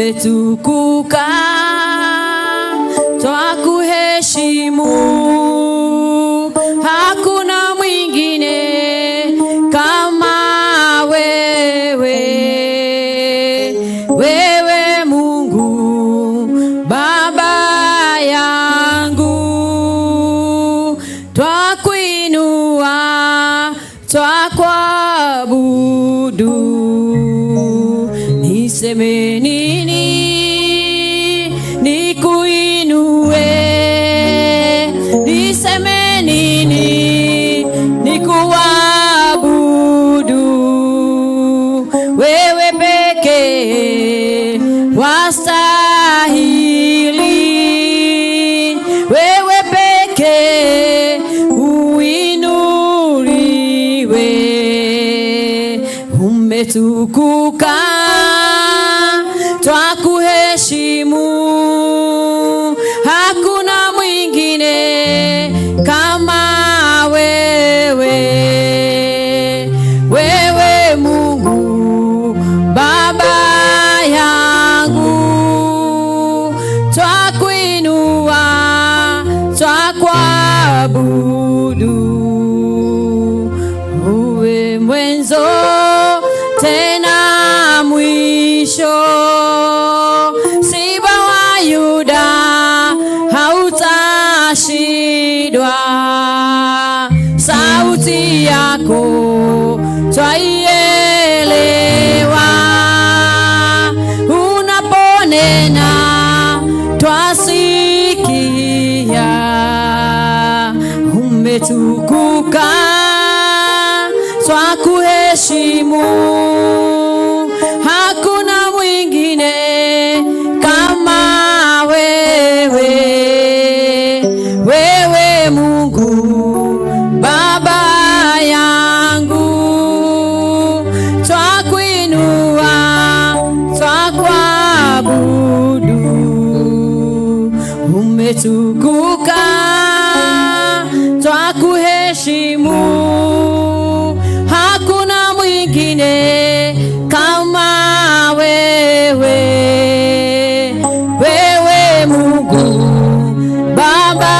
Umetukuka, twakuheshimu, hakuna mwingine kama wewe. Wewe Mungu Baba yangu, twakuinua, twakuabudu. Niseme nini nikuinue? Niseme nini nikuabudu? Wewe pekee wastahili, wewe pekee uinuliwe. Umetukuka, twakuheshimu, hakuna mwingine kama wewe. Wewe Mungu Baba yangu, twakuinua, twakuabudu. Uwe mwanzo tena mwisho, Simba wa Yuda, hautashindwa. Sauti yako twaielewa, unaponena twasikia. Umetukuka, twakuheshimu, hakuna mwingine kama wewe. Wewe Mungu Baba yangu, twakuinua, twakuabudu. Umetukuka, twakuheshimu, hakuna mwingine kama wewe. Wewe Mungu Baba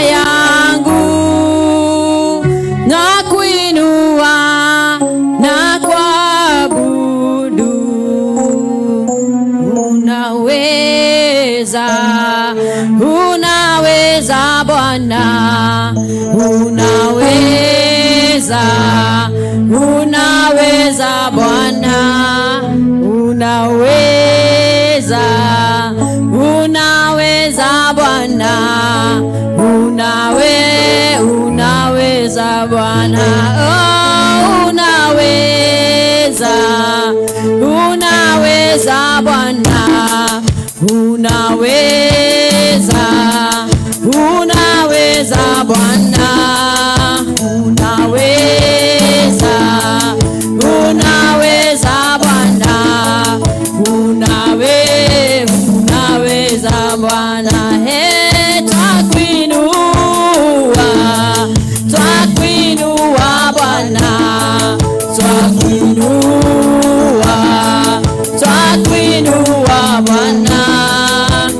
yangu, nakuinua, nakuabudu. Unaweza, unaweza Bwana, unaweza, unaweza Bwana, unaweza, unaweza Bwana, unaweza Bwana, oh, unaweza, unaweza Bwana, unaweza, unaweza Bwana, unaweza, unaweza Bwana, unaweza Bwana, he, twakuinua, twakuinua Bwana, twakuinua, twakuinua Bwana,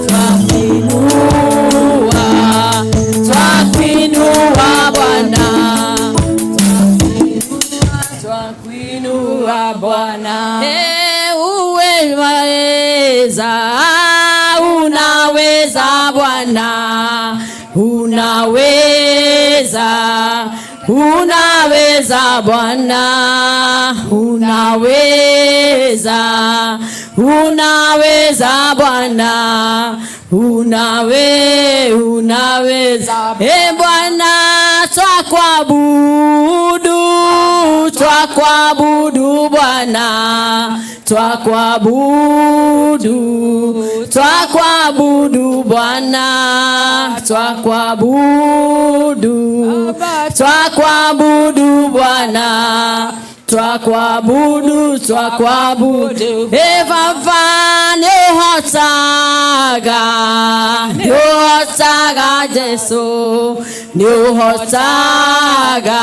twakuinua, twakuinua Bwana, twakuinua Bwana. Hey, uweza, unaweza Bwana, unaweza, unaweza Bwana, unaweza, unaweza Bwana, unaweza. E Bwana, twakuabudu, twakuabudu Bwana, twakuabudu, twakuabudu Bwana, twakuabudu, twakuabudu Bwana, twakuabudu, twakuabudu. E Baba, nĩũhotaga, nĩũhotaga Jesu, nĩũhotaga,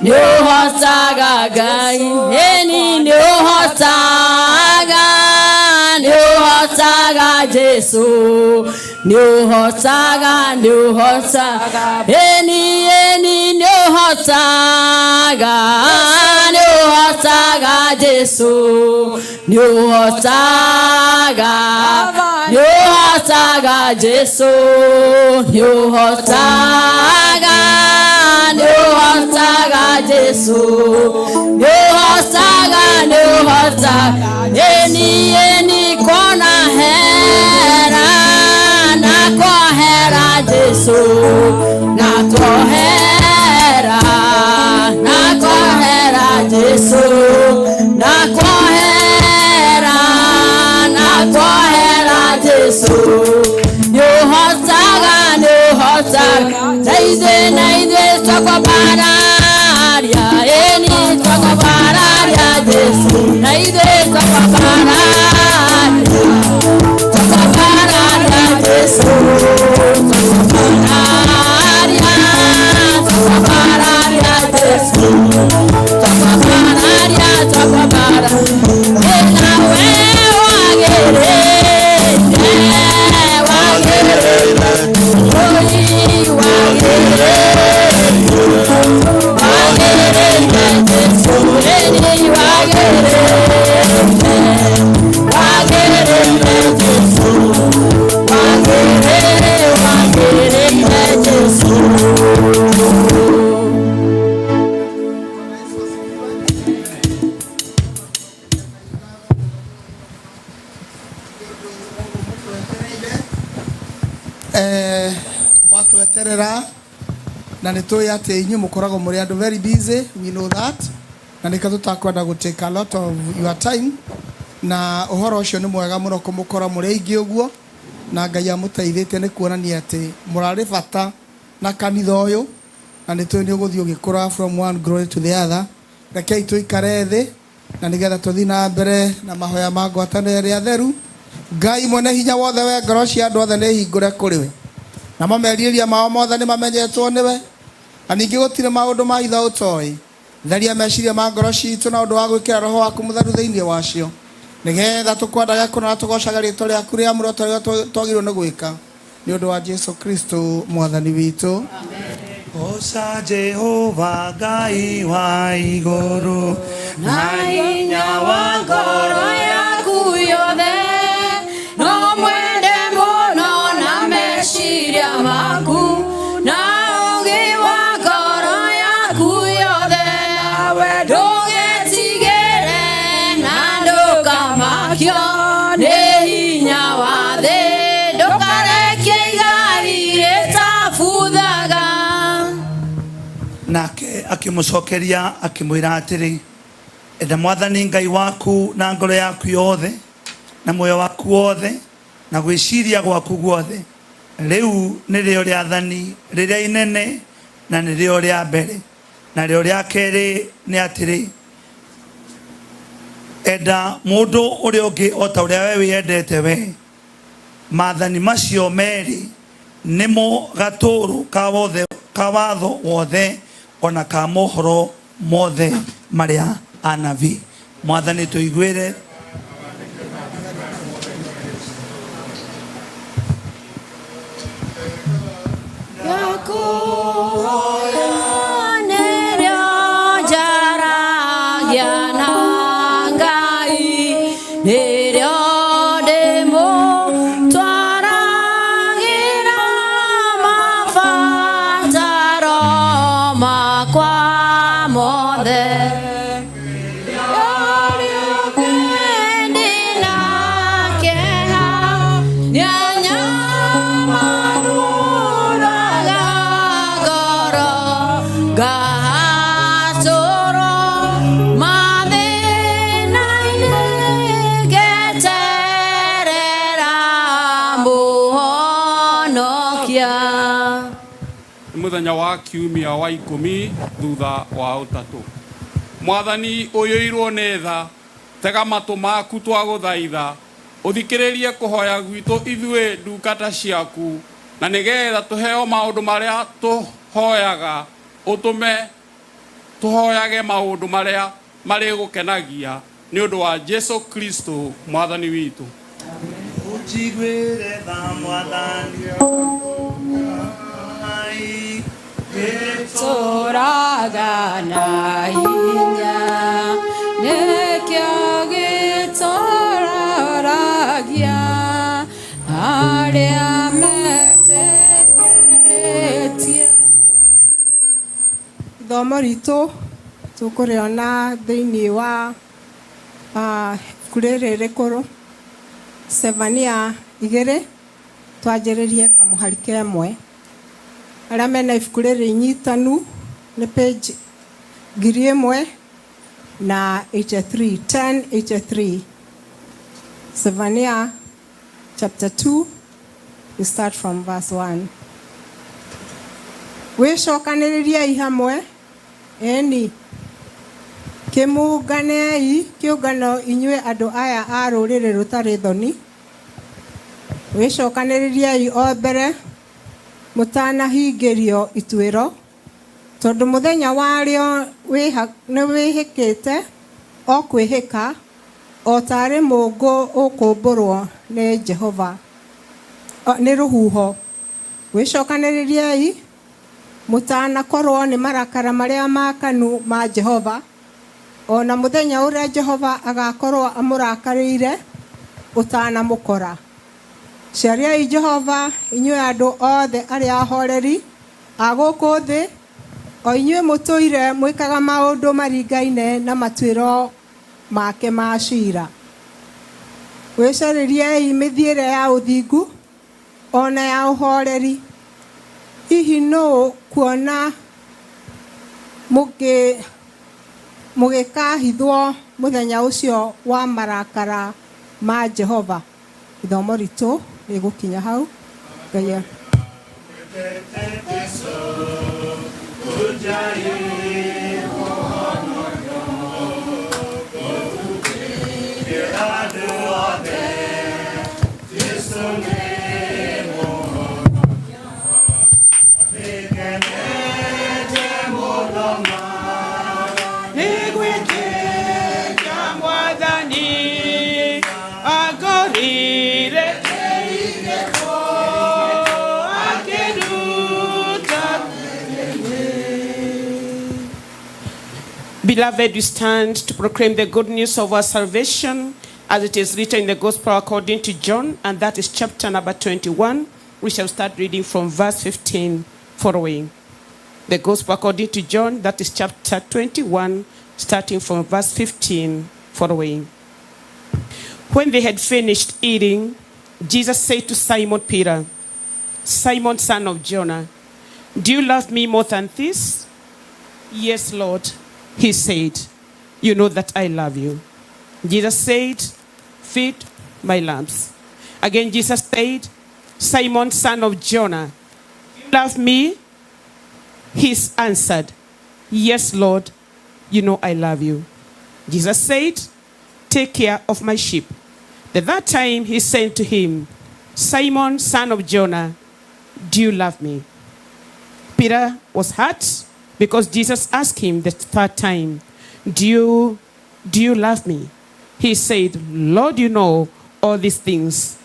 nĩũhotaga Ngai, ĩni nĩũhotaga, nĩũhotaga. Jesu nĩũhotaga nĩũhotaga ĩni ĩni nĩũhotaga nĩũhotaga Jesu nĩũhotaga nĩũhotaga Jesu nĩũhotaga nĩũhotaga Jesu nĩũhotaga nĩũhotaga ĩni ĩni kona hera na kwahera Jesu na kwahera na kwahera Jesu na kwahera na kwahera Jesu nĩũhotaga nĩũhotaga na ithuĩ na ithuĩ twakwambararia ĩni twakwambararia Jesu na ithuĩ twakwambararia twakwambararia Jesu twakwambararia twakwambararia Jesu twakwambararia twakwambararia nawe wagĩrĩire wagĩrĩire oi wagĩrĩire wagĩrĩire Jesu ĩni wagĩrĩire wagĩrĩire Jesu wagĩrĩire wagĩrĩire Jesu. Watweterera na nä tå atä inyuä må koragwo må rä andå very busy, we know that, na nä kä tå takwenda gå take a lot of your time, na å horo å cio nä mwega må no kå må kora må rä aingä å guo, na Ngai amå teithä tie nä kuonania atä må rarä bata na kanitha å yå, na nä tå nä å gå thiä å gä kå ra from one glory to the other. Rekei tå ikare thä na nä getha tå thiä na mbere na mahoya ma ngwatanä ĩrĩa theru. Ngai mwene hinya wothe, we ngoro cia andũ othe nĩ hingũre kũrĩ we, namo merirĩria mao mothe nĩ mamenyetwo nĩwe, na ningĩ gũtirĩ maũndũ ma itho ũtoĩ. Theria meciria ma ngoro citũ na ũndũ wa gwĩkĩra Roho waku Mũtheru thĩinĩ wacio, nĩgetha tũkwendage kũna na tũgocaga rĩtwa rĩaku rĩamũre ta ũrĩa twagĩrĩirwo nĩ gwĩka, nĩ ũndũ wa Jesu Kristo Mwathani witũ. Goca Jehova Ngai wa igũrũ na hinya wa ngoro yaku yothe, no mwende mũno na meciria maku na ũũgĩ wa ngoro yaku yothe, nawe ndũgetigĩre na ndũkamakio nĩ hinya wa thĩ, ndũkarekie igai rĩtabuthaga. Nake akĩmũcokeria akĩmwĩra atĩrĩ, enda Mwathani Ngai waku na ngoro yaku yothe na muoyo waku wothe na gwĩciria gwaku guothe. Rĩu nĩrĩo rĩathani rĩrĩa inene na nĩrĩo rĩa mbere. Narĩo rĩa kerĩ nĩ atĩrĩ, enda mũndũ ũrĩa ũngĩ o ta ũrĩa we wĩyendete we. Maathani macio merĩ nĩmo gatũrũ ka wothe ka watho wothe ona ka mohoro mothe marĩa anabii. Mwathani tũiguĩre. Yaku nĩrĩo njaragia na Ngai, nĩrĩo ndĩmũtwaragĩra mabataro makwa mothe. Ndĩna kĩeha, nĩanyamarũraga ngoro, ngahatũrwo mathĩna-inĩ, ngeterera Mũhonokia. Nĩ mũthenya wa kiumia wa 10 thutha wa ũtatũ. Mwathani ũiyũirwo nĩ tha, tega matũ maku twagũthaitha, ũthikĩrĩrie kũhoya gwitũ ithuĩ ndungata ciaku, na nĩgetha tũheo maũndũ marĩa tũhoyaga, ũtũme tũhoyage maũndũ marĩa marĩgũkenagia, nĩ ũndũ wa Jesu Kristo Mwathani witũ. Njiguĩre tha Mwathani Ngai. Tũraga na hinya nĩkĩo gĩtũroragia arĩa metĩkĩtie. Ithomo ritũ tũkũrĩona thĩinĩ wa ibuku rĩrĩ rĩkũrũ Sevania 2, twanjĩrĩrie kamũhari kemwe. Arĩa mena ibuku rĩrĩ inyitanu nĩ page 1083, 1083. Sevania chapter 2, we start from verse 1. Wĩcokanĩrĩriei hamwe, ĩni, kĩmũnganei kĩũngano inyuĩ andũ aya a rũrĩrĩ rũtarĩ thoni. Wĩcokanĩrĩriei o mbere mũtanahingĩrio ituĩro, tondũ mũthenya warĩo nĩwĩhĩkĩte o kwĩhĩka, o taarĩ mũũngũ ũkũmbũrwo nĩ Jehova nĩ rũhuho. Wĩcokanĩrĩriei mũtanakorwo nĩ marakara marĩa maakanu ma Jehova, o na mũthenya ũrĩa Jehova agakorwo amũrakarĩire ũtanamũkora. Cariai Jehova, inyuĩ andũ othe arĩa ahoreri a gũkũ thĩ, o inyuĩ mũtũire mwĩkaga maũndũ maringaine na matuĩro make ma ciira. Wĩcarĩriei mĩthiĩre ya ũthingu o na ya ũhoreri. Hihi nũ kuona mũgĩkahithwo mũthenya ũcio wa marakara ma Jehova. Ithomo ritũ rĩgũkinya hau. Ngai. Nĩgwĩtĩkia Mwathani angorire akĩnduta. Beloved, we stand to proclaim the good news of our salvation as it is written in the Gospel according to John, and that is chapter number 21. We shall start reading from verse 15 following. The Gospel according to John, that is chapter 21, starting from verse 15 following. When they had finished eating, Jesus said to Simon Peter, "Simon, son of Jonah, do you love me more than this?" "Yes, Lord," he said. "You know that I love you." Jesus said, "Feed my lambs." Again, Jesus said, "Simon, son of Jonah, do you love me?" He answered, "Yes, Lord, you know I love you." Jesus said, "Take care of my sheep." At that time he said to him, "Simon, son of Jonah, do you love me?" Peter was hurt because Jesus asked him the third time, Do you love me?" He said, "Lord, you know all these things.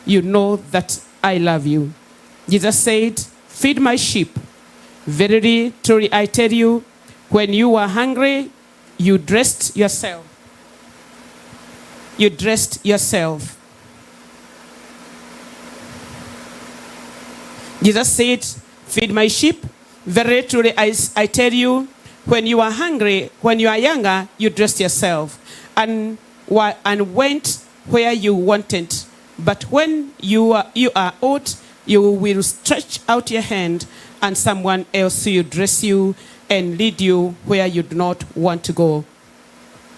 You know that I love you." Jesus said, "Feed my sheep. Verily, truly, I tell you, when you were hungry, you dressed yourself. You dressed yourself." Jesus said, "Feed my sheep. Very truly, I tell you, when you are hungry, when you are younger, you dressed yourself and went where you wanted. But when you are old, you will stretch out your hand, and someone else will dress you and lead you where you do not want to go."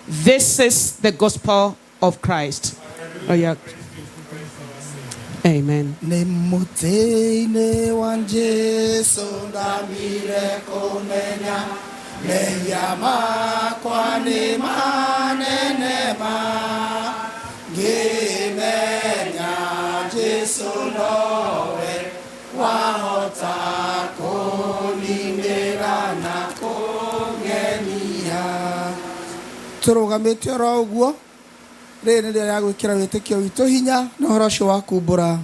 This is the gospel of Christ. Oh, yeah. Amen. Nĩ mũtĩ-inĩ wa Jesu ndamire kũmenya mehia makwa nĩ manene ma ngĩmenya Jesu nowe wahota kũninĩra na kũngenia. Tũrũgamĩte oro ũguo. Rĩrĩ nĩrĩo rĩa gwĩkĩra wĩtĩkio witũ hinya na ũhoro ũcio wa kumbũra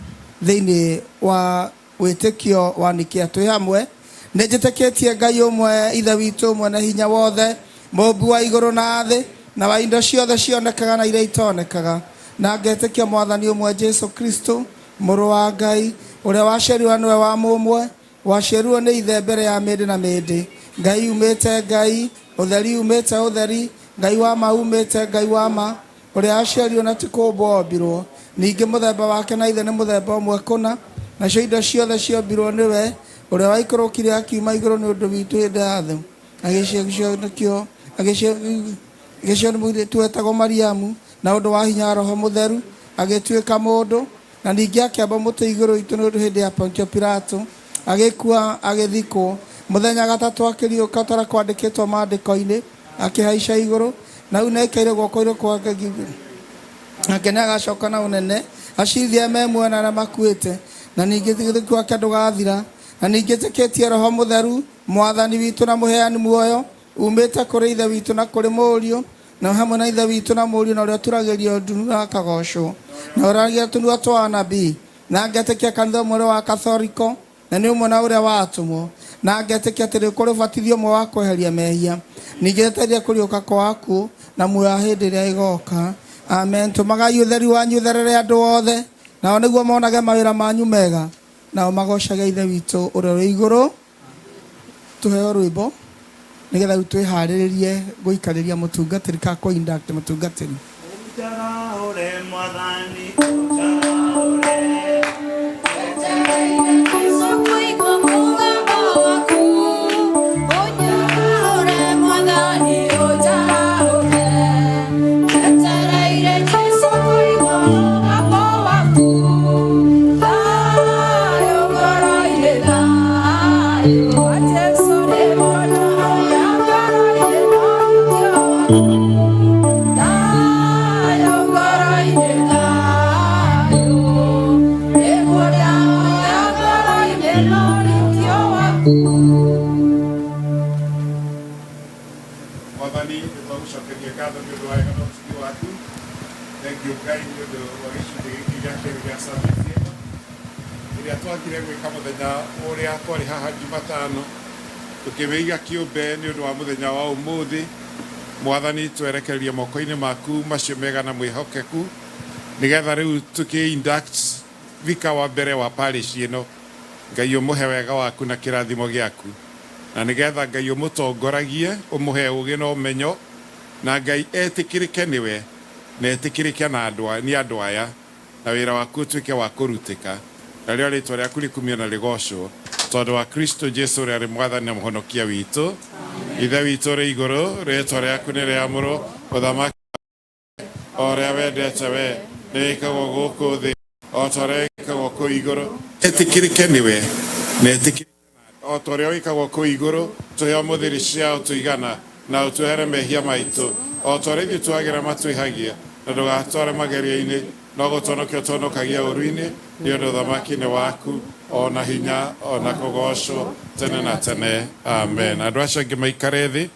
thĩinĩ wa wĩtĩkio wa Nikea. Twĩ hamwe nĩ njĩtĩkĩtie Ngai ũmwe, Ithe witũ ũmwe na hinya wothe, mũmbi wa igũrũ na thĩ, na wa indo ciothe cionekaga na iria itonekaga, na ngetĩkia Mwathani ũmwe Jesu Kristo, mũrũ wa Ngai, ũrĩa waciarirwo nĩwe wa mũmwe, waciarirwo nĩ Ithe mbere ya mĩndĩ na mĩndĩ, Ngai umĩte Ngai, ũtheri umĩte ũtheri, Ngai wa ma umĩte Ngai wa ma, ũrĩa aciarirwo na ti kũũmbwo ombirwo, ningĩ mũthemba wake na Ithe nĩ mũthemba ũmwe kũna, nacio indo ciothe ciombirwo nĩwe, ũrĩa waikũrũkire akiuma igũrũ nĩ ũndũ witũ hĩndĩ ya thĩ, agĩciĩkio agĩcio nĩ mũirĩtu wetagwo Mariamu, na ũndũ wa hinya wa Roho Mũtheru agĩtuĩka mũndũ, na ningĩ akĩamba mũtĩ igũrũ witũ nĩ ũndũ hĩndĩ ya Pontio Pilato, agĩkua agĩthikwo, mũthenya gatatũ akĩriũka ta ũrĩa kwandĩkĩtwo maandĩko-inĩ, akĩhaica igũrũ, na rĩu nĩaikaire guoko-inĩ kwa Ngai nake nĩagacoka na ũnene acirithie me muoyo na arĩa makuĩte, na ningĩ ũthingu wake ndũgathira. Na ningĩ njĩtĩkĩtie Roho Mũtheru, Mwathani witũ na mũheani muoyo, umĩte kũrĩ Ithe witũ na kũrĩ Mũriũ, na hamwe na Ithe witũ na Mũriũ, na ũrĩa ũturagĩrio ndu na akagocwo, na ũragia tũnua twa anabii. Na ngetĩkia kanitha ũmwe ũrĩa wa Kathoriko, na nĩ ũmwe na ũrĩa wa atũmwo, na ngetĩkia atĩ nĩ kũrĩ ũbatithio ũmwe wa kweheria mehia, ningĩ njetereire kũriũka kwa akuũ na muoyo wa hĩndĩ ĩrĩa ĩgoka. Amen. Tũmagai ũtheri wanyu ũtherere andũ othe, nao nĩguo monage mawĩra manyu mega, nao magocage Ithe witũ ũrĩa ũrĩ igũrũ. Tũheo rwĩmbo nĩgetha rĩu twĩharĩrĩrie gũikarĩria mũtungatĩri kana kũ induct mũtungatĩri. Ũnjarahũre Mwathani, ũnjarahũre. Jesu kũigua mũgambo waku, ũnjarahũre Mwathani, ũnjarahũre. Njetereire Jesu kũigua mũgambo waku, thayũ ngoro-inĩ, thayũ wa Jesu nĩ mũnjarahũre ngoro-inĩ, waku, thayũ ngoro-inĩ, thayũ. Nĩguo ndahoya ngoro-inĩ no waku. Mwathani, nĩ twagũcokeria ngatho nĩ ũndũ wa wega na ũtugi waku. Thengiũ Ngai nĩ ũndũ wa gĩcunjĩ gĩkĩ gĩa kerĩ gĩa service ĩno ĩrĩa twagire gwĩka mũthenya ũrĩa twarĩ haha Jumatano, tũkĩmĩiga kĩũmbe nĩ ũndũ wa mũthenya wa ũmũthĩ. Mwathani, twerekererie moko-inĩ maku macio mega na mwĩhokeku, nĩgetha rĩu tũkĩ induct vika wa mbere wa parish ĩno. Ngai, ũmũhe wega waku na kĩrathimo gĩaku, na nĩgetha Ngai ũmũtongoragie, ũmũhe ũgĩ na ũmenyo, na Ngai etĩkĩrĩke nĩwe na etĩkĩrĩke na andũ nĩ andũ aya, na wĩra waku ũtuĩke wa kũrutĩka, na rĩo rĩtwa rĩaku rĩkumio na rĩgocwo, tondũ wa Kristo Jesu ũrĩa arĩ Mwathani na Mũhonokia witũ. Ithe witũ ũrĩ igũrũ, rĩtwa rĩaku nĩ rĩamũrwo, ũthamaki o ũrĩa wendete we nĩ wĩkagwo gũkũ thĩ o ta ũrĩa wĩkagwo kũu igũrũ. Etĩkĩrĩke nĩwe na etĩkĩrĩke o ta ũrĩa wĩkagwo kũu igũrũ. Tũhe ũmũthĩ cia ũtũigana, na ũtuohere mehia maitũ o ta ũrĩa ithuĩ tuagĩra matwĩhagia, na ndũgatware magerio-inĩ, no gũtũhonokia ũtũhonokagia ũũru-inĩ, nĩ ũndũ ũthamaki nĩ waku, o na hinya, o na kũgocwo tene na tene. Amen. Andũ acio angĩ maikare thĩ.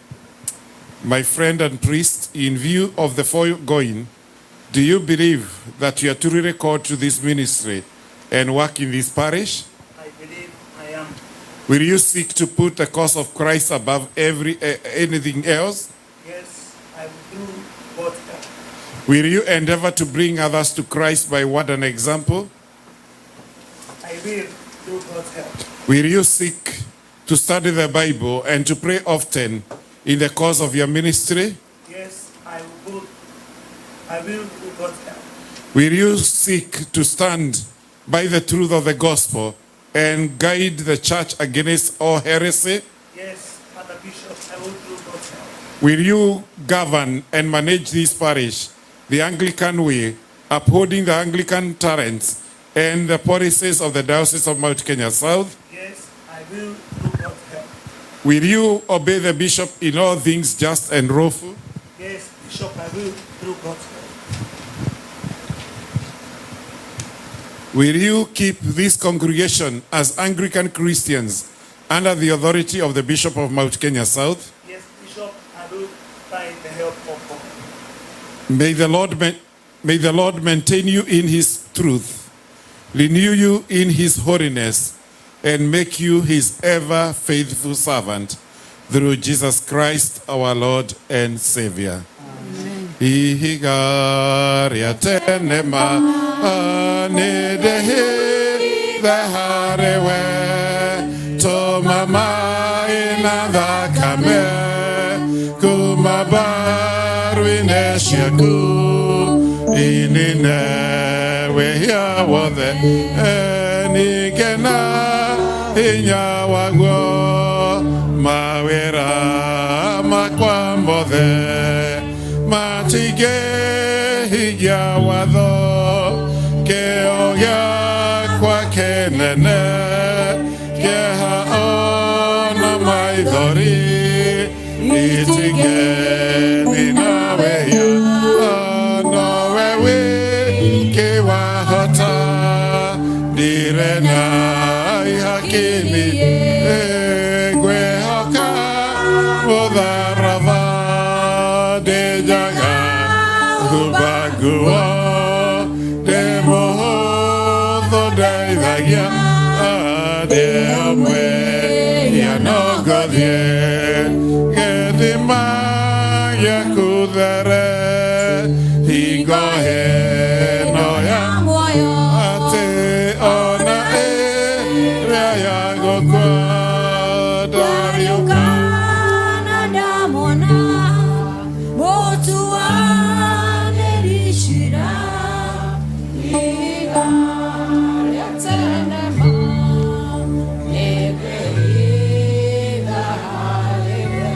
My friend and priest, in view of the foregoing, do you believe that you are truly called to this ministry and work in this parish? I believe I am. Will you seek to put the cause of Christ above anything else? Yes, I will do God's help. Will you endeavor to bring others to Christ by word and example? I will do God's help. Will you seek to study the Bible and to pray often in the course of your ministry? Yes, I will. I will do God's help. Will you seek to stand by the truth of the gospel and guide the church against all heresy? Yes, Father Bishop, I will do God's help. Will you govern and manage this parish the Anglican way, upholding the Anglican talents and the policies of the Diocese of Mount Kenya South? Yes, I will do God's help. Will you obey the bishop in all things just and lawful? Yes, Bishop, I will do God's help. Will you keep this congregation as Anglican Christians under the authority of the Bishop of Mount Kenya South? Yes, Bishop, I will by the help of God. May the Lord May the Lord maintain you in his truth, renew you in his holiness, and make you his ever faithful servant through Jesus Christ our Lord and Savior. Ihiga rĩa tene ma nĩndĩhithe harĩ we tũma maĩ na thakame kuma mbaru-inĩ ciaku inine wĩhia wothe ningĩ na hinya waguo mawĩra makwa mothe matingĩhingia watho kĩo gĩakwa kĩnene kĩeha ona maithori itingĩnina wĩhia nowe wiki wahota ndirĩ na ihaki niĩ ngwĩhoka mũtharaba ndĩnjaga humba nguo ndĩ mũhũthũ ndeithagia ndĩ mwĩhia no ngũthiĩ gĩthima gĩaku there hingo ĩno ya atĩ ona ĩrĩa ya gũkua ndariũka. Ndamona mũtuanĩri cira ihiga rĩa tene ma nĩngwĩhitha harĩ we.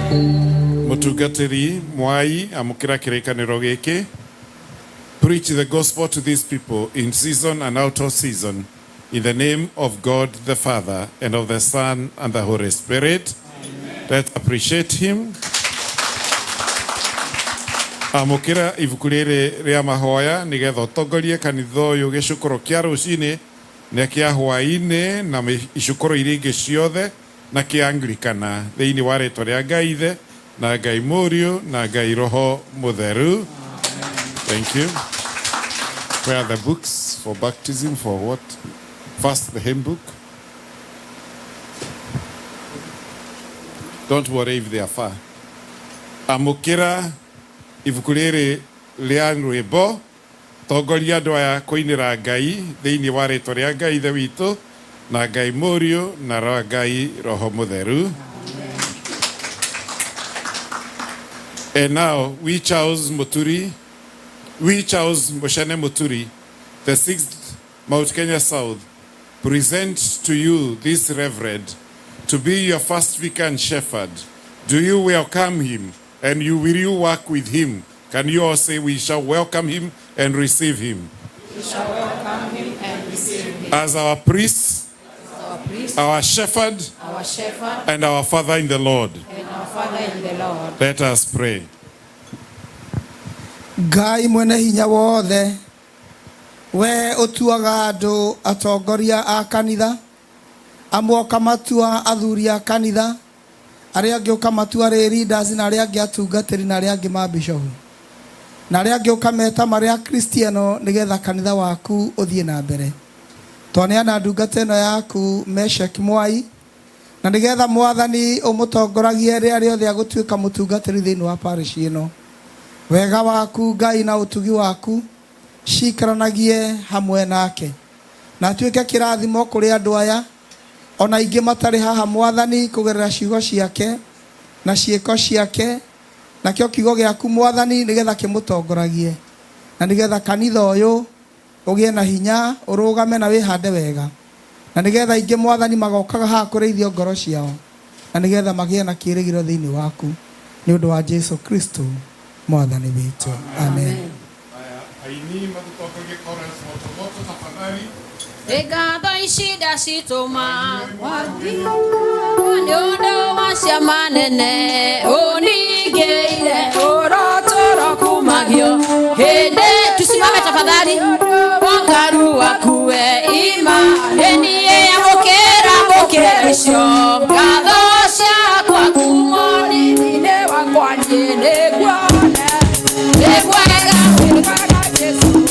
Mũtungatĩri Mwai, amũkĩra kĩrĩkanĩro gĩkĩ. Preach the gospel to these people in season and out of season, in the name of God the Father and of the Son and the Holy Spirit. Let's appreciate him. Amũkĩra ibuku rĩrĩ rĩa mahoya nĩgetha ũtongorie kanitha ũyũ gĩcukũro kĩa rũcinĩ na kĩa hwaĩ-inĩ na icukũro iria ingĩ ciothe na kĩa Anglikana thĩinĩ wa rĩtwa rĩa Ngai Ithe na Ngai Mũriũ na Ngai Roho Mũtheru. Thank you. Where are the books for baptism, for what? First, the hymn book. Don't worry if they are far. Amũkĩra ibuku rĩrĩ rĩa rwĩmbo tongoria andũ aya kũinĩra Ngai thĩinĩ wa rĩtwa rĩa Ngai Ithe witũ na Ngai Mũriũ na rwa Ngai Roho Mũtheru. And now we, Charles Muturi, we, Charles Muchene Muturi, the sixth Mount Kenya South, present to you this reverend to be your first vicar and shepherd. Do you welcome him, and will you work with him? Can you all say, we shall welcome him and receive him? We shall welcome him and receive him. As our priest, our priest, our shepherd, our shepherd, and our father in the Lord. And our father in the Lord. Let us pray. Ngai mwene hinya wothe we ũtuaga andũ atongoria a kanitha amwe ũkamatua athuri a kanitha arĩa angĩ ũkamatua rĩ leaders na arĩa angĩ atungatĩri na arĩa angĩ mabishopu na arĩa angĩ ũkameta marĩ akristiano nĩgetha kanitha waku ũthiĩ na mbere. Twaneana ndungata ĩno yaku Meshek Mwai na nĩgetha Mwathani ũmũtongoragie rĩrĩa rĩothe agũtuĩka mũtungatĩri thĩinĩ wa parish ĩno. Wega waku Ngai na ũtugi waku cikaranagie hamwe nake na atuĩke kĩrathimo kũrĩ andũ aya ona ingĩ matarĩ haha Mwathani kũgerera ciugo ciake na ciĩko ciake nakĩo kiugo gĩaku Mwathani nĩgetha kĩmũtongoragie na nĩgetha kanitha ũyũ ũgĩe na hinya ũrũgame na wĩhande wega na nĩgetha ingĩ Mwathani magokaga haha kũrĩithio ngoro ciao na nĩgetha magĩe na kĩĩrĩgĩrĩro thĩinĩ waku nĩ ũndũ wa Jesu Kristo Mwathani witũ. Amen. Aini matũtongorie chorus moto moto tafadhali. Ngatho ici ndacitũma nĩ ũndũ wa ciama nene ũningĩire ũrotũro kumagio hĩndĩ tusimame tafadhali wakaru wakue ima ĩniĩ amũkĩra mũkĩra icio ngatho ciakwa kumo Nĩ wakwa niĩ nĩguone nĩ mwega wega Jesũ.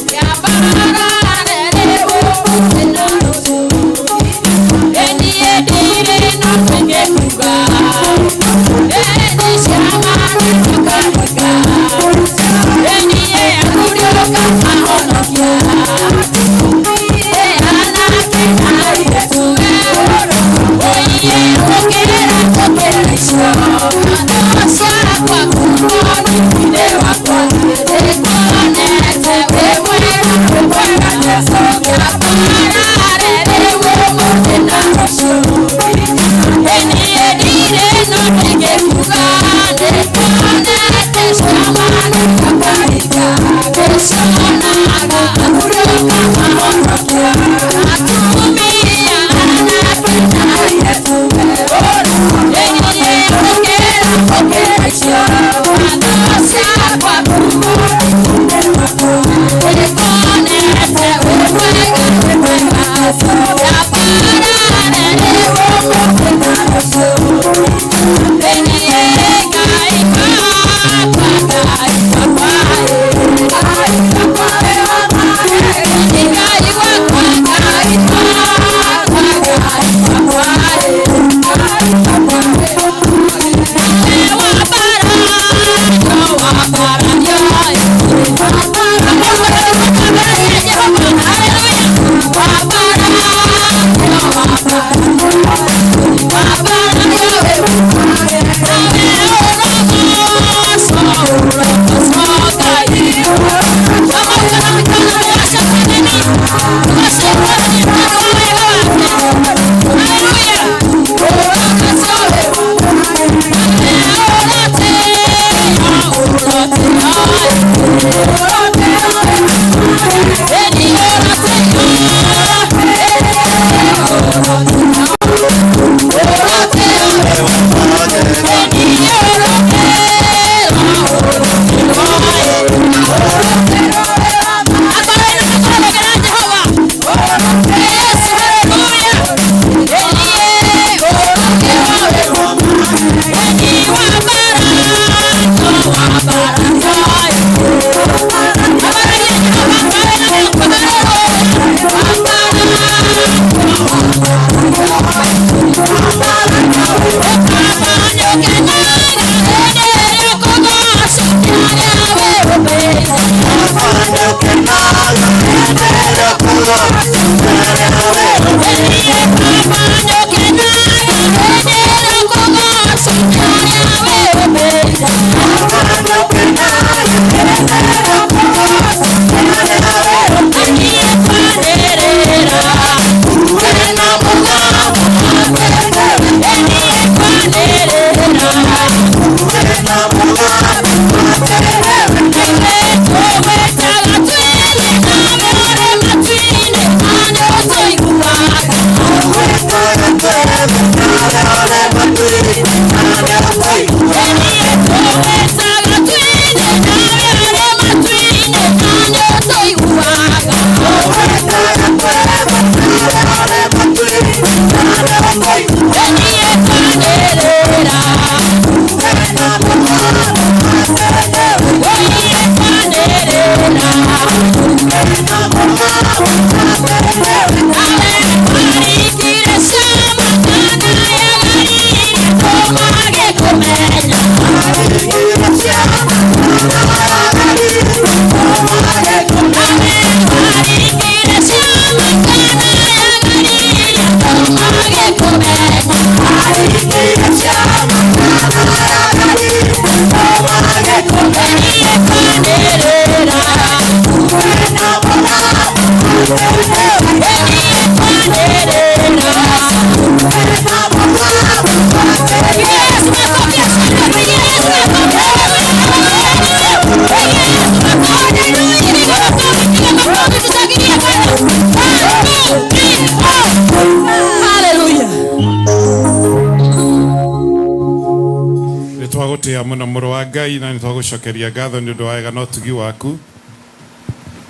Nä muno må wa Ngai na nä twagåcokeria ngatho nä å ndå wa wega na ũtugi waku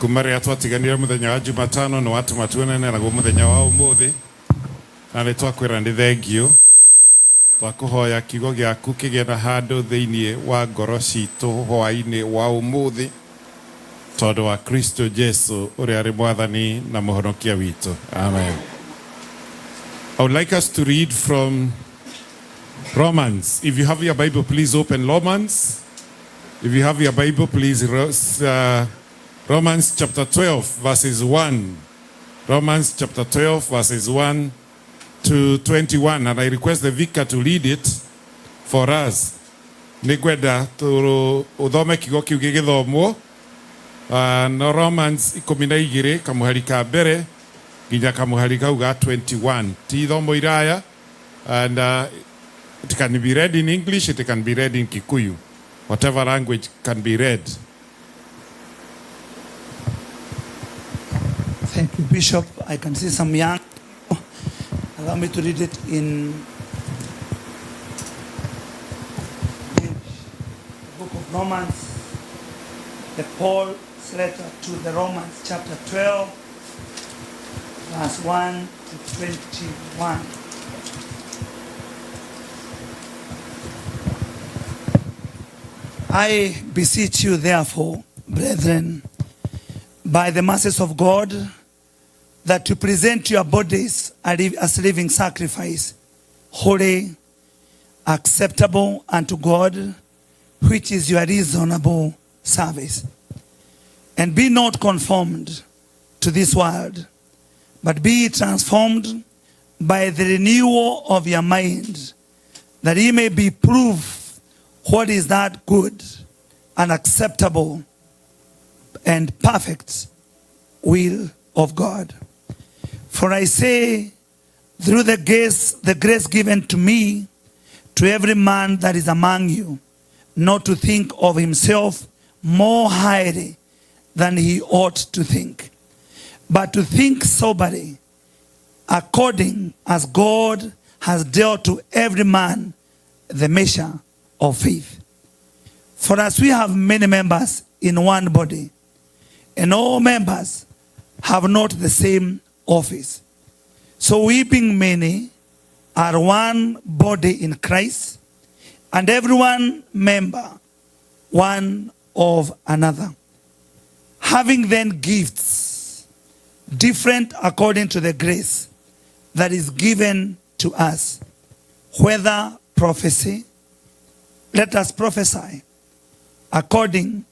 kuma rä a twatiganire mũthenya wa Jumatano nä watũma tuonane naguo mũthenya wa ũmũthĩ na nä twakwĩra nĩ thengio twakũhoya kiugo gĩaku kĩgĩe na handũ thĩinĩ wa ngoro citũ hwaĩ-inĩ wa ũmũthĩ tondũ wa Kristo Jesu ũrĩa arĩ mwathani na mũhonokia witũ. Amen. I would like us to read from Romans. If you have your Bible, please open Romans. If you have your Bible, please Romans chapter 12 verses 1. Romans chapter 12 verses 1 to 21, and I request the vicar to read it for us. Nĩngwenda ũthome kiugo kĩu gĩgĩthomwo. No Romans 12 kamũhari ka mbere nginya kamũhari kau ga 21. Ti ithomo iraya, and it can be read in English, it can be read in Kikuyu, whatever language can be read. Thank you, Bishop. I can see some young people. Allow me to read it in the book of Romans, the Paul's letter to the Romans, chapter 12, verse 1 to 21. I beseech you, therefore, brethren, by the mercies of God, that you present your bodies as living sacrifice, holy, acceptable unto God, which is your reasonable service. And be not conformed to this world, but be transformed by the renewal of your mind, that ye may be proof what is that good and acceptable and perfect will of God. For I say, through the grace given to me, to every man that is among you, not to think of himself more highly than he ought to think, but to think soberly, according as God has dealt to every man the measure of faith. For as we have many members in one body, and all members have not the same office, so we being many are one body in Christ, and every one member one of another. Having then gifts different according to the grace that is given to us, whether prophecy, let us prophesy according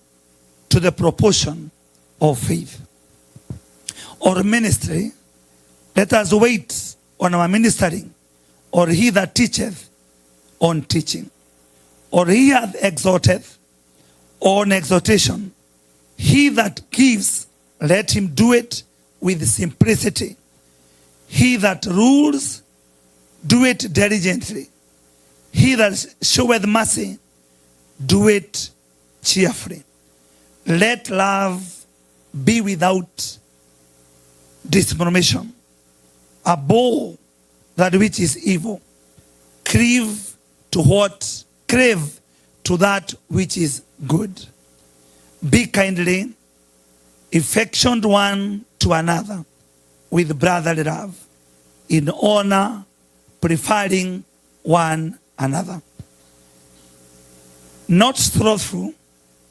to the proportion of faith, or ministry, let us wait on our ministering, or he that teacheth on teaching, or he that exhorteth on exhortation. He that gives, let him do it with simplicity. He that rules, do it diligently. He that showeth mercy, do it cheerfully. Let love be without discrimination. Abhor that which is evil. Crave to what? Crave to that which is good. Be kindly affectioned one to another with brotherly love, in honor, preferring one another. Not slothful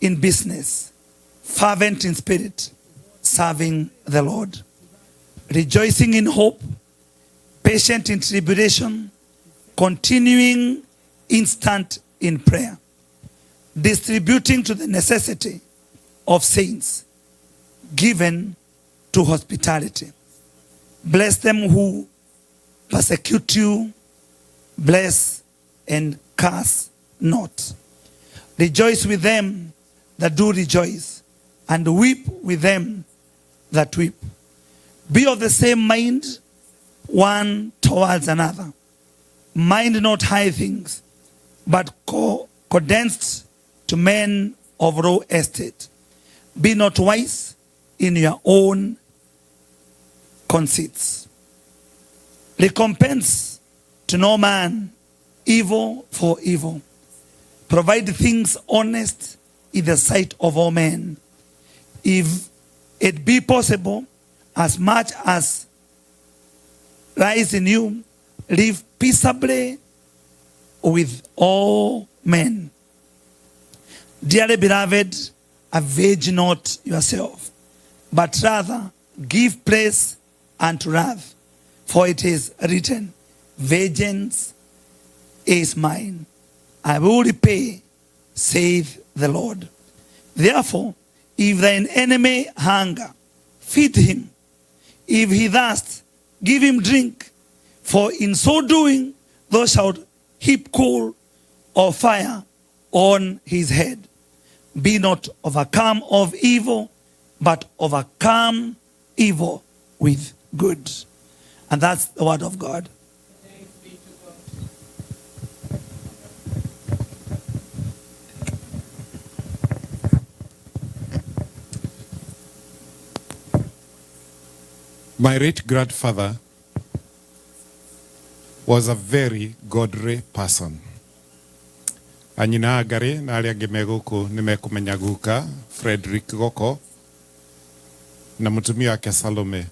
in business, fervent in spirit, serving the Lord, rejoicing in hope, patient in tribulation, continuing instant in prayer, distributing to the necessity of saints, given to hospitality. Bless them who persecute you, bless and curse not. Rejoice with them that do rejoice, and weep with them that weep. Be of the same mind one towards another. Mind not high things, but condensed to men of low estate. Be not wise in your own conceits. Recompense to no man evil for evil. Provide things honest in the sight of all men. If it be possible, as much as lies in you, live peaceably with all men. Dearly beloved, avenge not yourself, but rather give place unto wrath. For it is written, vengeance is mine, I will repay, saith the Lord. Therefore, If thine enemy hunger, feed him. If he thirst, give him drink. For in so doing, thou shalt heap coal of fire on his head. Be not overcome of evil, but overcome evil with good. And that's the word of God. My late grandfather was a very godly person. Anyina Ngari na arĩa angĩ me gũkũ nĩ mekũmenya guka Frederick Goko na mũtumia wake Salome.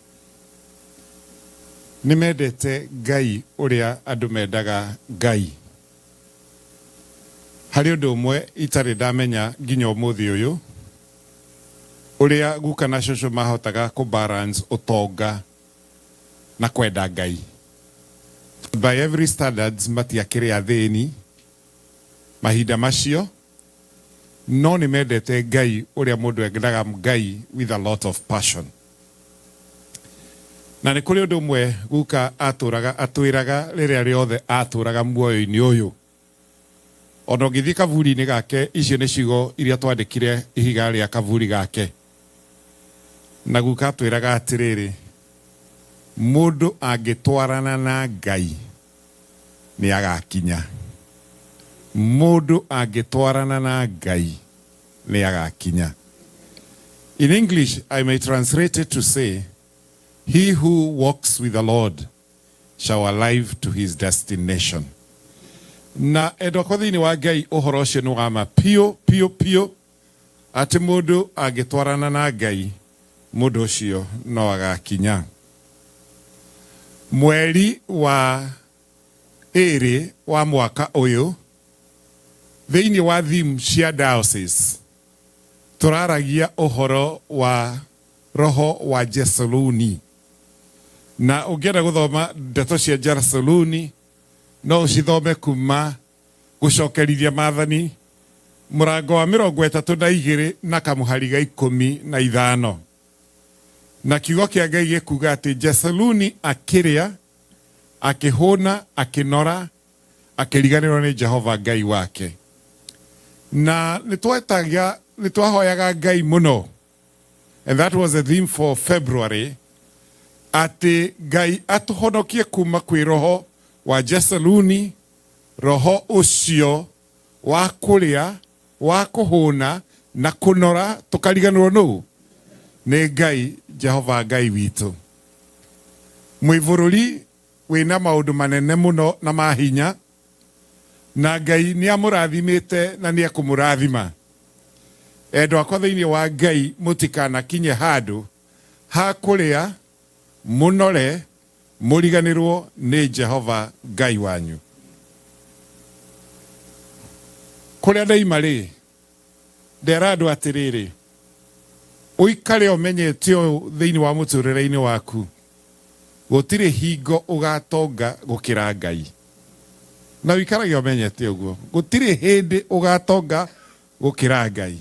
Nĩ mendete Ngai ũrĩa andũ mendaga Ngai. Harĩ ũndũ ũmwe itarĩ ndamenya nginya ũmũthĩ ũyũ, ũrĩa guka na cũcũ mahotaga kũ balance ũtonga na kwenda Ngai. By every standards matiakĩrĩ athĩni mahinda macio, no nĩ mendete Ngai ũrĩa mũndũ endaga Ngai with a lot of passion. Na nĩ kũrĩ ũndũ ũmwe guka atũraga atwĩraga rĩrĩa rĩothe atũraga muoyo-inĩ ũyũ. Ona ũngĩthiĩ kaburi-inĩ gake, icio nĩ ciugo iria twandĩkire ihiga rĩa kaburi gake. Na guka atwĩraga atĩrĩrĩ, mũndũ angĩtwarana na Ngai nĩ agakinya. Mũndũ angĩtwarana na Ngai nĩ agakinya. In English, I may translate it to say, he who walks with the Lord shall arrive to his destination. Na endwa akwa thĩinĩ wa Ngai, ũhoro ũcio nĩ wa ma piũ piũ piũ, atĩ mũndũ angĩtwarana na Ngai, mũndũ ũcio no agakinya. Mweri wa ĩrĩ wa mwaka ũyũ, thĩinĩ wa theme cia diocese, tũraragia ũhoro wa roho wa Jesuluni. Na ũngĩenda gũthoma ndeto cia Jesuluni, no ũcithome kuma gũcokerithia maathani mũrango wa 32 na kamũhari ga 15. Na kiugo kĩa Ngai gĩkuga atĩ Jesuluni akĩrĩa, akĩhũna, akĩnora, akĩriganĩrwo nĩ Jehova Ngai wake. Na nĩ twahoyaga Ngai mũno. And that was the theme for February, atĩ Ngai atũhonokie kuma kwĩ roho wa Jesuluni, roho ũcio wa kũrĩa, wa kũhũna na kũnora, tũkariganĩrwo nũ? Nĩ Ngai Jehova Ngai witũ. Mwĩ bũrũri wĩna maũndũ manene mũno na mahinya, na Ngai nĩ amũrathimĩte na nĩ ekũmũrathima. Endwa akwa thĩinĩ wa Ngai, mũtikanakinye handũ ha kũrĩa mũnore mũriganĩrwo nĩ Jehova Ngai wanyu. Kũrĩa ndaima rĩ, ndera andũ atĩrĩrĩ, ũikare ũmenyete ũũ thĩinĩ wa mũtũrĩre-inĩ waku, gũtirĩ hingo ũgatonga gũkĩra Ngai. Na ũikarage ũmenyete ũguo, gũtirĩ hĩndĩ ũgatonga gũkĩra Ngai.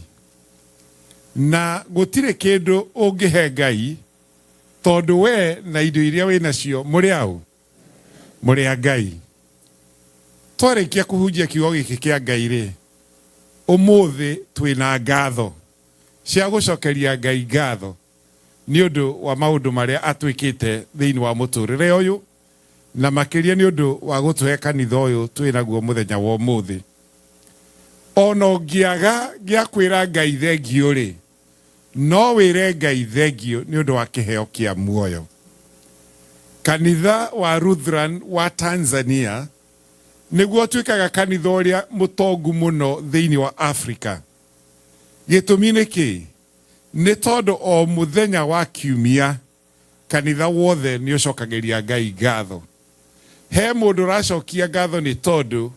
Na gũtirĩ kĩndũ ũngĩhe Ngai, tondũ we na indo iria wĩ nacio mũrĩ aũ? Mũrĩ a Ngai. Twarĩkia kũhunjia kiugo gĩkĩ kĩa Ngai rĩ, ũmũthĩ twĩna ngatho cia gũcokeria Ngai ngatho nĩ ũndũ wa maũndũ marĩa atwĩkĩte thĩinĩ wa mũtũrĩre ũyũ, na makĩria nĩ ũndũ wa gũtũhe kanitha ũyũ twĩ naguo mũthenya wa ũmũthĩ. Ona ũngĩaga gĩa kwĩra Ngai thengiũ rĩ, no wĩre Ngai thengiũ nĩ ũndũ wa kĩheo kĩa muoyo. Kanitha wa Lutheran wa Tanzania nĩguo ũtuĩkaga kanitha ũrĩa mũtongu mũno thĩinĩ wa Afrika. Gĩtũmi nĩ kĩ? Nĩ tondũ o mũthenya wa kiumia kanitha wothe nĩ ũcokagĩria Ngai ngatho. He mũndũ ũracokia ngatho nĩ tondũ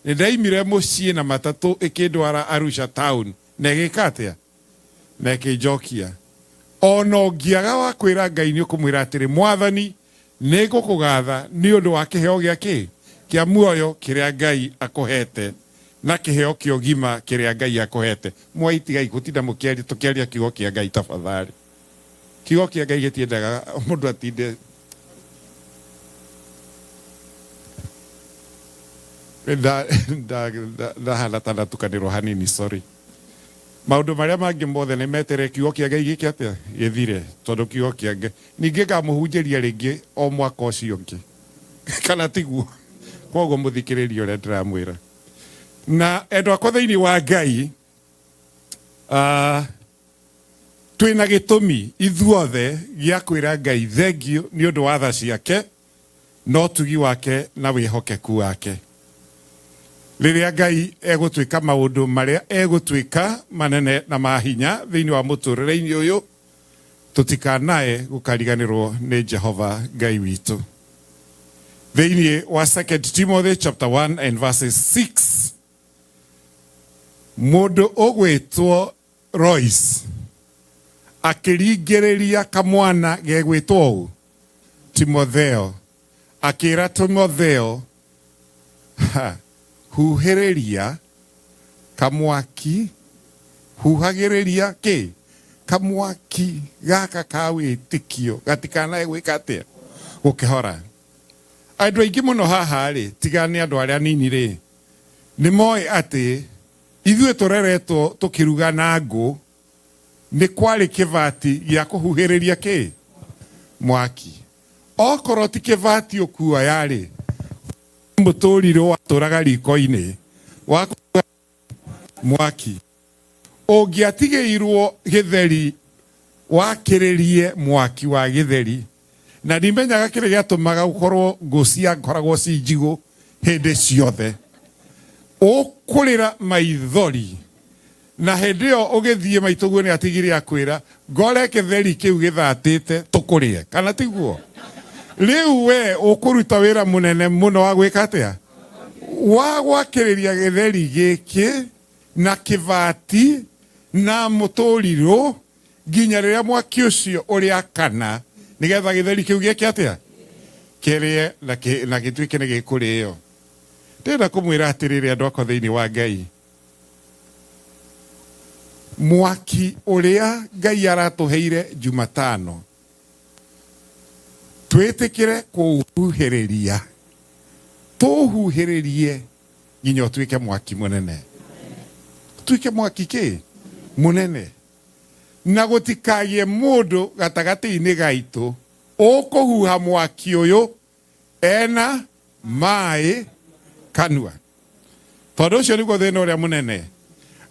nĩ ndaimire mũciĩ na matatũ ĩkĩndwara Arusha town na ĩgĩka atĩa? Na ĩkĩnjokia. Ona ũngĩaga wa kwĩra Ngai nĩ ũkũmwĩra atĩrĩ, Mwathani, nĩ ngũkũgatha nĩ ũndũ wa kĩheo gĩa kĩ? Kĩa muoyo kĩrĩa Ngai akũhete. Na kĩheo kĩa ũgima kĩrĩa Ngai akũhete. Mwai tigai gũtinda mũkĩaria tũkĩaria kiugo kĩa Ngai tafadhali. Kiugo kĩa Ngai gĩtiendaga mũndũ atinde ndahana ta ndatukanĩrwo hanini sorry. Maũndũ marĩa mangĩ mothe nĩ meterere kiugo kĩa Ngai gĩke atĩa? Gĩthire. Tondũ kiugo kĩa Ngai ningĩ ngamũhunjĩria rĩngĩ o mwaka ũcio ũngĩ. Kana tiguo? Koguo mũthikĩrĩrie ũrĩa ndĩramwĩra. Na endwa akwa thĩinĩ wa Ngai, uh, twĩna gĩtũmi ithuothe gĩa kwĩra Ngai thengiũ nĩ ũndũ wa tha ciake na ũtugi wake na wĩhokeku wake. Rĩrĩa Ngai egũtwĩka maũndũ marĩa egũtwĩka manene na ma hinya thĩinĩ wa mũtũrĩre-inĩ ũyũ, tũtikanae gũkariganĩrwo nĩ Jehova Ngai witũ. Thĩinĩ wa 2 Timothy chapter 1 and verses 6, mũndũ ũgwĩtwo Royce akĩringĩrĩria kamwana gegwĩtwo ũũ Timotheo, akĩra Timotheo, ha, huhĩrĩria kamwaki, huhagĩrĩria kĩ kamwaki gaka ka wĩtĩkio gatikanae gwĩka atĩa gũkĩhora. Andũ aingĩ mũno haha rĩ, tiga nĩ andũ arĩa anini rĩ, nĩ moĩ atĩ ithuĩ tũreretwo tũkĩruga na ngũ, nĩ kwarĩ kĩbati gĩa kũhuhĩrĩria kĩ mwaki. Okorwo ti kĩbati ũkuoya rĩ, mũtũrirũ watũraga riko-inĩ wa kũruga mwaki. Ũngĩatigĩirwo gĩtheri wakĩrĩrie mwaki wa gĩtheri, na ndimenyaga kĩrĩa gĩatũmaga gũkorwo ngũ ciakoragwo ci njigũ hĩndĩ ciothe, ũkũrĩra maithori na hĩndĩ ĩyo ũgĩthiĩ maitũguo nĩ atigire akwĩra ngore gĩtheri kĩu gĩthatĩte tũkũrĩe, kana tiguo? Rĩu we ũkũruta wĩra mũnene mũno wa gwĩka atĩa? Wa gwakĩrĩria gĩtheri gĩkĩ na kĩbati na mũtũrirũ nginya rĩrĩa mwaki ũcio ũrĩakana, nĩgetha gĩtheri kĩu gĩke atĩa? Kĩrĩe na gĩtuĩke nĩ gĩkũrĩo. Ndĩrenda kũmwĩra atĩrĩrĩ andũ akwa thĩinĩ wa Ngai, mwaki ũrĩa Ngai aratũheire Jumatano, twĩtĩkĩre kũũhuhĩrĩria, tũũhuhĩrĩrie nginya ũtuĩke mwaki mũnene. Ũtuĩke mwaki kĩ? Mũnene. Na gũtikagĩe mũndũ gatagatĩ-inĩ gaitũ ũkũhuha mwaki ũyũ ena maĩ kanua. Tondũ ũcio nĩguo thĩna ũrĩa mũnene,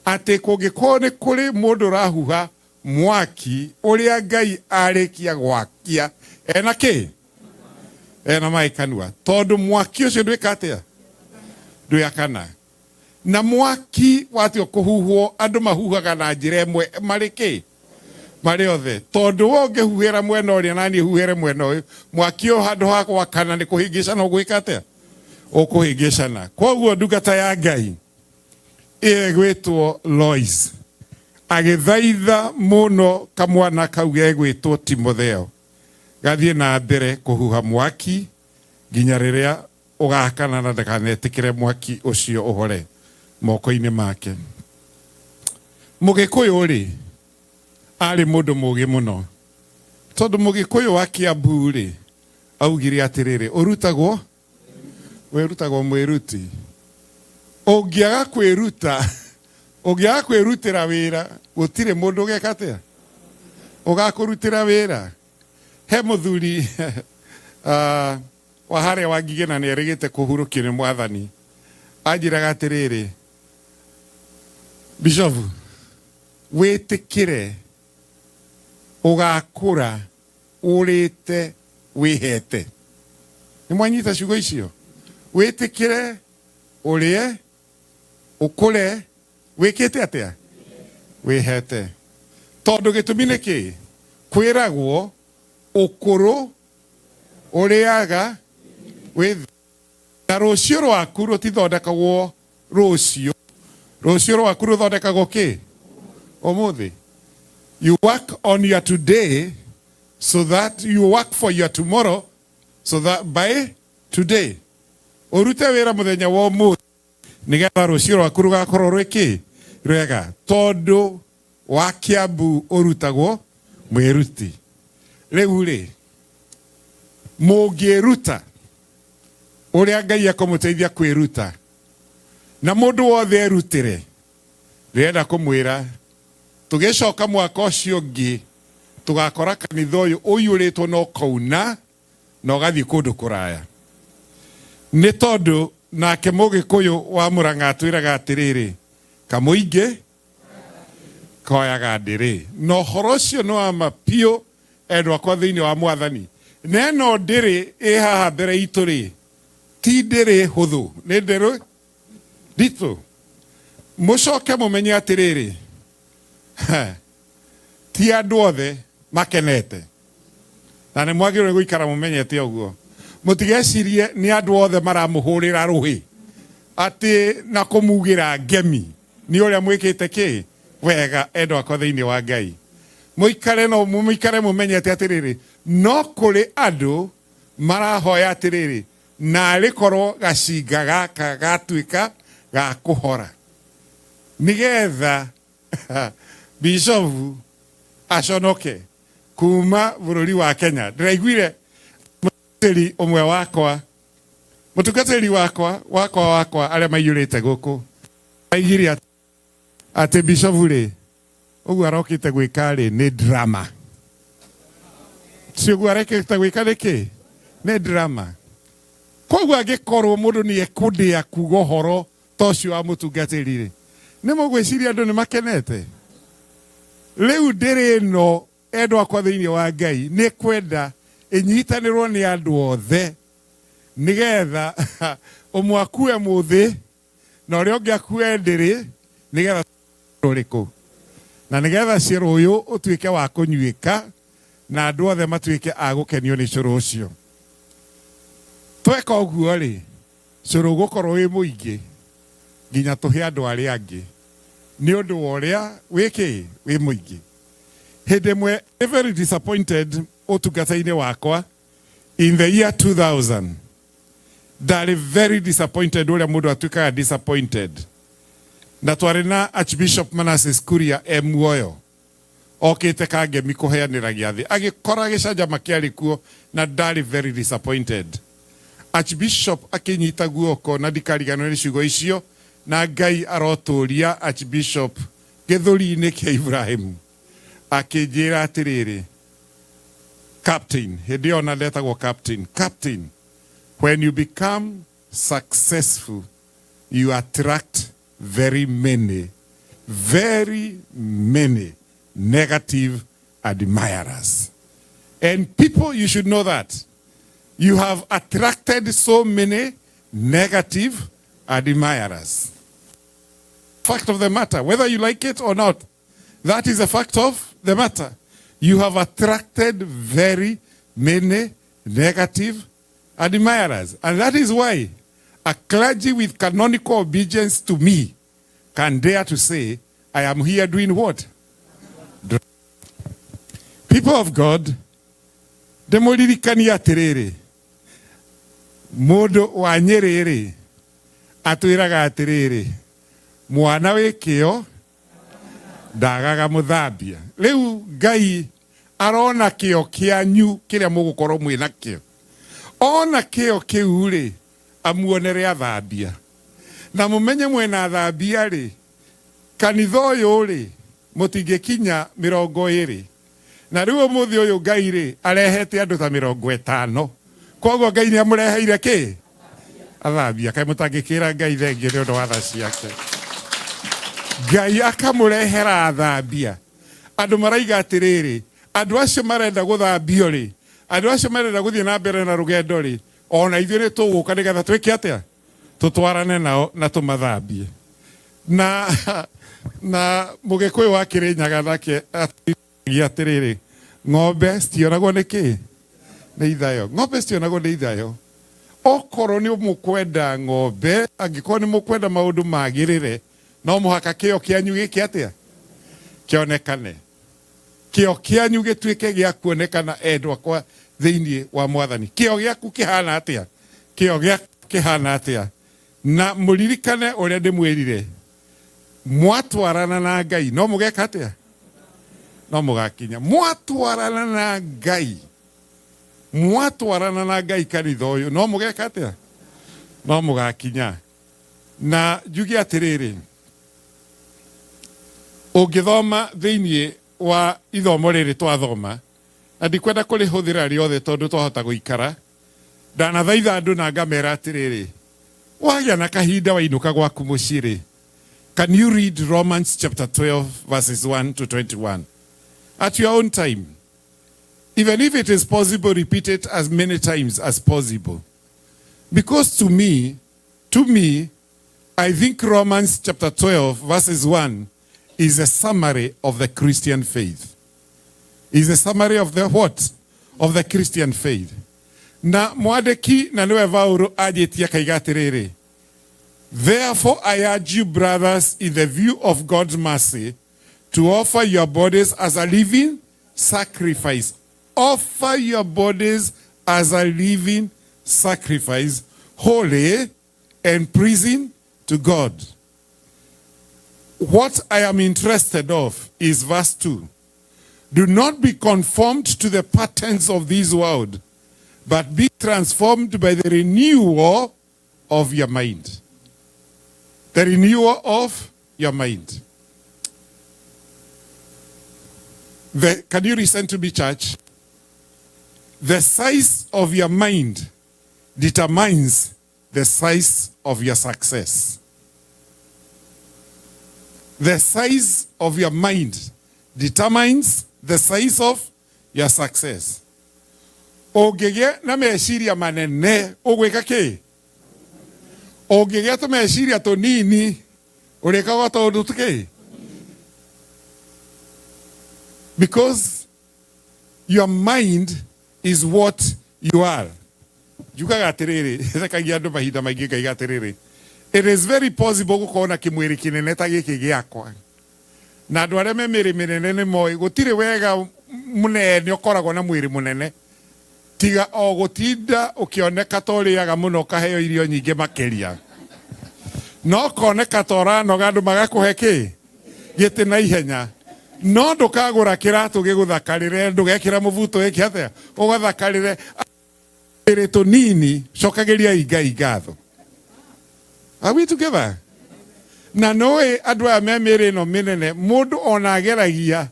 atĩ kũngĩkorwo nĩ kũrĩ mũndũ ũrahuha mwaki ũrĩa Ngai arĩkia gwakia ena kĩ? Ena maĩ kanua. Tondũ mwaki ũcio ndwĩka atĩa? Ndwĩakana. Na mwaki watua kũhuhwo, andũ mahuhaga na njĩra ĩmwe marĩ kĩ? Marĩ othe. Tondũ we ũngĩhuhĩra mwena ũrĩa na niĩ huhĩre mwena ũyũ, mwaki ũyũ handũ ha gwakana nĩ kũhĩngĩcana ũgwĩka atĩa? Ũkũhĩngĩcana. Koguo ndungata ya Ngai ĩgwĩtwo Lois agĩthaitha mũno kamwana kau gegwĩtwo Timotheo gathiĩ na mbere kũhuha mwaki nginya rĩrĩa ũgakana na ndakanetĩkĩre mwaki ũcio ũhore moko-inĩ make. Mũgĩkũyũ rĩ, arĩ mũndũ mũgĩ mũno, tondũ mũgĩkũyũ wa Kiambu rĩ, augire atĩrĩrĩ, ũrutagwo wĩrutagwo mwĩruti. Ũngĩaga kwĩruta, ũngĩaga kwĩrutĩra wĩra, gũtirĩ mũndũ ũgeka atĩa? Ũgakũrutĩra wĩra. He mũthuri uh, wa harĩa wa Ngigĩ na nĩ erĩgĩte kũhurũkio nĩ mwathani, anjĩraga atĩrĩrĩ, Bishofu, wĩtĩkĩre ũgakũra ũrĩte wĩhete. Nĩ mwanyita ciugo icio? Wĩtĩkĩre ũrĩe ũkũre wĩkĩte atĩa? Wĩhete. Tondũ gĩtũmi nĩ kĩ? Kwĩragwo ũkũrũ ũrĩaga wĩ na rũciũ rwaku rũtithondekagwo rũciũ, rũciũ rwaku rũthondekagwo kĩ? Ũmũthĩ. You work on your today so that you work for your tomorrow so that by today ũrute wĩra mũthenya wa ũmũthĩ. Nĩgetha rũciũ rwaku rũgakorwo rwĩ kĩ rwega, tondũ wa Kiambu ũrutagwo mwĩruti. Rĩu rĩ, mũngĩruta ũrĩa Ngai ekũmũteithia kwĩruta, na mũndũ wothe erutĩre, ndĩrenda kũmwĩra tũgĩcoka mwaka ũcio ũngĩ tũgakora kanitha ũyũ ũiyũrĩtwo na ũkauna na ũgathiĩ kũndũ kũraya. Nĩ tondũ nake Mũgĩkũyũ wa Mũrang'a atwĩraga atĩrĩrĩ, kamũingĩ koyaga ndĩrĩ. Na ũhoro ũcio nĩ wa ma biũ, endwa akwa thĩinĩ wa Mwathani. Na ĩno ndĩrĩ ĩ haha mbere itũ rĩ, ti ndĩrĩ hũthũ, nĩ ndĩrĩ nditũ. Mũcoke mũmenye atĩrĩrĩ, ti andũ othe makenete, na nĩ mwagĩrĩirwo nĩ gũikara mũmenyete ũguo. Mũtigecirie nĩ andũ othe maramũhũrĩra rũhĩ atĩ na kũmugĩra ngemi nĩ ũrĩa mwĩkĩte kĩ wega. Endwa akwa thĩinĩ wa Ngai, mũikare no mũikare mũmenyete atĩrĩrĩ, no kũrĩ andũ marahoya atĩrĩrĩ, narĩ korwo gacinga gaka gatuĩka ga kũhora, nĩgetha bishofu aconoke kuma bũrũri wa Kenya. Ndĩraiguire mũtungatĩri ũmwe wakwa, mũtungatĩri wakwa wakwa wakwa arĩa maiyũrĩte gũkũ, aigire atĩ bishofu rĩ, ũguo arokĩte gwĩka rĩ nĩ drama. Si ũguo arekĩte gwĩka nĩkĩ? Nĩ drama. Koguo angĩkorwo mũndũ nĩ ekũndĩa kuga ũhoro ta ũcio wa mũtungatĩri rĩ, nĩ mũgwĩciria andũ nĩ makenete? Rĩu ndĩrĩ ĩno, endwa akwa thĩinĩ wa Ngai, nĩ kwenda ĩnyitanĩrwo nĩ andũ othe, nĩgetha ũmwe akue mũthĩ na ũrĩa ũngĩ akue ndĩrĩ, nĩgetha ũrĩkũ, na nĩgetha cũrũ ũyũ ũtuĩke wa kũnyuĩka na andũ othe matuĩke a gũkenio nĩ cũrũ ũcio. Tweka ũguo rĩ, cũrũ ũgũkorwo wĩ mũingĩ nginya tũhe andũ arĩa angĩ nĩ ũndũ wa ũrĩa wĩ kĩ wĩ mũingĩ. Hĩndĩ ĩmwe very disappointed ũtungata-inĩ wakwa in the year 2000, ndarĩ very disappointed ũrĩa mũndũ atuĩkaga disappointed. Na twarĩ na Archbishop Manasseh Kuria e muoyo, okĩte Kangemi kũheanĩra gĩathĩ, agĩkora gĩcanjama kĩarĩ kuo, na ndarĩ very disappointed. Archbishop akĩnyita guoko, na ndikariganĩrwo nĩ ciugo icio, na Ngai arotũria Archbishop gĩthũri-inĩ kĩa Ibrahimu. Akĩnjĩra atĩrĩrĩ, Captain, hĩndĩ ĩyo na ndetagwo Captain, Captain, when you become successful, you attract very many, very many negative admirers. And people, you should know that. You have attracted so many negative admirers. Fact of the matter, whether you like it or not, that is a fact of the matter. You have attracted very many negative admirers. And that is why a clergy with canonical obedience to me can dare to say, I am here doing what? People of God, ndĩmũririkanie atĩrĩrĩ, mũndũ wa Nyĩrĩ rĩ, atwĩraga atĩrĩrĩ, mwana wĩ kĩo ndagaga mũthambia. Rĩu Ngai arona kĩo kĩanyu kĩrĩa mũgũkorwo mwĩ nakĩo, ona kĩo kĩu rĩ, amuonere athambia, na mũmenye mwena athambia rĩ, kanitha ũyũ rĩ, mũtingĩkinya 20. Na rĩu ũmũthĩ ũyũ Ngai rĩ, arehete andũ ta 50. Koguo Ngai nĩ amũreheire kĩ? Athambia. Kaĩ mũtangĩkĩra Ngai thengio nĩ ũndũ wa tha ciake? Ngai akamũrehera athambia. Andũ maraiga atĩrĩrĩ, andũ acio marenda gũthambio rĩ, andũ acio marenda gũthiĩ na mbere na rũgendo rĩ, ona ithuĩ nĩ tũgũka nĩgetha twĩke atĩa? Tũtwarane nao na tũmathambie. Na Mũgĩkũyũ wa Kĩrĩnyaga nake atigia atĩrĩrĩ, ng'ombe citionagwo nĩ kĩ? Nĩ ithayo. Ng'ombe citionagwo nĩ ithayo. Okorwo nĩ mũkwenda ng'ombe, angĩkorwo nĩ mũkwenda maũndũ magĩrĩre, no mũhaka kĩo kĩanyu gĩke atĩa? Kĩonekane. Kĩo kĩanyu gĩtuĩke gĩa kuonekana, endwa kwa thĩinĩ wa Mwathani. Kĩo gĩaku kĩhana atĩa? Kĩo gĩaku kĩhana atĩa? Na mũririkane ũrĩa ndĩmwĩrire, mwatwarana na Ngai no mũgeka atĩa? No mũgakinya. Mwatwarana na Ngai, mwatwarana na Ngai kanitha ũyũ no mũgeka atĩa? No mũgakinya. Na njuge atĩrĩrĩ, ũngĩthoma thĩinĩ wa ithomo rĩrĩ twathoma, na ndikwenda kũrĩhũthĩra rĩothe tondũ twahota gũikara, ndanathaitha andũ na ngamera atĩrĩrĩ, wagĩa na kahinda wainũka gwaku mũciĩ rĩ, can you read Romans chapter 12 verses 1 to 21 at your own time? Even if it is possible, repeat it as many times as possible. Because to me, I think Romans chapter 12 verses 1 is a summary of the Christian faith. Is a summary of the what? Of the Christian faith. Na mwandĩki na nĩwe Paulo anjĩtie akaiga atĩrĩrĩ, therefore I urge you, brothers, in the view of God's mercy, to offer your bodies as a living sacrifice. Offer your bodies as a living sacrifice, holy and pleasing to God. What I am interested of is verse 2. Do not be conformed to the patterns of this world, but be transformed by the renewal of your mind. The renewal of your mind. Can you listen to me, church? The size of your mind determines the size of your success. The size of your mind determines the size of your success. Ũngĩgĩa na meciria manene, ũgwĩka kĩ? Ũngĩgĩa tũmeciria tũnini, ũrĩkaga tũndũ tũkĩ? Because your mind is what you are. Njugaga atĩrĩrĩ, thekagia andũ mahinda maingĩ ngaiga atĩrĩrĩ, it is very possible gũkorwo na kĩmwĩrĩ kĩnene ta gĩkĩ gĩakwa. Na andũ arĩa me mĩĩrĩ mĩnene nĩ moĩ gũtirĩ wega mũnene ũkoragwo na mwĩrĩ mũnene, tiga o gũtinda ũkĩoneka ta ũrĩaga mũno ũkaheo irio nyingĩ makĩria. No koneka ta ũranoga andũ magakũhe kĩ? Gĩtĩ na ihenya. No ndũkagũra kĩratũ gĩgũthakarĩre, ndũgekĩra mũbuto ĩke atĩa? Ũgathakarĩre. Ĩrĩ tũnini, cokagĩriai Ngai ngatho. Are we together? Na noĩ andũ aya me mĩĩrĩ ĩno mĩnene, mũndũ ona ageragia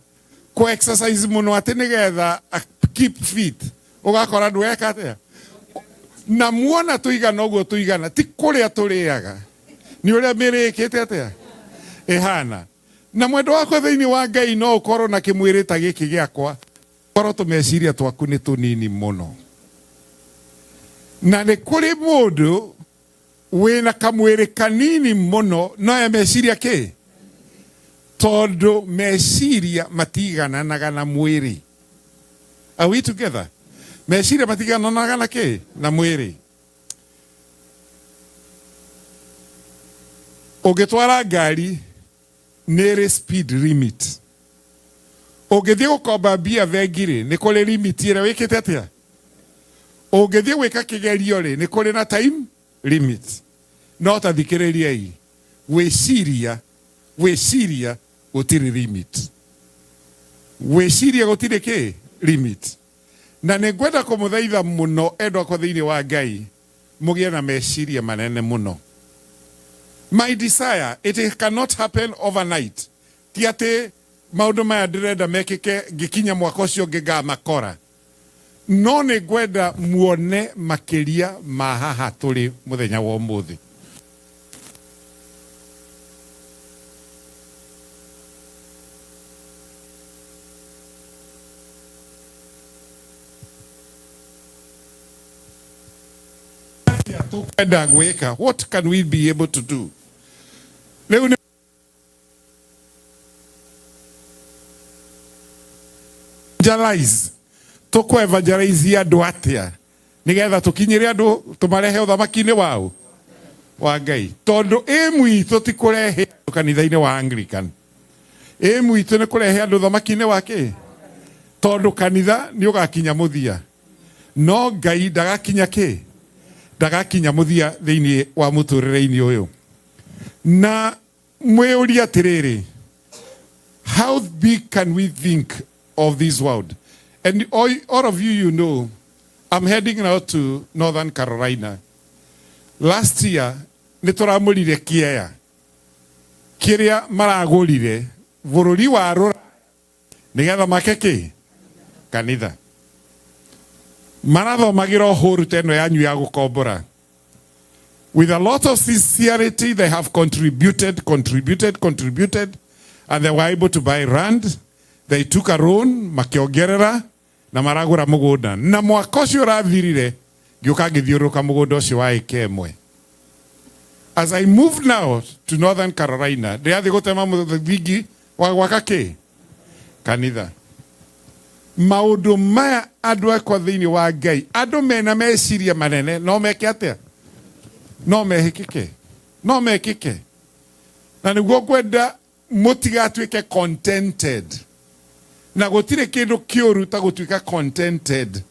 kũ exercise mũno atĩ nĩgetha keep fit, ũgakora ndũgeka atĩa? Na muona tũigana ũguo tũigana, ti kũrĩa tũrĩaga, nĩ ũrĩa mĩĩrĩ ĩkĩte atĩa? Ĩhana. Na mwendo wakwa thĩinĩ wa Ngai no ũkorwo na kĩmwĩrĩ ta gĩkĩ gĩakwa, korwo tũmeciria twaku nĩ tũnini mũno. Na nĩ kũrĩ mũndũ wĩna kamwĩrĩ kanini mũno no e meciria kĩ? Tondũ meciria matigananaga na mwĩrĩ. Are we together? Meciria matigananaga na kĩ? Na mwĩrĩ. Ũngĩtwara ngari nĩ ĩrĩ speed limit. Ũngĩthiĩ gũkomba mbia bengi rĩ, nĩ kũrĩ limit ĩrĩa wĩkĩte atĩa? Ũngĩthiĩ gwĩka kĩgerio rĩ, nĩ kũrĩ na time limit. No ta thikĩrĩriai, gwĩciria, gwĩciria gũtirĩ limit. Gwĩciria gũtirĩ kĩ? Limit. Na nĩ ngwenda kũmũthaitha mũno endwa akwa thĩinĩ wa Ngai, mũgĩe na meciria manene mũno. My desire, it cannot happen overnight. Ti atĩ maũndũ maya ndĩrenda mekĩke ngĩkinya mwaka ũcio ũngĩ ngamakora. No nĩ ngwenda muone makĩria ma haha tũrĩ mũthenya wa ũmũthĩ. Tũkwenda gwĩka, what can we be able to do? Rĩu nĩ evangelize, tũkũ evangelize andũ atĩa nĩgetha tũkinyĩre andũ tũmarehe ũthamaki-inĩ wao wa Ngai? Tondũ aim itũ ti kũrehe andũ kanitha-inĩ wa Anglican, aim itũ nĩ kũrehe andũ ũthamaki-inĩ wa kĩ? Tondũ kanitha nĩ ũgakinya mũthia, no Ngai ndagakinya kĩ? Ndagakinya mũthia thĩinĩ wa mũtũrĩre-inĩ ũyũ. Na mwĩũrie atĩrĩrĩ, how big can we think of this world? And all of you, you know, I'm heading now to Northern Carolina. Last year, nĩ tũramũrire kĩea kĩrĩa maragũrire bũrũri wa rũraya nĩgetha make kĩ kanitha marathomagĩra ũhũru ta ĩno yanyu ya gũkombora. With a lot of sincerity, they have contributed, contributed, contributed, and they were able to buy land. They took a loan, makĩongerera na maragũra mũgũnda. Na mwaka ũcio ũrathirire, ngĩũka ngĩthiũrũrũka mũgũnda ũcio wa ĩka ĩmwe. As I moved now to Northern Carolina, ndĩrathiĩ gũtema mũthingi wa gwaka kĩ? Kanitha. Maũndũ maya andũ akwa thĩinĩ wa Ngai, andũ mena meciria manene, no meke atĩa? No mehĩkĩke. No mekĩke. Na nĩguo ngwenda mũtigatuĩke contented. Na gũtirĩ kĩndũ kĩũru ta gũtuĩka contented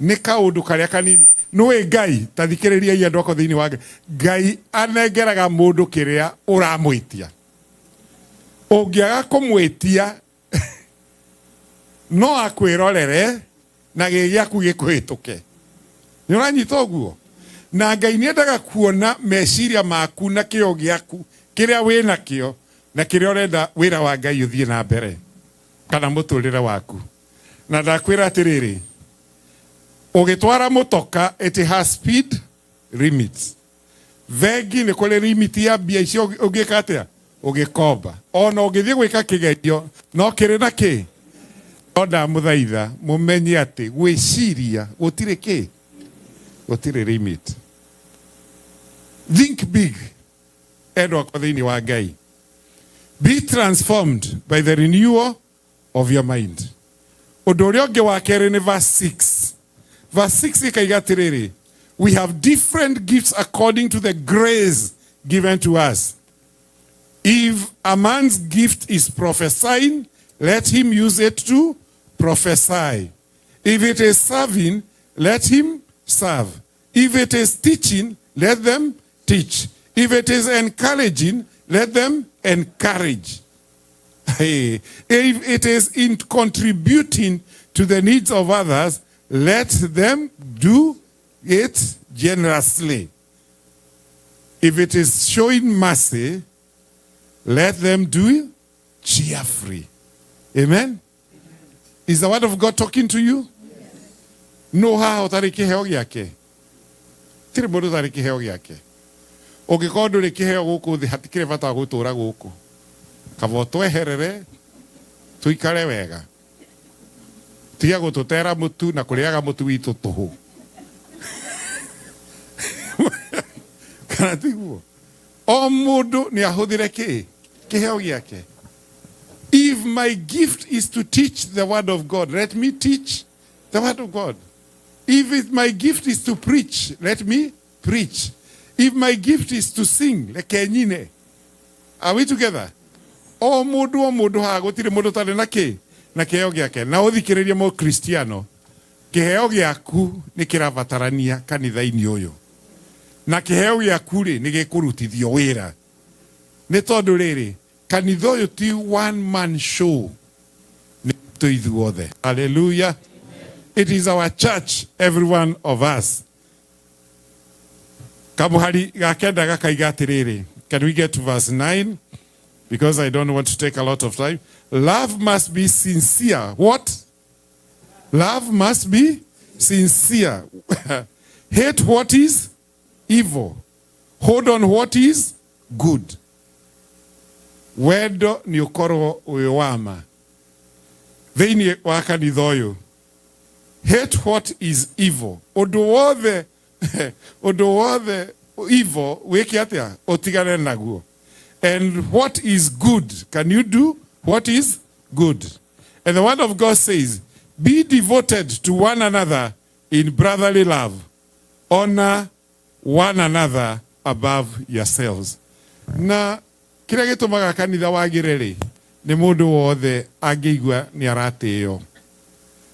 nĩ kaũndũ karĩa kanini. Nĩũĩ Ngai, ta thikĩrĩriai andũ akwa thĩinĩ wa Ngai. Ngai anengeraga mũndũ kĩrĩa ũramwĩtia. Ũngĩaga kũmwĩtia no akwĩrorere na gĩ gĩaku gĩkũhĩtũke. Nĩ ũranyita ũguo? Na Ngai nĩ endaga kuona meciria maku na kĩo gĩaku kĩrĩa wĩ nakĩo na kĩrĩa ũrenda wĩra wa Ngai ũthiĩ na mbere kana mũtũrĩre waku. Na ndakwĩra atĩrĩrĩ, ũgĩtwara mũtoka it has speed limits. Bengi nĩ kũrĩ limit ya mbia icio ũngĩka atĩa ũgĩkomba. Ona ũngĩthiĩ gwĩka kĩgerio no kĩrĩ na kĩ. No ndamũthaitha mũmenye atĩ gwĩciria gũtirĩ kĩ, gũtirĩ limit. Think big, endwa akwa thĩinĩ wa Ngai. Be transformed by the renewal of your mind. Ũndũ ũrĩa ũngĩ wa kerĩ nĩ verse 6. Verse 6 ĩkaiga atĩrĩrĩ, we have different gifts according to the grace given to us. If a man's gift is prophesying, let him use it to prophesy. If it is serving, let him serve. If it is teaching, let them teach. If it is encouraging, let them encourage. Hey, if it is in contributing to the needs of others, let them do it generously. If it is showing mercy, let them do it cheerfully. Amen? Is the word of God talking to you? No haha ũtarĩ kĩheo gĩake. Tirĩ mũndũ ũtarĩ kĩheo gĩake. Ũngĩkorwo ndũrĩ kĩheo gũkũ thĩ hatikĩrĩ bata wa gũtũra gũkũ. Kaba ũtweherere tũikare wega. Tiga gũtũtera mũtu na kũrĩaga mũtu witũ tũhũ. Kana tiguo? O mũndũ nĩ ahũthĩre kĩ? Kĩheo gĩake. If my gift is to teach the word of God, let me teach the word of God. If my gift is to preach, let me preach. If my gift is to sing, reke nyine. Are we together? O mũndũ o mũndũ haha gũtirĩ mũndũ ũtarĩ na kĩ? Na kĩheo gĩake. Na ũthikĩrĩrie mũkristiano, kĩheo gĩaku nĩ kĩrabatarania kanitha-inĩ ũyũ. Na kĩheo gĩaku rĩ, nĩ gĩkũrutithio wĩra. Nĩ tondũ rĩrĩ, kanitha ũyũ ti one man show. Nĩ tũ ithuothe. Hallelujah. It is our church, every one of us. Kamuhari ga kenda gakaiga atĩrĩrĩ. Can we get to verse 9? Because I don't want to take a lot of time. Love must be sincere. What? Love must be sincere. Hate what is evil. Hold on what is good. Wendo nĩ ũkorwo wĩ wa ma. Thĩinĩ wa kanitha ũyũ. Hate what is evil. Ũndũ wothe, ũndũ wothe evil wĩke atĩa? Ũtigane naguo. And what is good? Can you do what is good? And the word of God says, be devoted to one another in brotherly love. Honor one another above yourselves. Na kĩrĩa gĩtũmaga kanitha wagĩre rĩ, nĩ mũndũ wothe angĩigua nĩ aratĩo.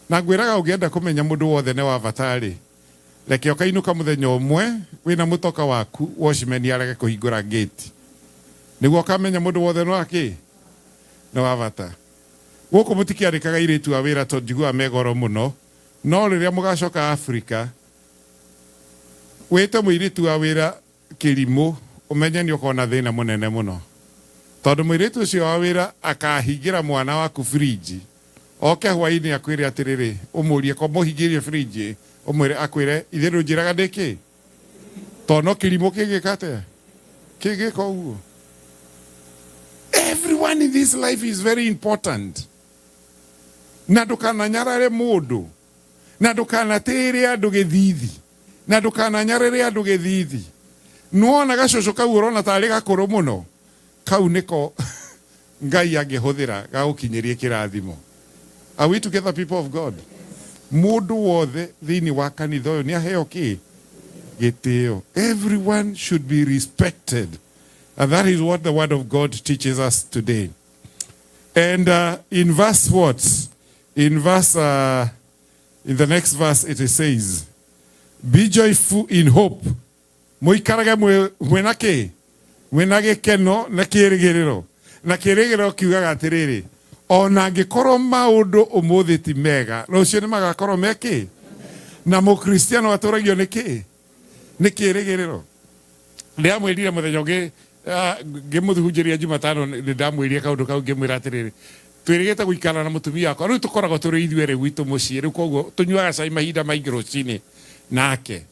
Na ngwĩraga ũngĩenda kũmenya mũndũ wothe nĩ wa bata rĩ, Reke ũkainũka mũthenya ũmwe wĩna mũtoka waku watchman arege kũhingũra gate nĩguo ũkamenya mũndũ wothe nĩ wakĩ nĩ wa bata. Gũkũ mũtikĩandĩkaga airĩtu a wĩra tondũ njiguaga me goro mũno, no rĩrĩa mũgacoka Afrika wĩte mũirĩtu wa wĩra kĩrimũ ũmenye nĩ ũkona thĩna mũnene mũno, tondũ mũirĩtu ũcio wa wĩra akahingĩra mwana waku fridge oke hwainĩ akwĩre atĩrĩrĩ, ũmũrie ko mũhingĩrie fridge, ũmwĩre akwĩre ithe ndũnjĩraga ndĩ kĩ, tondũ no kĩrimũ kĩngĩka atĩa kĩngĩka ũguo. Everyone in this life is very important. Na ndũkananyarare mũndũ, na ndũkanatĩĩre andũ gĩthithi, na ndũkananyarare andũ gĩthithi. Nĩwona gacũcũ kau ũrona tarĩ gakũrũ mũno, kau nĩko Ngai angĩhũthĩra gagũkinyĩrie kĩrathimo. Are we together, people of God? Mũndũ wothe thĩinĩ wa kanitha ũyũ nĩ aheo kĩ? Gĩtĩo. Everyone should be respected. And that is what the word of God teaches us today. And in verse what? In verse, in the next verse it says, be joyful in hope. Mũikarage mwĩna kĩ? Mwĩna gĩkeno na kĩĩrĩgĩrĩro. Na kĩĩrĩgĩrĩro kiugaga atĩrĩrĩ, ona angĩkorwo maũndũ ũmũthĩ ti mega, rũciũ nĩ magakorwo me kĩ? Na mũkristiano atũragio nĩ kĩ? Nĩ kĩĩrĩgĩrĩro. Ndĩramwĩrire mũthenya ũngĩ, ngĩmũhunjĩria Jumatano, nĩ ndamwĩrire kaũndũ kau ngĩmwĩra atĩrĩrĩ, twĩrĩgĩte gũikara na mũtumia wakwa, rĩu tũkoragwo tũrĩ ithuerĩ gwitũ mũciĩ, rĩu koguo tũnyuaga cai mahinda maingĩ rũcinĩ nake.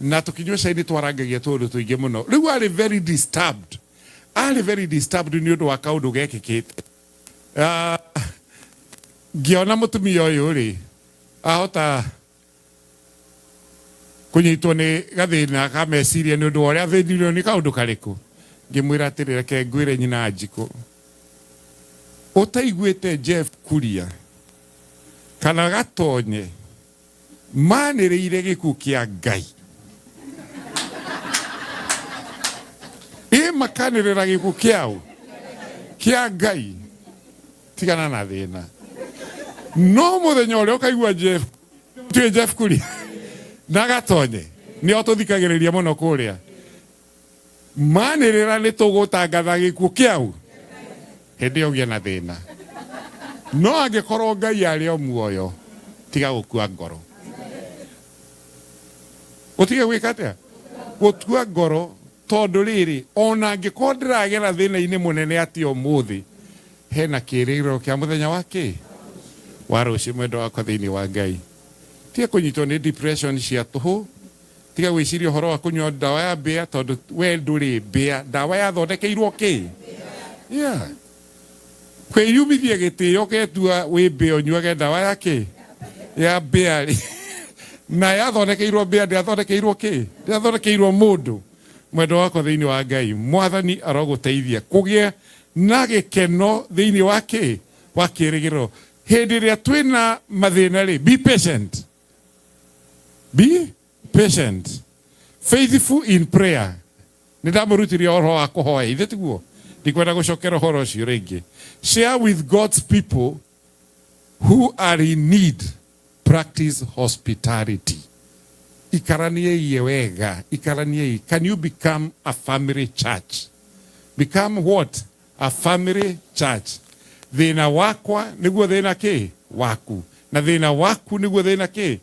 Na tũkĩnyua cai nĩ twarangagia tũũndũ tũingĩ mũno. Rĩu arĩ very disturbed. Arĩ very disturbed nĩ ũndũ wa kaũndũ gekĩkĩte. Ngĩona mũtumia ũyũ rĩ, ahota kũnyitwo nĩ gathĩna ka meciria nĩ ũndũ wa ũrĩa athĩnirio nĩ kaũndũ karĩkũ. Ngĩmwĩra atĩrĩ, reke ngwĩre nyina Njikũ, ũtaiguĩte Jeff Kuria kana Gatonye manĩrĩire gĩkuũ kĩa Ngai, ĩ makanĩrĩra gĩkuũ kĩao kĩa Ngai, tigana na thĩna. No mũthenya ũrĩa ũkaigua Jeff, tuĩ Jeff Kuria na Gatonye nĩo tũthikagĩrĩria mũno kũrĩa, manĩrĩra nĩ tũgũtangatha gĩkuũ kĩao, hĩndĩ ĩyo ũgĩe na thĩna. No angĩkorwo Ngai arĩ o muoyo, tiga gũkua ngoro. Ũtige gwĩka atĩa? Gũtua ngoro, tondũ rĩrĩ, ona angĩkorwo ndĩragera thĩna-inĩ mũnene atĩa ũmũthĩ, hena kĩĩrĩgĩrĩro kĩa mũthenya wa kĩ? Wa rũciũ, mwendwa wakwa thĩinĩ wa Ngai. Tiga kũnyitwo nĩ depression cia tũhũ, tiga gwĩciria ũhoro wa kũnyua ndawa ya mbĩa, tondũ we ndũrĩ mbĩa, ndawa yathondekeirwo kĩ? Yeah. Kwĩyumithia gĩtĩo ũgetua wĩ mbĩa ũnyuage ndawa ya kĩ? Ya mbĩa rĩ. Na yathondekeirwo mbĩa, ndĩathondekeirwo kĩ? Ndĩathondekeirwo mũndũ. Mwendwa wakwa thĩinĩ wa Ngai, Mwathani arogũteithia kũgĩa na gĩkeno thĩinĩ wa kĩ? Wa kĩĩrĩgĩrĩro. Hĩndĩ ĩrĩa twĩna mathĩna rĩ, be patient. Be patient. Faithful in prayer. Nĩ ndamũrutire ũhoro wa kũhoya, ithe tiguo? Ndikwenda gũcokera ũhoro ũcio rĩngĩ. Share with God's people who are in need. Practice hospitality. Ikaraniei wega, ikaraniei. Can you become a family church? Become what? A family church. Thĩna wakwa nĩguo thĩna kĩ? Waku. Na thĩna waku nĩguo thĩna kĩ?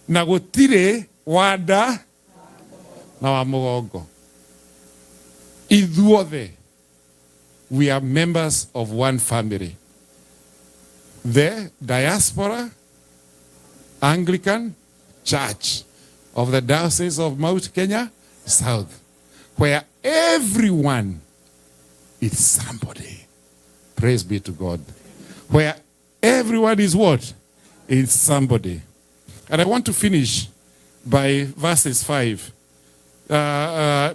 Na gũtirĩ wa nda na wa mũgongo. Ithuothe we are members of one family. The Diaspora Anglican Church of the Diocese of Mount Kenya South, where everyone is somebody. Praise be to God. Where everyone is what? Is somebody. And I want to finish by verses 5.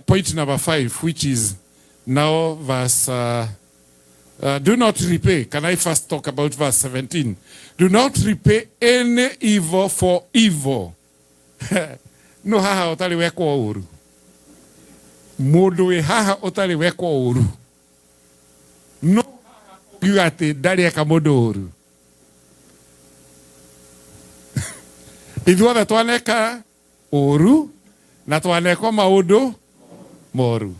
Point number 5, which is now verse... do not repay. Can I first talk about verse 17? Do not repay any evil for evil. No haha ũtarĩ wekwo ũru. Mũndũ wĩ haha ũtarĩ wekwo ũru. No haha ũngiuga atĩ ndarĩ eka mũndũ ũru. Ithuothe twaneka Ũru na twanekwo maũndũ moru.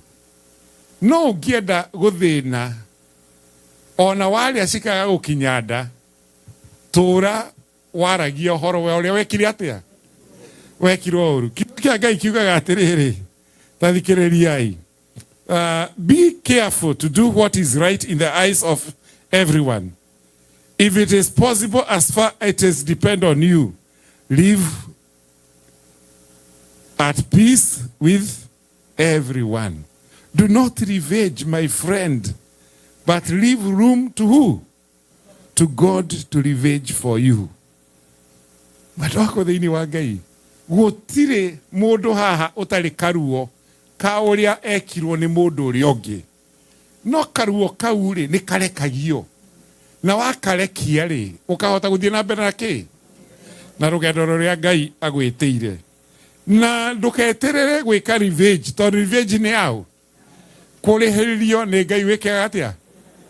No ũngĩenda gũthĩna ona warĩa cikaga gũkinya nda, tũra waragia ũhoro wa ũrĩa wekire atĩa, wekirwo ũru. Kiugo kĩa Ngai kiugaga atĩrĩrĩ, ta thikĩrĩriai. Be careful to do what is right in the eyes of everyone. If it is possible, as far as it is depend on you, live at peace with everyone. Do not revenge, my friend, but leave room to who? To God to revenge for you. Andũ akwa thĩinĩ wa Ngai, gũtirĩ mũndũ haha ũtarĩ karuo ka ũrĩa ekirwo nĩ mũndũ ũrĩa ũngĩ. No karuo kau rĩ, nĩ karekagio. Na wakarekia rĩ, ũkahota gũthiĩ na mbere na kĩ? Na rũgendo rũrĩa Ngai agwĩtĩire. Na ndũketerere gwĩka revenge, tondũ revenge nĩ yaũ? Kũrĩhĩrio nĩ Ngai wĩkaga atĩa?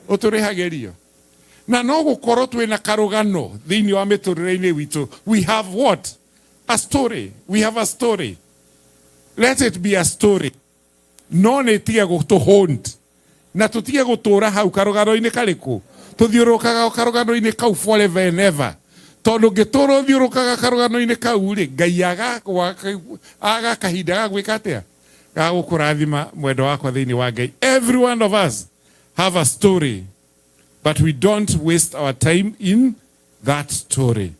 Ũtũrĩhagĩrio. Na no gũkorwo twĩna karũgano thĩinĩ wa mĩtũrĩre-inĩ witũ. We have what? A story. We have a story. Let it be a story. No nĩ ĩtige gũtũhaunt. Na tũtige gũtũra hau karũgano-inĩ karĩkũ? Tũthiũrũrũkaga karũgano-inĩ kau forever and ever. Tondũ ũngĩtũra ũthiũrũrũkaga karũgano-inĩ kau rĩ, Ngai aga kahinda ga gwĩka atĩa? Ga gũkũrathima mwendo wakwa thĩinĩ wa Ngai. Every one of us have a story, but we don't waste our time in that story.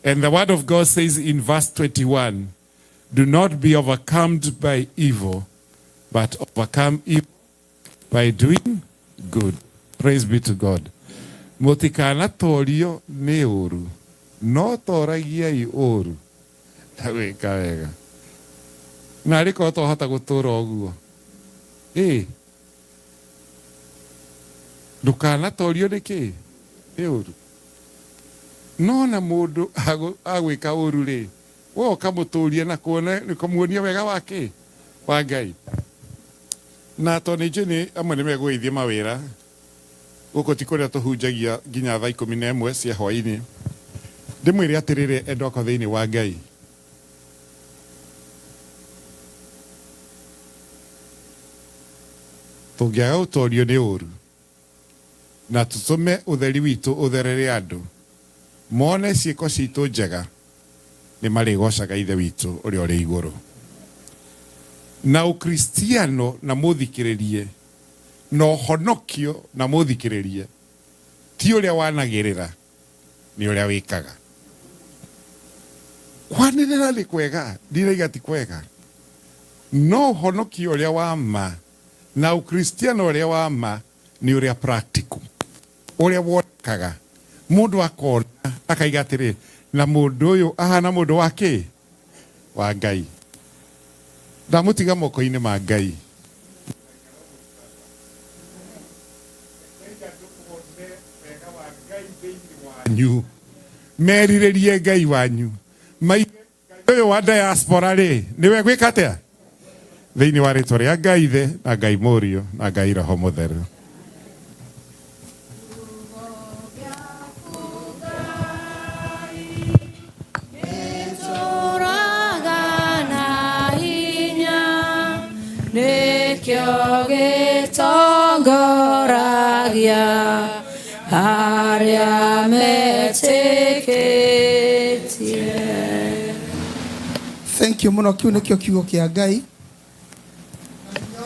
And the word of God says in verse 21, do not be overcome by evil, but overcome evil by doing good. Praise be to God. Mũtikanatorio nĩ ũru, no toragiai ũru na gwĩka wega. Na arĩ korwo twahota gũtũra ũguo. Ĩ, ndũkanatorio nĩ kĩ? Nĩ ũru. No na mũndũ agwĩka ũru rĩ, we ũkamũtũria na kuona kũmuonia wega wa kĩ? Wa Ngai. Na tondũ nĩ njũĩ nĩ amwe nĩ megũgĩthiĩ mawĩra, gũkũ ti kũrĩa tũhunjagia nginya thaa ikũmi na ĩmwe cia hwaĩ-inĩ. Ndĩmwĩre atĩrĩrĩ endwa akwa thĩinĩ wa Ngai. Tũngĩaga gũtorio nĩ ũru na tũtũme ũtheri witũ ũtherere andũ mone ciĩko citũ njega, nĩ marĩgocaga Ithe witũ ũrĩa ũrĩ igũrũ. Na ũkristiano na mũthikĩrĩrie, na ũhonokio na mũthikĩrĩrie, ti ũrĩa wanagĩrĩra, nĩ ũrĩa wĩkaga. Kwanĩrĩra nĩ kwega, ndiraiga ti kwega, no ũhonokio ũrĩa wa ma na ũkristiano ũrĩa wa ma nĩ ũrĩa practical, ũrĩa wonekaga. Mũndũ akona akaiga atĩrĩ, na mũndũ ũyũ ahana mũndũ wa kĩ? Wa Ngai. Ndamũtiga moko-inĩ ma Ngai. Wanyu merirĩrie Ngai wanyu maige Ngai ũyũ wa diaspora rĩ nĩwe gwĩka atĩa thĩinĩ wa rĩtwa rĩa Ngai Ithe na Ngai Mũriũ na Ngai Roho Mũtheru. Tũraga na hinya nĩkĩo gĩtongoragia arĩa metĩkĩtie. Thank you mũno. Kiu nĩkĩo kiugo kĩa Ngai.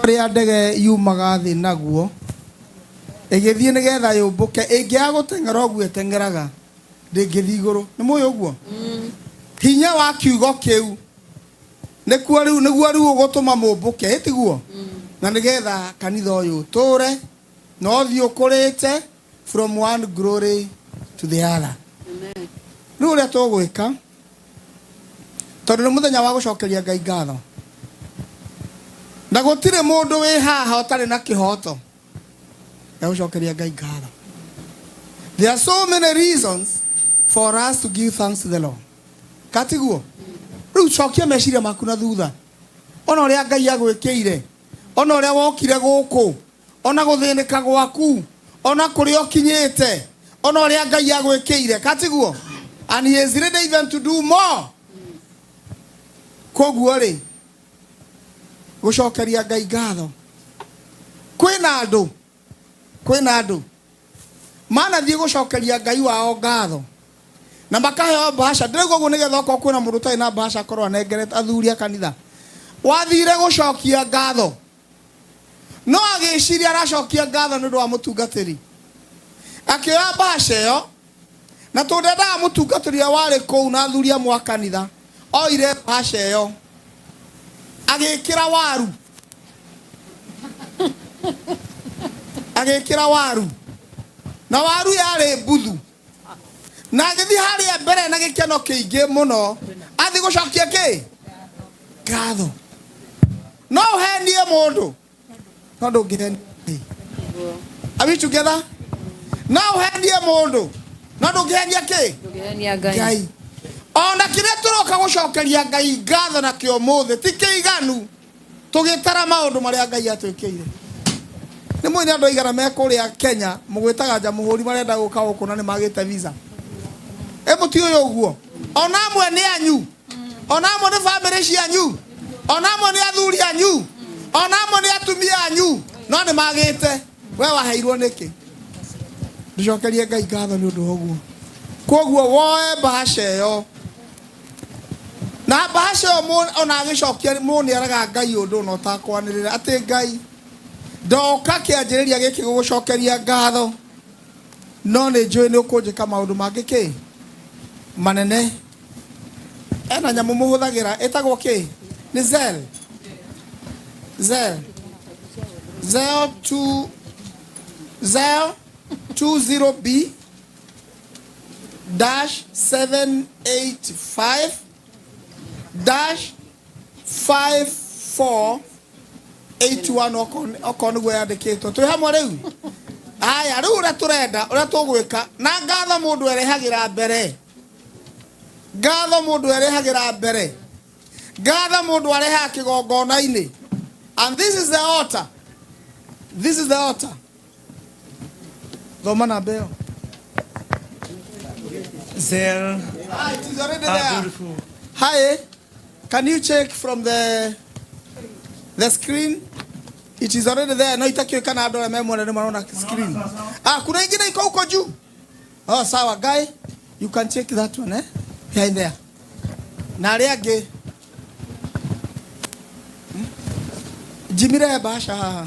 Ũrĩa ndege yumaga thĩ naguo ĩgĩthiĩ nĩgetha yũmbũke, ĩngĩaga gũteng'era ũguo ĩteng'eraga ndĩngĩthiĩ igũrũ. Nĩ mũĩ ũguo? Hinya wa kiugo kĩu nĩkuo rĩu nĩguo rĩu ũgũtũma mũmbũke, ĩtiguo? Na nĩgetha kanitha ũyũ ũtũre na ũthiĩ ũkũrĩte from one glory to the other. Rĩu ũrĩa tũgwĩka, tondũ nĩ mũthenya wa gũcokeria Ngai ngatho, na gũtirĩ mũndũ wĩ haha ũtarĩ na kĩhoto gĩa gũcokeria Ngai ngatho. There are so many reasons for us to give thanks to the Lord. Katiguo? Rĩu cokia meciria maku na thutha, ona ũrĩa Ngai agwĩkĩire, ona ũrĩa wokire gũkũ, ona gũthĩnĩka gwaku, ona kũrĩa ũkinyĩte, ona ũrĩa Ngai agwĩkĩire. Katiguo? And he is ready even to do more. Koguo rĩ, gũcokeria Ngai ngatho, kwĩna andũ, kwĩna andũ manathiĩ gũcokeria Ngai wao ngatho na makaheo mbaca. Ndĩrauga ũguo nĩgetha okorwo kwĩna mũndũ ũtarĩ na mbaca akorwo anengerete athuri a kanitha. Wathire gũcokia ngatho, no agĩciria aracokia ngatho nĩ ũndũ wa mũtungatĩri, akĩoya mbaca ĩyo, na tondũ ndendaga mũtungatĩri ũrĩa warĩ kũu na athuri amwe a kanitha, oire mbaca ĩyo agĩkĩra waru, agĩkĩra waru, na waru yarĩ mbuthu, na agĩthiĩ harĩa mbere na gĩkeno kĩingĩ mũno athiĩ gũcokia kĩ ngatho. No ũhenie mũndũ, no ndũngĩhenia Ngai. Are we together? No ũhenie mũndũ, no ndũngĩhenia kĩ? Ndũngĩhenia Ngai. Ngai. Ona kĩrĩa tũroka gũcokeria Ngai ngatho nakĩo ũmũthĩ ti kĩiganu tũgĩtara maũndũ marĩa Ngai atwĩkĩire. Nĩ mũĩ nĩ andũ aigana me kũrĩa Kenya mũgwĩtaga njamũhũri marenda gũka gũkũ na nĩ magĩte visa. Ĩ mũtiũĩ ũguo? Ona amwe nĩ anyu, ona amwe nĩ bamĩrĩ cianyu, ona amwe nĩ athuri anyu, ona amwe nĩ atumia anyu, no nĩ magĩte. We waheirwo nĩkĩ? Ndũcokerie Ngai ngatho nĩ ũndũ wa ũguo. Koguo woe mbaca ĩyo, na mbaca ĩyo ona agĩcokia mũndũ nĩ araga Ngai ũndũ na ũtakwanĩrĩra atĩ Ngai ndoka kĩanjĩrĩria gĩkĩ gũgũcokeria ngatho, no nĩ njũĩ nĩ ũkũnjĩka maũndũ mangĩ kĩ manene. Ena nyamũ mũhũthagĩra ĩtagwo kĩ? Nĩ Zelle. Zelle. Zelle 2 Zelle 20B dash 785 dash 5481, okorwo nĩguo yandĩkĩtwo. Twĩ hamwe rĩu? Aya, rĩu ũrĩa tũrenda, ũrĩa tũgwĩka na ngatho, mũndũ erehagĩra mbere ngatho, mũndũ erehagĩra mbere ngatho, mũndũ arehaga kĩgongona-inĩ. And this is the altar, this is the altar. Thoma namba ĩyo. Zelle. Ah, it is already Ah, there. beautiful. Hi, can you check from the screen? It is already there. No itakio kana andũ arĩa me mwena nĩ marona screen. Ah, kuna ingine iko huko juu. Oh, sawa guy. You can check that one, eh? Behind there. Na arĩa angĩ. Jimire bahasha haha.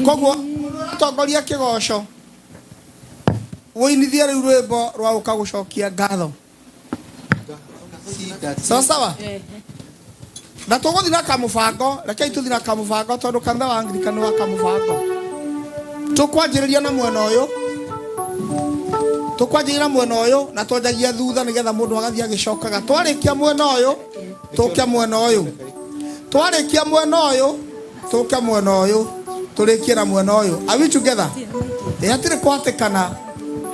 Koguo mũndũ ũratongoria kĩgoco, ũinithie rĩu rwĩmbo rwa gũka gũcokia ngatho. Sawa sawa. Na tũgũthiĩ na kamũbango, rekei tũthiĩ na kamũbango tondũ kanitha wa Anglican nĩ wa kamũbango. Tũkwanjĩrĩria na mwena ũyũ, tũkwanjĩrĩria na mwena ũyũ, na twanjagia thutha nĩgetha mũndũ agathiĩ agĩcokaga. Twarĩkia mwena ũyũ, tũke mwena ũyũ. Twarĩkia mwena ũyũ, tũke mwena ũyũ, tũrĩkie na mwena ũyũ. Are we together? Ĩ hatirĩ kũhatĩkana,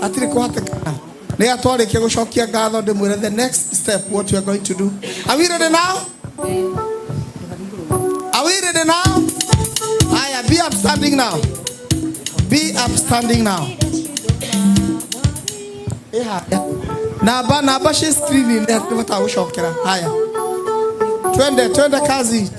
hatirĩ kũhatĩkana. Nĩgetha twarĩkia gũcokia ngatho ndĩmwĩre the next step, what we are going to do. Are we ready now? Are we ready now? Aya, be upstanding now. Be upstanding now. Ĩ haya. Namba namba ci screen nĩ bata gũcokera. Haya. Twende, twende kazi.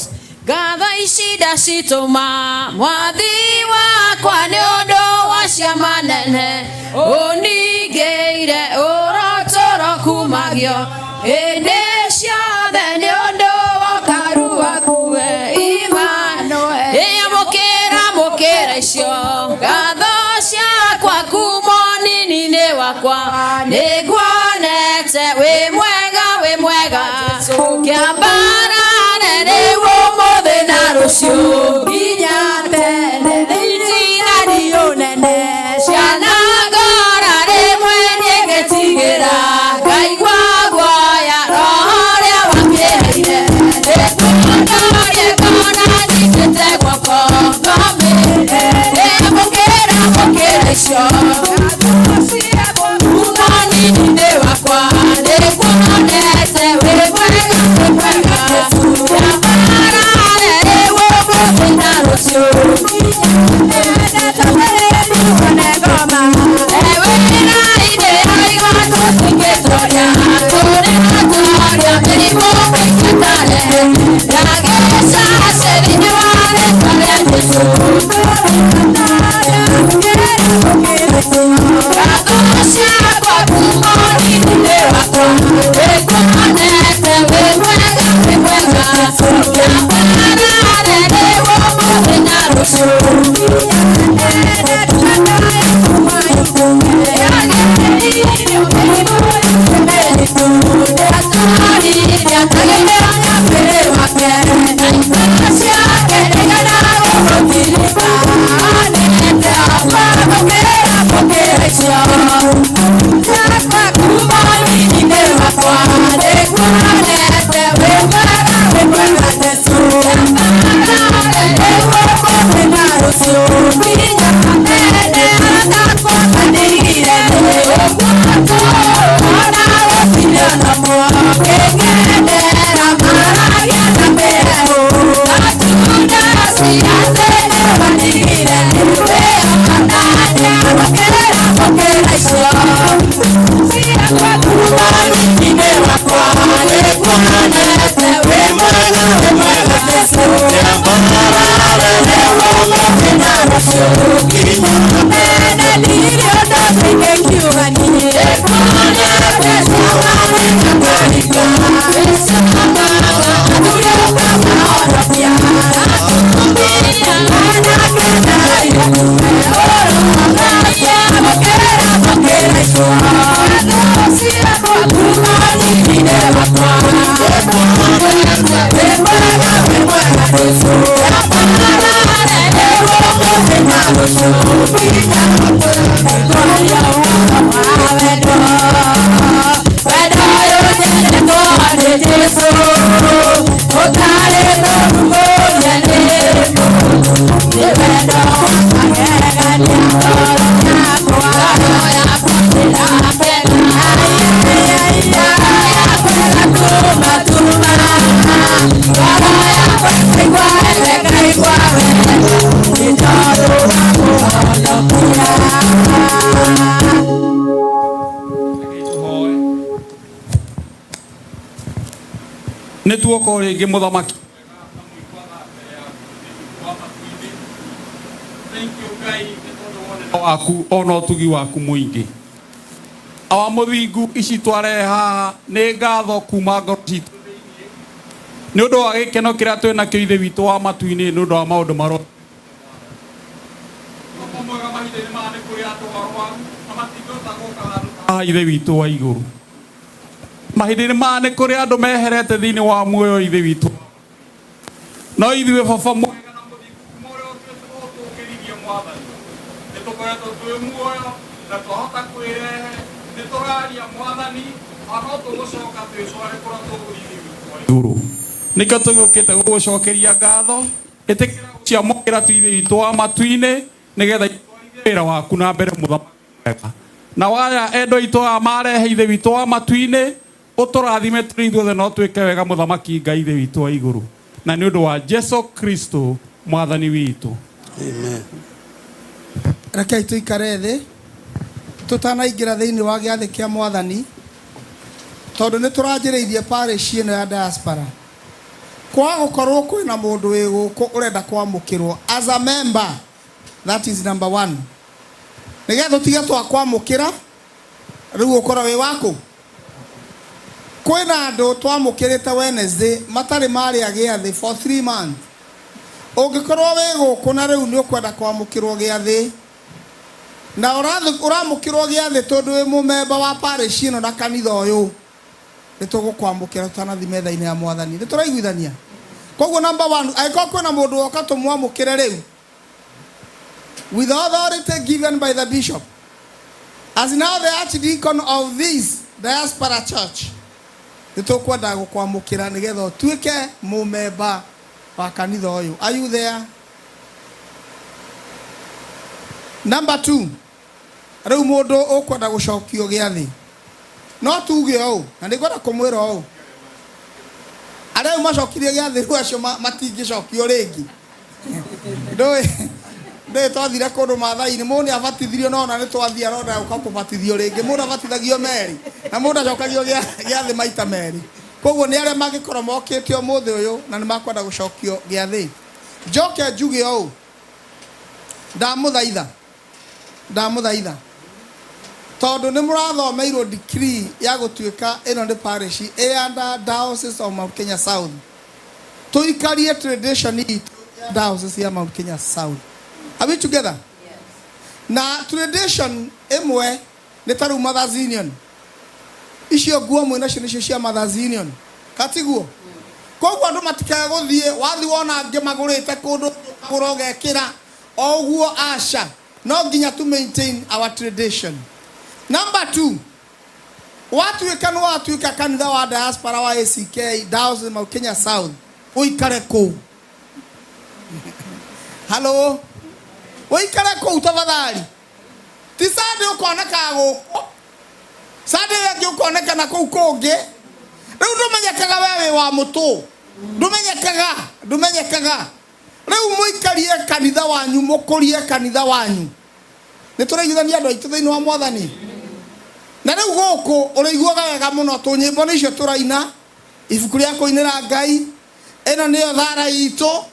Ngatho ici ndacitũma mwathi wakwa nĩ ũndũ wa ciama nene ũningĩire, ũrotũro kumagio hĩndĩ ciothe nĩ ũndũ wa ũkaru waku we Emmanuel. Ĩamũkĩra, mũkĩra icio ngatho ciakwa kuma ũnini-inĩ wakwa, nĩnguonete wĩ mwega, wĩ mwega, kĩambarare rĩu ũmũthĩ na rũciũ nginya tene, itinanio nene ciana ngora rĩmwe nĩngetigĩra, ngaigua guoya roho ũrĩa wakĩheire, nĩguo ngona nyitĩte guoko ngomĩre. Ĩamũkĩra, mũkĩra icio kuma ũnini-inĩ wakwa, nĩnguonete wĩ mwega, wĩ mwega. Nĩ tuoka o rĩngĩ mũthamaki waku ona ũtugi waku mũingĩ. Awa mũthingu, ici twarehe haha nĩ ngatho kuma ngoro citũ thĩinĩ nĩ ũndũ wa gĩkeno kĩrĩa twĩ nakĩo Ithe witũ wa matu-inĩ, nĩ ũndũ wa maũndũ marĩa mwega mahinda-inĩ maya. Nĩ kũrĩ andũ arwaru na matingĩhota gũka handũ haha Ithe witũ wa igũrũ. Mahinda-inĩ maya nĩ kũrĩ andũ meherete thĩinĩ wa muoyo, Ithe witũ, no ithuĩ, Baba mwega na mũthingu, kuma ũrĩa ũtũũkĩririe, Mwathani, nĩ tũkoretwo twĩ muoyo na twahota kwĩrehe. Nĩ tũraria, Mwathani, ona no tũgũcoka twĩtware kũrĩa tũgũthiĩ, Ithe witũ wa igũrũ. Nĩkĩo tũgĩũkĩte gũgũcokeria ngatho. Ĩtĩkĩra gũciamũkĩra tu, Ithe witũ wa matu-inĩ, nĩgetha itwarithie wĩra waku na mbere, mũthamaki mwega. Na waya endo aitũ aya marehe, Ithe witũ wa matu-inĩ, ũtũrathime tũrĩ ithuothe no twĩke wega, mũthamaki Ngai, Ithe witũ wa igũrũ, na nĩ ũndũ wa Jesu Kristo Mwathani witũ. Amen. Rekei tũikare thĩ tũtanaingĩra thĩinĩ wa gĩathĩ kĩa Mwathani, tondũ nĩ tũranjĩrĩirie parish ĩno ya diaspora. Kwaga gũkorwo kwĩna mũndũ wĩ gũkũ ũrenda kwamũkĩrwo as a member, that is number one, nĩgetha tũtige twakwamũkĩra rĩu ũkorwo wĩ waku. Kwĩna andũ twamũkĩrĩte Wednesday matarĩ marĩa gĩathĩ for 3 months. Ũngĩkorwo wĩ gũkũ na rĩu nĩ ũkwenda kwamũkĩrwo gĩathĩ na ũramũkĩrwo gĩathĩ tondũ wĩ mũmemba wa parish ĩno na kanitha ũyũ, nĩ tũgũkwamũkĩra tũtanathi metha-inĩ ya Mwathani. Nĩ tũraiguithania? Koguo number one, angĩkorwo kwĩna mũndũ woka tũmwamũkĩre rĩu with authority given by the bishop as now the archdeacon of this diaspora church, nĩ tũkwenda gũkwamũkĩra nĩgetha ũtuĩke mũmemba wa kanitha ũyũ. Are you there? Number two, rĩu mũndũ ũkwenda gũcokio gĩathĩ, no tuge ũũ, na nĩngwenda kũmwĩra ũũ, arĩa rĩu macokirie gĩathĩ rĩu acio matingĩcokio rĩngĩ. Ndũĩ twathire kũndũ Maathai-inĩ, mũndũ nĩ abatithirio, no ona nĩ twathiĩ aronda gũka kũbatithio rĩngĩ. Mũndũ abatithagio merĩ na mũndũ acokagio gĩathĩ maita merĩ. Koguo nĩ arĩa mangĩkorwo mokĩte ũmũthĩ ũyũ na nĩ makwenda gũcokio gĩathĩ, njoke njuge ũũ, ndamũthaitha, ndamũthaitha, tondũ nĩ mũrathomeirwo decree ya gũtuĩka ĩno nĩ parish ĩ under Diocese of Mount Kenya South, tũikarie tradition itũ ya Diocese ya Mount Kenya South. Are we together? Na tradition ĩmwe nĩ ta rĩu Mothers Union, icio nguo mwĩ nacio nĩcio cia Mothers Union, katiguo? Koguo andũ matikae gũthiĩ wathi wona angĩ magũrĩte kũndũ ũkagũra ũgekĩra o ũguo. Aca, no nginya to maintain our tradition. Number two, watuĩka nĩ watuĩka kanitha wa diaspora wa ACK Diocese Mount Kenya South, ũikare kũu. Halo, ũikare kũu tafadhali. Ti Sunday ũkonekaga gũkũ, Sunday ĩyo ĩngĩ ũkonekana kũu kũngĩ. Rĩu ndũmenyekaga we wĩ wa mũtũ, ndũmenyekaga, ndũmenyekaga. Rĩu mũikarie kanitha wanyu, mũkũrie kanitha wanyu. Nĩ tũraiguithania, andũ aitũ thĩinĩ wa Mwathani? Na rĩu gũkũ ũrĩiguaga wega mũno tũnyĩmbo nĩ icio tũraina, ibuku rĩa kũinĩra Ngai, ĩno nĩyo thara itũ.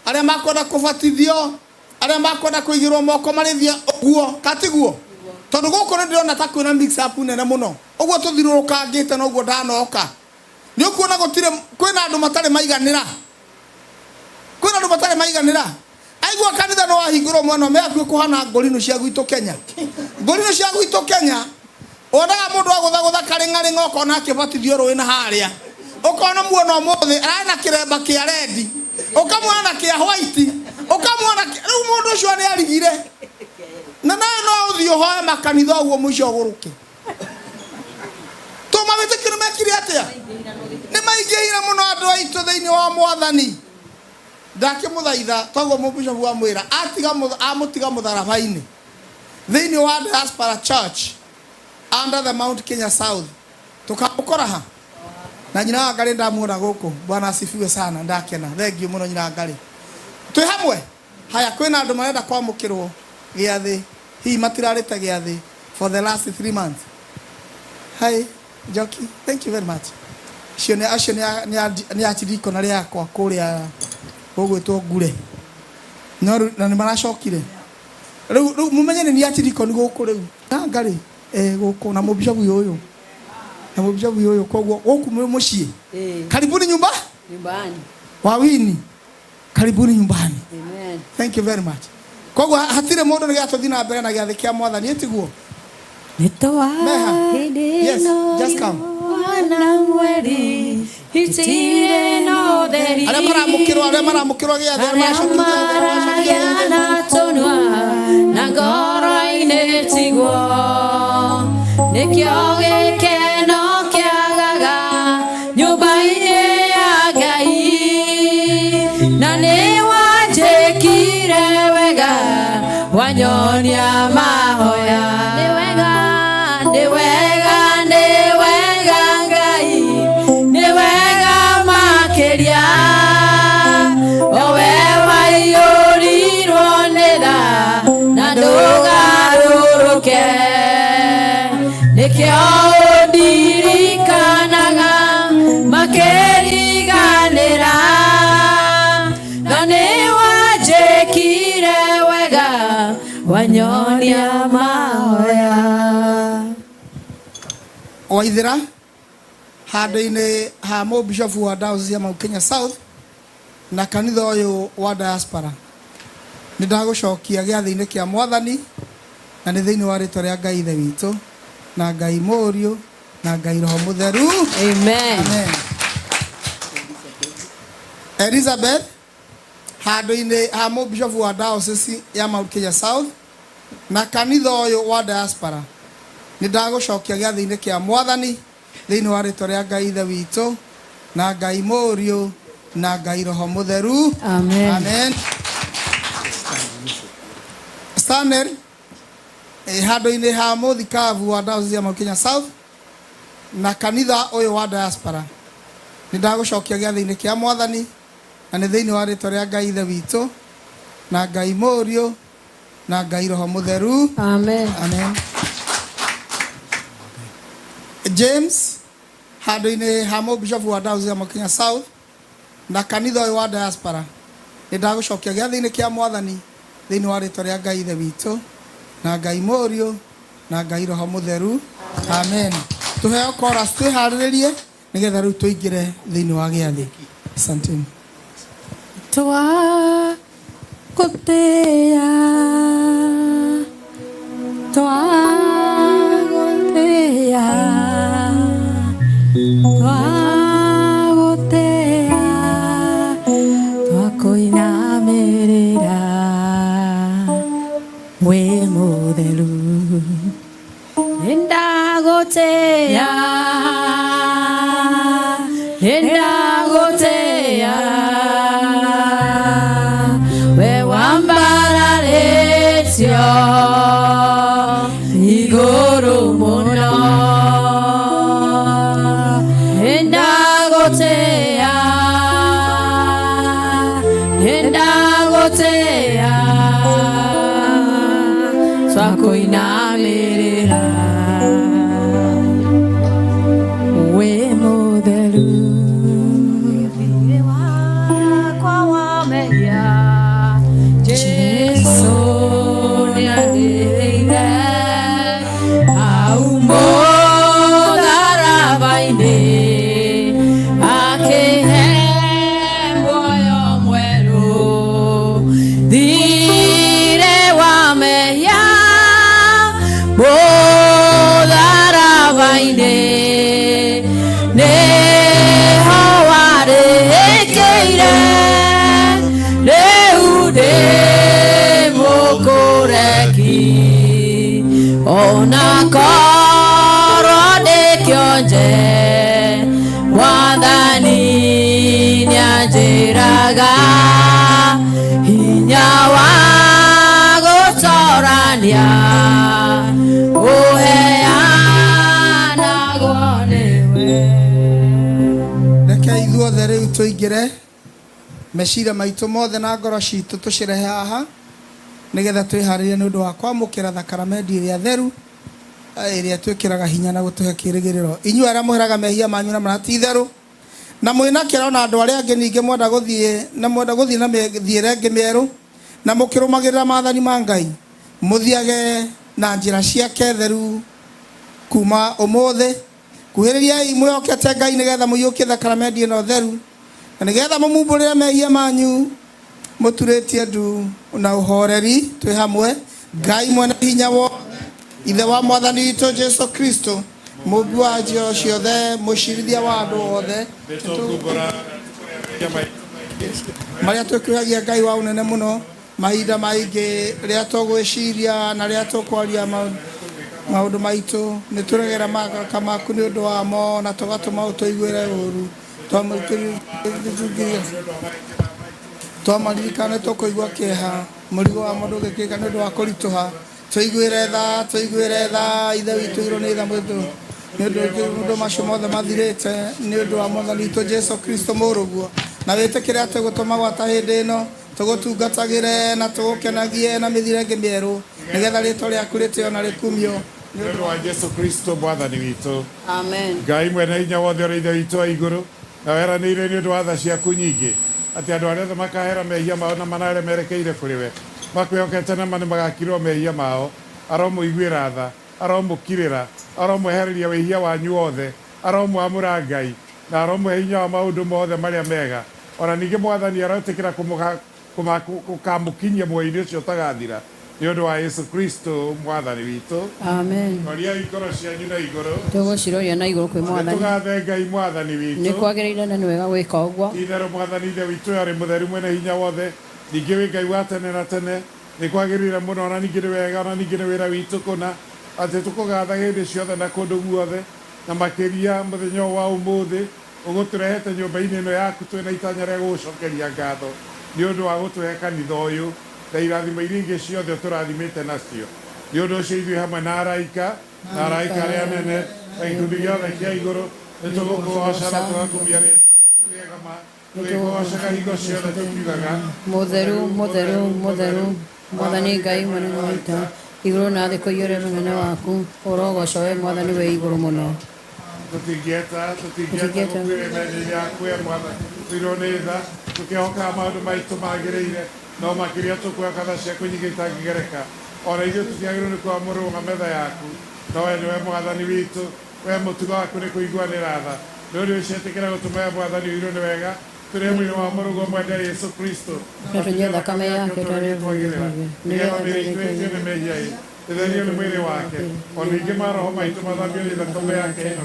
Arĩa makwenda kũbatithio, arĩa makwenda kũigĩrwo moko, marĩthia ũguo, katiguo? Tondũ gũkũ nĩ ndĩrona ta kwĩna mix up nene mũno ũguo tũthiũrũrũkangĩte na ũguo ndanoka nĩ ũkuona gũtirĩ, kwĩna andũ matarĩ maiganĩra, kwĩna andũ matarĩ maiganĩra. Aigua kanitha nĩ wahingũrwo mwena ũmwe hakuhĩ kũhana ngũrinũ cia gwitũ Kenya, ngũrinũ cia gwitũ Kenya, wonaga mũndũ agũthagũtha karĩng'arĩng'a, ũkona akĩbatithio rũĩ na harĩa, ũkona muona ũmũthĩ ararĩ na kĩremba kĩa red, ũkamuona na kĩa white, ũkamuona rĩu mũndũ ũcio nĩ arigire. Na nawe no ũthiĩ ũhoe makanitha ũguo mũico ũgũrũke to mawĩtĩkio nĩ mekire atĩa? Nĩ maingĩhire mũno, andũ aitũ thĩinĩ wa Mwathani. Ndakĩmũthaitha toguo mũbishopu amwĩra atiga amũtiga mũtharaba-inĩ thĩinĩ wa diaspora church under the Mount Kenya South. Tũkamũkora ha na nyina wa Ngarĩ ndamuona gũkũ. Bwana asifiwe sana. Ndakena, thank you mũno, nyina wa Ngarĩ. Twĩ hamwe haya. Kwĩna andũ marenda kwamũkĩrwo gĩathĩ, hihi matirarĩte gĩathĩ for the last 3 months. Hi Njoki, thank you very much. Acio nĩ acio nĩ atirikona rĩakwa kũrĩa gũgwĩtwo ngure. No rĩu na nĩ maracokire. Rĩu rĩu mumenye nĩ niĩ atirikoni gũkũ rĩu. Nanga rĩ eh gũkũ na mũbishopu ũyũ. Na mũbishopu ũyũ koguo gũkũ mwĩ mũciĩ. Karibuni nyumba Nyumbani. Wawini. Karibuni nyumbani. Amen. Thank you very much. Koguo hatirĩ mũndũ nĩgetha tũthiĩ na mbere na gĩathĩ kĩa mwathani ĩtiguo. Meha. Yes, just come. Na mweri itirĩ na ũtheri. Arĩa maramũkĩrwo arĩa maramũkĩrwo gĩathĩ arĩa maracokio gĩathĩ, arĩa maracokio gĩathĩ. Na tũnua na ngoro-inĩ tiguo nĩkĩo gĩkeno kĩagaga nyũmba-inĩ ya Ngai na nĩ wanjĩkire wega wanyonia mahoya nĩ wega nĩ wega nĩ wega Ngai nĩ wega makĩria owe waiyũrirwo nĩ tha na ndũgarũrũke nĩkĩo ũndirikanaga makĩriganĩra na nĩ wanjĩkire wega wanyonia mahoya. Waithĩra handũ-inĩ ha mũbishopu wa Diocese ya Mount Kenya South na kanitha ũyũ wa diaspora nĩ ndagũcokia gĩathĩ-inĩ kĩa mwathani na nĩ thĩinĩ wa rĩtwa rĩa Ngai Ithe witũ na Ngai Mũriũ na Ngai Roho Mũtheru. Amen. Amen. Elizabeth handũ-inĩ ha mũbishopu wa Diocese ya Mount Kenya South na kanitha ũyũ wa diaspora nĩ ndagũcokia gĩathĩ-inĩ kĩa mwathani thĩinĩ wa rĩtwa rĩa Ngai Ithe witũ na Ngai Mũriũ na Ngai Roho Mũtheru. Amen. Amen. Stanley handũ-inĩ ha mũthikabu wa Diocese ya Mount Kenya South na kanitha ũyũ wa diaspora nĩ ndagũcokia gĩathĩ-inĩ kĩa mwathani na nĩ thĩinĩ wa rĩtwa rĩa Ngai Ithe witũ na Ngai Mũriũ na Ngai Roho Mũtheru. Amen. Amen. James handũ-inĩ ha mũbishopu wa Diocese ya Mount Kenya South na kanitha ũyũ wa diaspora nĩ ndagũcokia gĩathĩ-inĩ kĩa mwathani thĩinĩ wa rĩtwa rĩa Ngai Ithe witũ na Ngai Mũriũ na Ngai Roho Mũtheru. Amen. Tũheo chorus twĩharĩrĩrie nĩgetha rĩu tũingĩre thĩinĩ wa gĩathĩ. Asanteni. Twakutea, twakutea, twakutea, twakuinamĩrĩra wĩ mũtheru. Nĩndagũtĩĩa, nĩndagũtĩĩa, we wambararĩtio igũrũ mũno. Nĩndagũtĩĩa, nĩndagũtĩĩa, twakũinamĩrĩra wĩ mũtheru. Thiirĩ wakwa wa mehia Jesũ nĩandĩhĩire hau mũtharaba-inĩ akĩhe muoyo mwerũ. Thiirĩ wa mehia mũtharaba-inĩ nĩho warĩkĩire rĩu ndĩ mũkũreki ona korwo ndĩ kĩonje mwathani nĩanjĩraga hinya wa gũtorania ũheanagwo nĩwe. Reke ithuothe rĩu tũingĩre meciria maitũ mothe na ngoro citũ tũcirehe haha nĩgetha twĩharĩrie nĩ ũndũ wa kwamũkĩra thakaramendi ĩrĩa theru ĩrĩa twĩkĩraga hinya na gũtũhe kĩrĩgĩrĩro. Inyuĩ arĩa mũheraga mehia manyu na mara ti itherũ Na mwĩna kĩro na andũ arĩa angĩ ningĩ mwenda gũthiĩ na mwenda gũthiĩ na mĩthiĩre ĩngĩ mĩerũ na mũkĩrũmagĩrĩra maathani ma Ngai mũthiage na njĩra ciake theru kuma ũmũthĩ. Kuhĩrĩriai mwĩhokete Ngai nĩgetha mũiyũkie thakaramendi ĩno theru na nĩgetha mũmumbũrĩre mehia manyu mũturĩtie ndu na ũhoreri twĩ hamwe. Ngai mwene hinya wothe, Ithe wa Mwathani witũ Jesu Kristo, mũmbi wa njĩra ciothe, mũcirithia wa andũ othe, Nĩtũkumbũra mehia maitũ marĩa twĩkwĩhagia Ngai wa ũnene mũno mahinda maingĩ rĩrĩa tũgwĩciria na rĩrĩa tũkwaria maũndũ maitũ nĩ tũregera magarũka maku nĩ ũndũ wamo na tũgatũma ũtũiguĩre ũũru. Twamaririkana tũkũigua kĩeha mũrigo wa mũndũ ũngĩkĩka nĩ ũndũ wa kũritũha. Tũiguĩre tha, tũiguĩre tha, Ithe witũ igũrũ nĩ tha mũndũ nĩ ũndũ maũndũ macio mothe mathirĩte nĩ ũndũ wa Mwathani witũ Jesu Kristo mũrũguo, na wĩtĩkĩre atĩ gũtũma gwata hĩndĩ ĩno tũgũtungatagĩre na tũgũkenagie na mĩthiĩre ĩngĩ mĩerũ nĩgetha rĩtwa rĩaku rĩtĩo na rĩkumio nĩ ũndũ wa Jesu Kristo Mwathani witũ. Amen. Ngai mwene hinya wothe ũrĩa Ithe witũ wa igũrũ, na weranĩire nĩ ũndũ wa tha ciaku nyingĩ atĩ andũ arĩa othe makahera mehia mao na manarĩa merekeire kũrĩ we makwĩhokete na ma nĩ magakirwo mehia mao. Aromũiguĩra tha, aromũkirĩra, aromwehereria wĩhia wanyu wothe, aromwamũra Ngai, na aromũhe hinya wa maũndũ mothe marĩa mega. Ona ningĩ Mwathani aroĩtĩkĩra gũkamũkinyia muoyo-inĩ ũcio ũtagathira nĩ ũndũ wa Yesu Kristo Mwathani witũ. Amen. Roriai ngoro cianyu na igũrũ. Tũgũciroria na igũrũ kwĩ Mwathani. Nĩtũgathe Ngai Mwathani Nĩ witũ. kwagĩrĩire na nĩ wega gwĩka ũguo. Itherũ Mwathani Ithe witũ arĩ mũtheru mwene hinya wothe, ningĩ wĩ Ngai wa tene na tene. Nĩ kwagĩrĩire mũno na ningĩ nĩ wega na ningĩ nĩ wĩra witũ kũna atĩ tũkũgatha hĩndĩ ciothe na kũndũ guothe, na makĩria mũthenya ũyũ wa ũmũthĩ ũgũtũrehete nyũmba-inĩ ĩno yaku twĩna itanya rĩa gũgũcokeria ngatho nĩ ũndũ wa gũtũhe kanitha ũyũ na irathimo iria ingĩ ciothe ũtũrathimĩte nacio. Nĩ ũndũ ũcio ithuĩ hamwe na araika na araika arĩa anene na gĩkundi gĩothe kĩa igũrũ nĩtũgũkũgooca na tũgakumia rĩega ma tũgĩkũgoocaga hingo ciothe tũkiugaga Mũtheru, mũtheru, mũtheru, Mwathani Ngai mũnene wa ita, igũrũ na thĩ kũiyũre mũnene waku, ũrogocwo we Mwathani wĩ igũrũ mũno. Tũtingĩeta tũtingĩeta gũkuĩra mehia yaku we Mwathani tũirwo nĩ tha tũkĩhokaga maũndũ maitũ magĩrĩire no makĩria tũkwĩhoka tha ciaku nyingĩ itangĩgereka. Ona ithuĩ tũtiagĩrĩirwo nĩ kwamũrwo na metha yaku, no we nĩwe Mwathani witũ, we mũtugo waku nĩ kũiguanĩra tha. Nĩ ũndũ ũcio ĩtĩkĩra gũtũma we Mwathani ũirwo nĩ wega tũrĩe mwĩrĩ wa mũrũguo mwende Yesu Kristo Na tũnyue thakame yake ũrĩa twagĩrĩra nĩgetha mĩĩrĩ itũ ĩtio nĩ mehia ĩ ĩtherio nĩ mwĩrĩ wake, o ningĩ maroho maitũ mathambio nĩ thakame yake ĩno,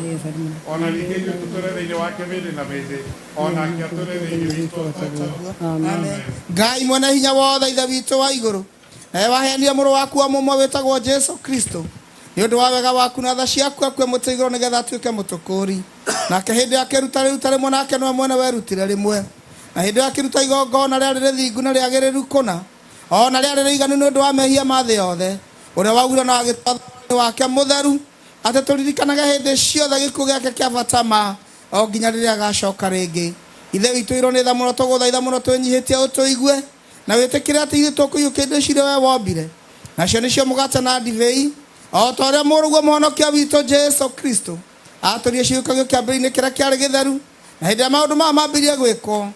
ona ningĩ ithuĩ tũtũre thĩinĩ wake mĩndĩ na mĩndĩ, o nake atũre thĩinĩ witũ o taguo. Amen. Ngai mwene hinya wothe Ithe witũ wa igũrũ, nawe waheanire mũrũ waku wa mũmwe wĩtagwo Jesu Kristo nĩ ũndũ wa wega waku na tha ciaku akue mũtĩ igũrũ nĩgetha atuĩke mũtũkũri. Nake hĩndĩ ĩyo akĩruta rĩruta rĩmwe, nake nĩwe mwene werutire rĩmwe. Na hĩndĩ ĩyo akĩruta igongona rĩarĩ rĩthingu na rĩagĩrĩru kũna, o na rĩarĩ rĩiganu nĩ ũndũ wa mehia ma thĩ yothe, ũrĩa waugire na agĩtwatha wake mũtheru atĩ tũririkanage hĩndĩ ciothe gĩkuũ gĩake kĩa bata ma o nginya rĩrĩa agacoka rĩngĩ. Ithe witũ irwo nĩ tha mũno, tũgũthaitha mũno twĩnyihĩtie ũtũigue na wĩtĩkĩre atĩ ithuĩ tũkũiyũkia indo icio iria we wombire, nacio nĩcio mũgate na ndibei, o ta ũrĩa mũrũguo mũhonokia witũ Jesu Kristo atũrie ciũkagio kĩambĩrĩria-inĩ kĩrĩa kĩarĩ gĩtheru, na hĩndĩ ĩrĩa maũndũ maya mambĩrĩrie gwĩkwo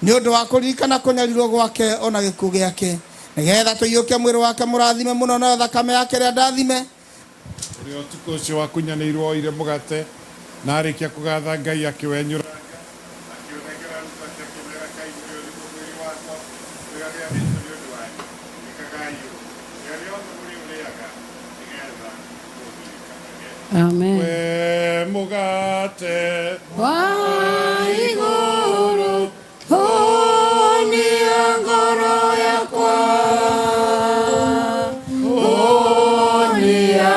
nĩ ũndũ wa kũririkana kũnyarirwo gwake o na gĩkuũ gĩake, nĩgetha tũiyũkie mwĩrĩ wake mũrathime mũno nayo thakame yake ĩrĩa ndathime. Ũrĩa ũtukũ ũcio wakunyanĩirwo oire mũgate na arĩkia kũgatha Ngai akĩwenyũranga akĩũnengera arutwo ake akĩmera, kai ũyũ nĩguo mwĩrĩ wakwa ũrĩa ũheanĩtwo nĩ ũndũ wanyu, ĩkagai ũũ rĩrĩa rĩothe mũrĩũrĩaga nĩgetha mũndirikanage. Amen. We mũgate Wa igũrũ honia ngoro yakwa, honia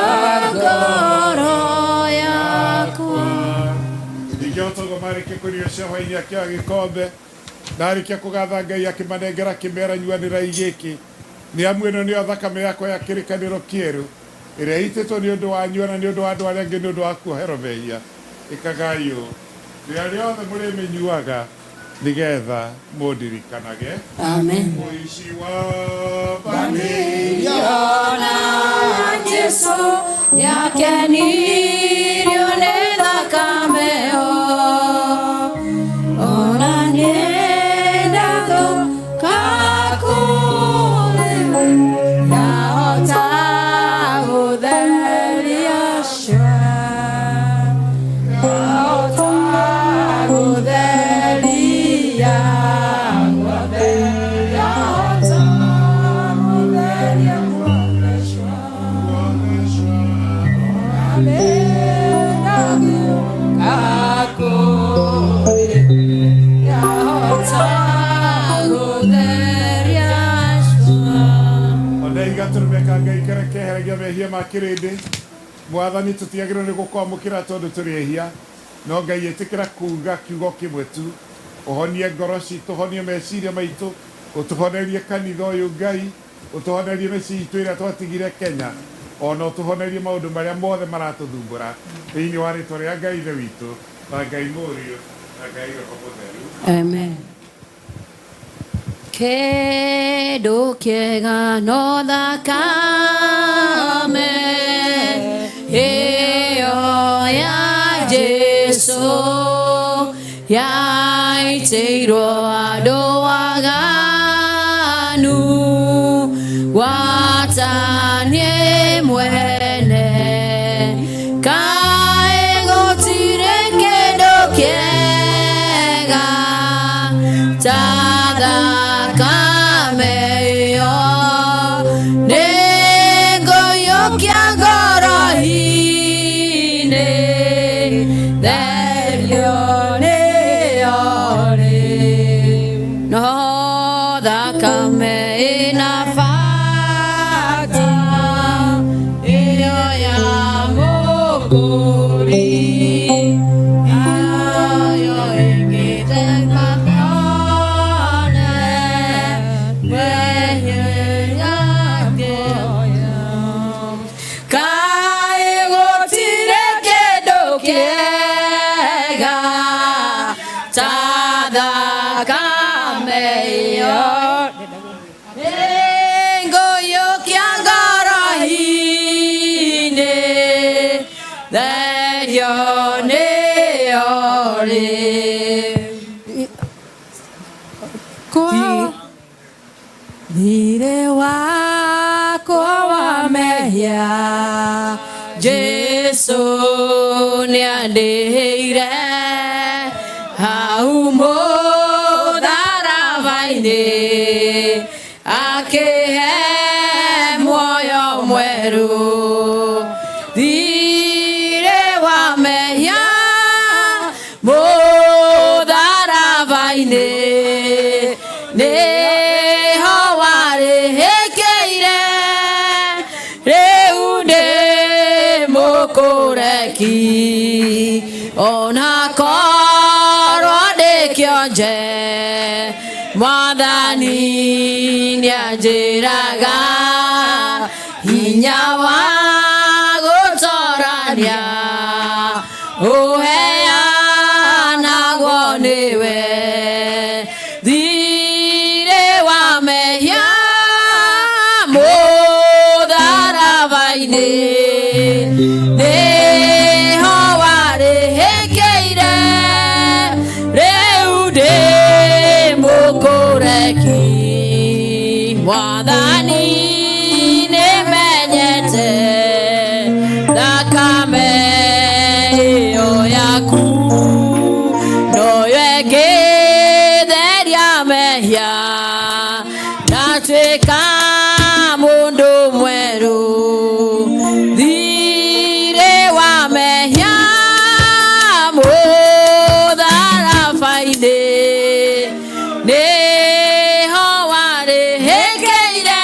ngoro yakwa. Ningĩ o toguo marĩkia kũrĩa cia hwaĩ-inĩ akĩoya gĩkombe na arĩkia kũgatha Ngai akĩmanengera akĩmera, nyuanĩrai gĩkĩ, nĩ amu ĩno nĩyo thakame yakwa ya kĩrĩkanĩro kĩerũ ĩrĩa ĩitĩtwo nĩ ũndũ wanyu na nĩ ũndũ wa andũ arĩa angĩ nĩ ũndũ wa kuoherwo mehia. Ĩkagai ũũ rĩrĩa rĩothe mũrĩmĩnyuaga nĩgetha mũndirikanage. Amen. Mũici wa Ona Jesu yakenirio nĩ thakame o Ma kĩrĩndĩ Mwathani, tũtiagĩrĩirwo nĩ gũkwamũkĩra tondũ tũrĩ ehia, no Ngai, ĩtĩkĩra kuga kiugo kĩmwe tu, ũhonie ngoro citũ, ũhonie meciria maitũ, ũtũhonerie kanitha ũyũ Ngai, ũtũhonerie mĩciĩ itũ ĩrĩa twatigire Kenya, ona ũtũhonerie maũndũ marĩa mothe maratũthumbũra, thĩinĩ wa rĩtwa rĩa Ngai Ithe witũ na Ngai Mũriũ na Ngai Roho Mũtheru. Amen. Kĩndũ kĩega no thakame ĩyo ya Jesu yaitĩirwo andũ aganu, gwata niĩ mwene. Kaĩ gũtirĩ kĩndũ kĩega ta thakame ĩyo, nĩngũiyũkia ngoro-inĩ, therio nĩyo rĩ. No thakame ĩna bata, ĩyo ya Mũkũri, ayo ĩngĩtheka tone mehia. Kaĩ gũtirĩ kĩndũ kĩega ta thakame ĩyo, nĩngũiyũkia ngoro-inĩ, therio nĩyo rĩ. Kwa thirĩ wakwa wa mehia, Jesu nĩandĩhĩire hau mũtharaba-inĩ, akĩhe muoyo mwerũ. Thirĩ wa mehia mũtharaba-inĩ nĩho warĩhĩkĩire, rĩu ndĩ mũkũreki, ona korwo ndĩ kĩonje. Mwathani nĩanjĩraga hinya wa gũtorania ũheanagwo nĩwe. Thirĩ wa mehia mũtharaba-inĩ nĩho warĩhĩkĩire, rĩu ndĩ mũkũreki. Mwathani, nĩmenyete thakame ĩyo yaku noyo ĩngĩtheria mehia, ndatuĩka mũndũ mwerũ. Thirĩ wa mehia mũtharaba-inĩ nĩho warĩhĩkĩire.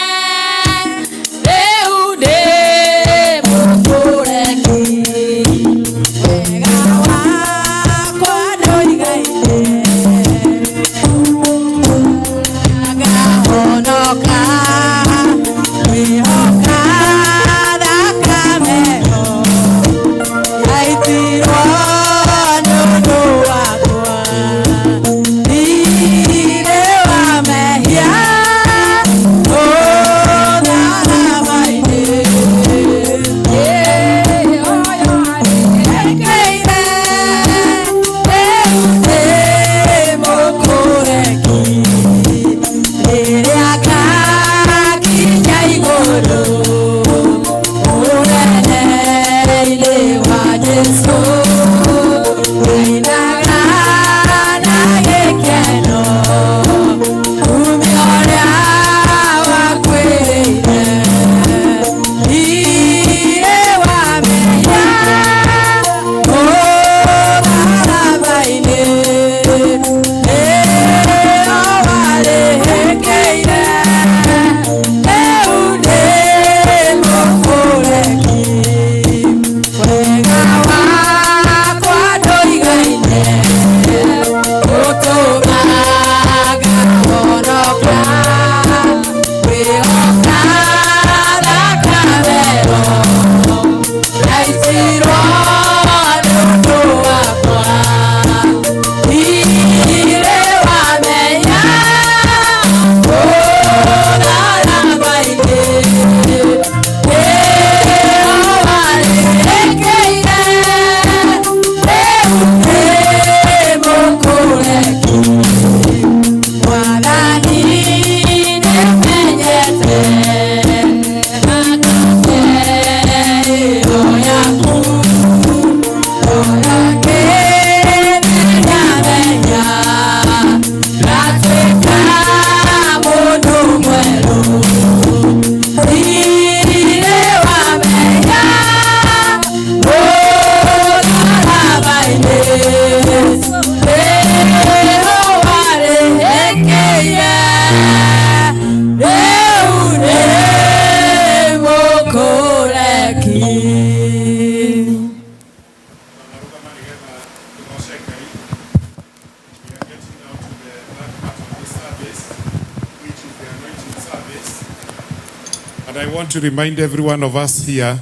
And I want to remind every one of us here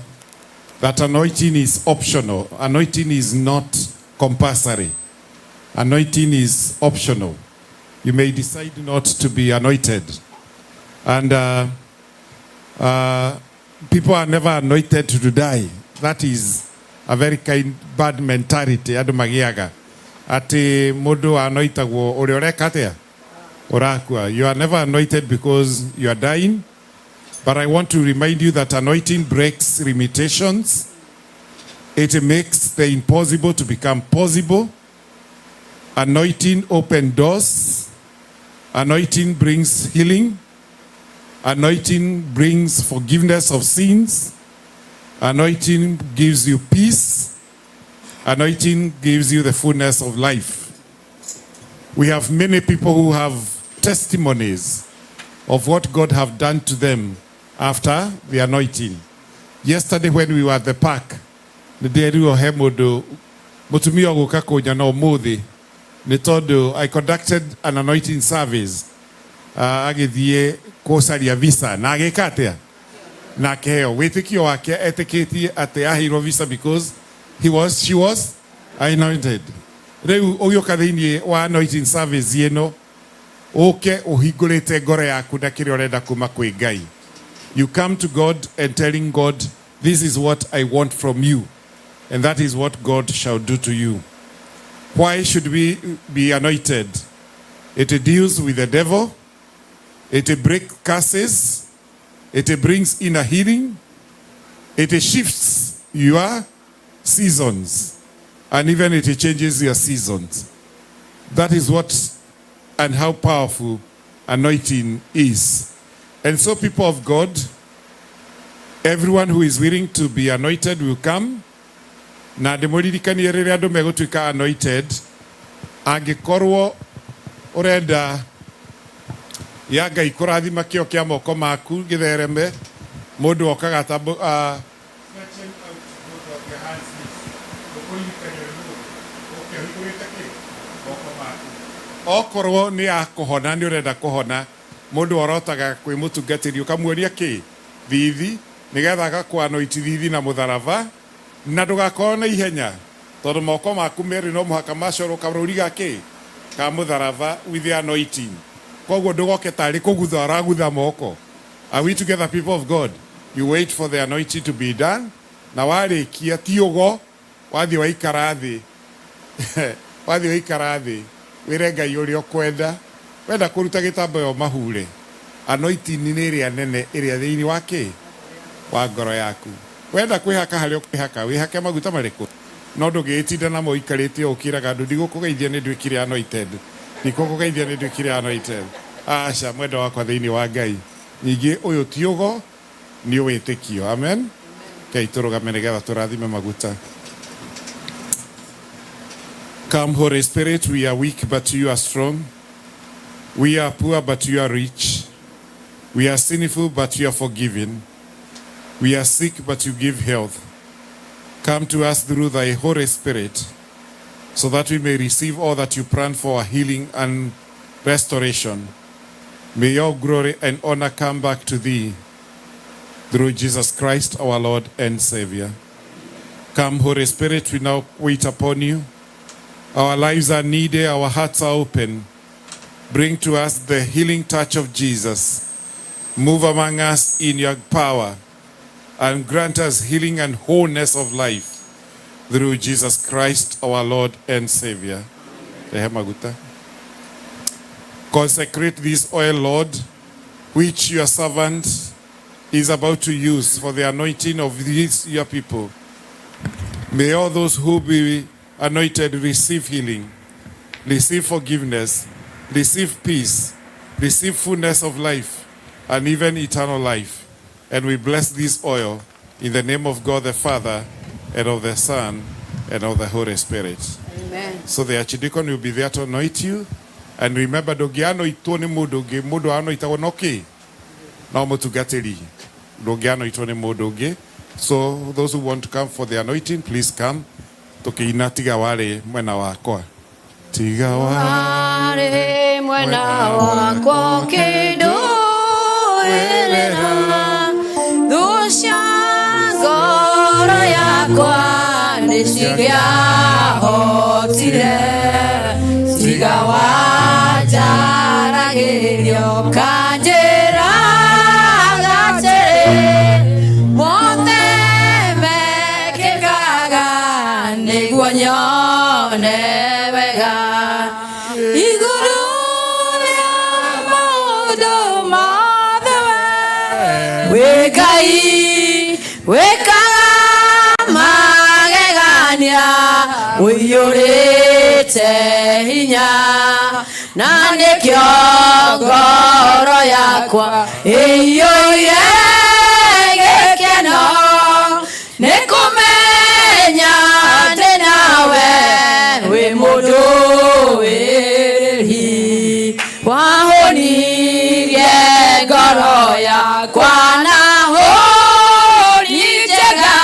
that anointing is optional. Anointing is not compulsory. Anointing is optional. You may decide not to be anointed. And people are never anointed to die. That is a very kind bad mentality andu magiaga ati mundu anoitagwo uria ureka atia urakua. You are never anointed because you are dying. But I want to remind you that anointing breaks limitations. It makes the impossible to become possible. Anointing opens doors. Anointing brings healing. Anointing brings forgiveness of sins. Anointing gives you peace. Anointing gives you the fullness of life. We have many people who have testimonies of what God have done to them after the anointing. Yesterday when we were at the park, nĩndĩrerirwo he mũndũ mũtumia ũgũka kũnyona ũmũthĩ nĩ tondũ I conducted an anointing service, agĩthiĩ gũcaria visa na agĩka atĩa na akĩheo wĩtĩkio wake etĩkĩtie atĩ aheirwo visa because he was she was anointed. Rĩu ũgĩũka thĩinĩ wa anointing service ĩno, ũke ũhingũrĩte ngoro yaku na kĩrĩa ũrenda kuma kwĩ Ngai. You come to God and telling God, "This is what I want from you," and that is what God shall do to you. Why should we be anointed? It deals with the devil. It breaks curses. It brings inner healing. It shifts your seasons, and even it changes your seasons. That is what and how powerful anointing is. And so, people of God, everyone who is willing to be anointed will come. Na ndĩmũririkanie rĩrĩa andũ megũtuĩka anointed, angĩkorwo ũrenda ya Ngai kũrathima kĩo kĩa moko maku gĩthereme, mũndũ okaga ta stretching out both of your hands this. Ũkũririkanio nĩ mũndũ. Ũke ũhingũrĩte kĩ? Moko maku. Okorwo nĩ ya kũhona, nĩ ũrenda kũhona, mũndũ orotaga kwĩ mũtungatĩri ũkamuonia kĩ thithi nĩgetha agakũanoiti thithi na mũtharaba, na ndũgakorwo na ihenya tondũ moko maku merĩ no mũhaka macorwo karũri ga kĩ ka mũtharaba with the anointing. Koguo ndũgoke tarĩ kũgutha ũragutha moko. Are we together, people of God? You wait for the anointing to be done, na warĩkia ti ũgo wathiĩ waikara thĩ, wathiĩ waikara thĩ wĩre Ngai ũrĩa ũkwenda. Wenda kũruta gĩtambaya mahure, anointing nĩ ĩrĩa nene ĩrĩa thĩinĩ wa kĩ wa ngoro yaku. Wenda kwĩhaka harĩa ũkwĩhaka, wĩhake maguta marĩkũ, no ndũngĩgĩtinda namo ũikarĩte ũũ ũkĩraga andũ, "Ndigũkũgeithia, nĩ nduĩkire anointed, ndikũkũgeithia, nĩ nduĩkire anointed." Aca, mwenda wakwa thĩinĩ wa Ngai, ningĩ ũyũ ti ũgo, nĩ wĩtĩkio. Amen. Ngai tũrũgame nĩgetha tũrathime maguta. Come, Holy Spirit. We are weak, but you are strong. We are poor, but you are rich. We are sinful, but you are forgiving. We are sick, but you give health. Come to us through thy Holy Spirit, so that we may receive all that you plan for our healing and restoration. May your glory and honor come back to thee through Jesus Christ, our Lord and Savior. Come, Holy Spirit, we now wait upon you. Our lives are needy, our hearts are open. Bring to us the healing touch of Jesus. Move among us in your power and grant us healing and wholeness of life through Jesus Christ, our Lord and Savior. Rehe maguta. Consecrate this oil, Lord, which your servant is about to use for the anointing of these your people. May all those who be anointed receive healing, receive forgiveness, receive peace, receive fullness of life, and even eternal life. And we bless this oil in the name of God the Father, and of the Son, and of the Holy Spirit. Amen. So the archdeacon will be there to anoint you. And remember, ndũngĩanoitwo nĩ mũndũ ũngĩ, mũndũ anoitagwo no kĩ? No mũtungatĩri. Ndũngĩanoitwo nĩ mũndũ ũngĩ. So those who want to come for the anointing, please come. Tũkĩina "Tiga Warĩ Mwena Wakwa". Tiga warĩ Warĩ mwena wakwa ũkĩndũĩrĩra. Ndingĩahotire tiga wanjaragĩrio kanjĩraga atĩrĩ mothe mekĩkaga nĩguo nyone wega igũrũ rĩa maũndũ mothe we wĩ Ngai wĩkaga magegania ũiyũrĩte hinya na nĩkĩo ngoro yakwa ĩiyũire gĩkeno nĩ kũmenya atĩ nawe wĩ mũndũ wĩrĩhi wahũnirie ngoro yakwa na hũni njega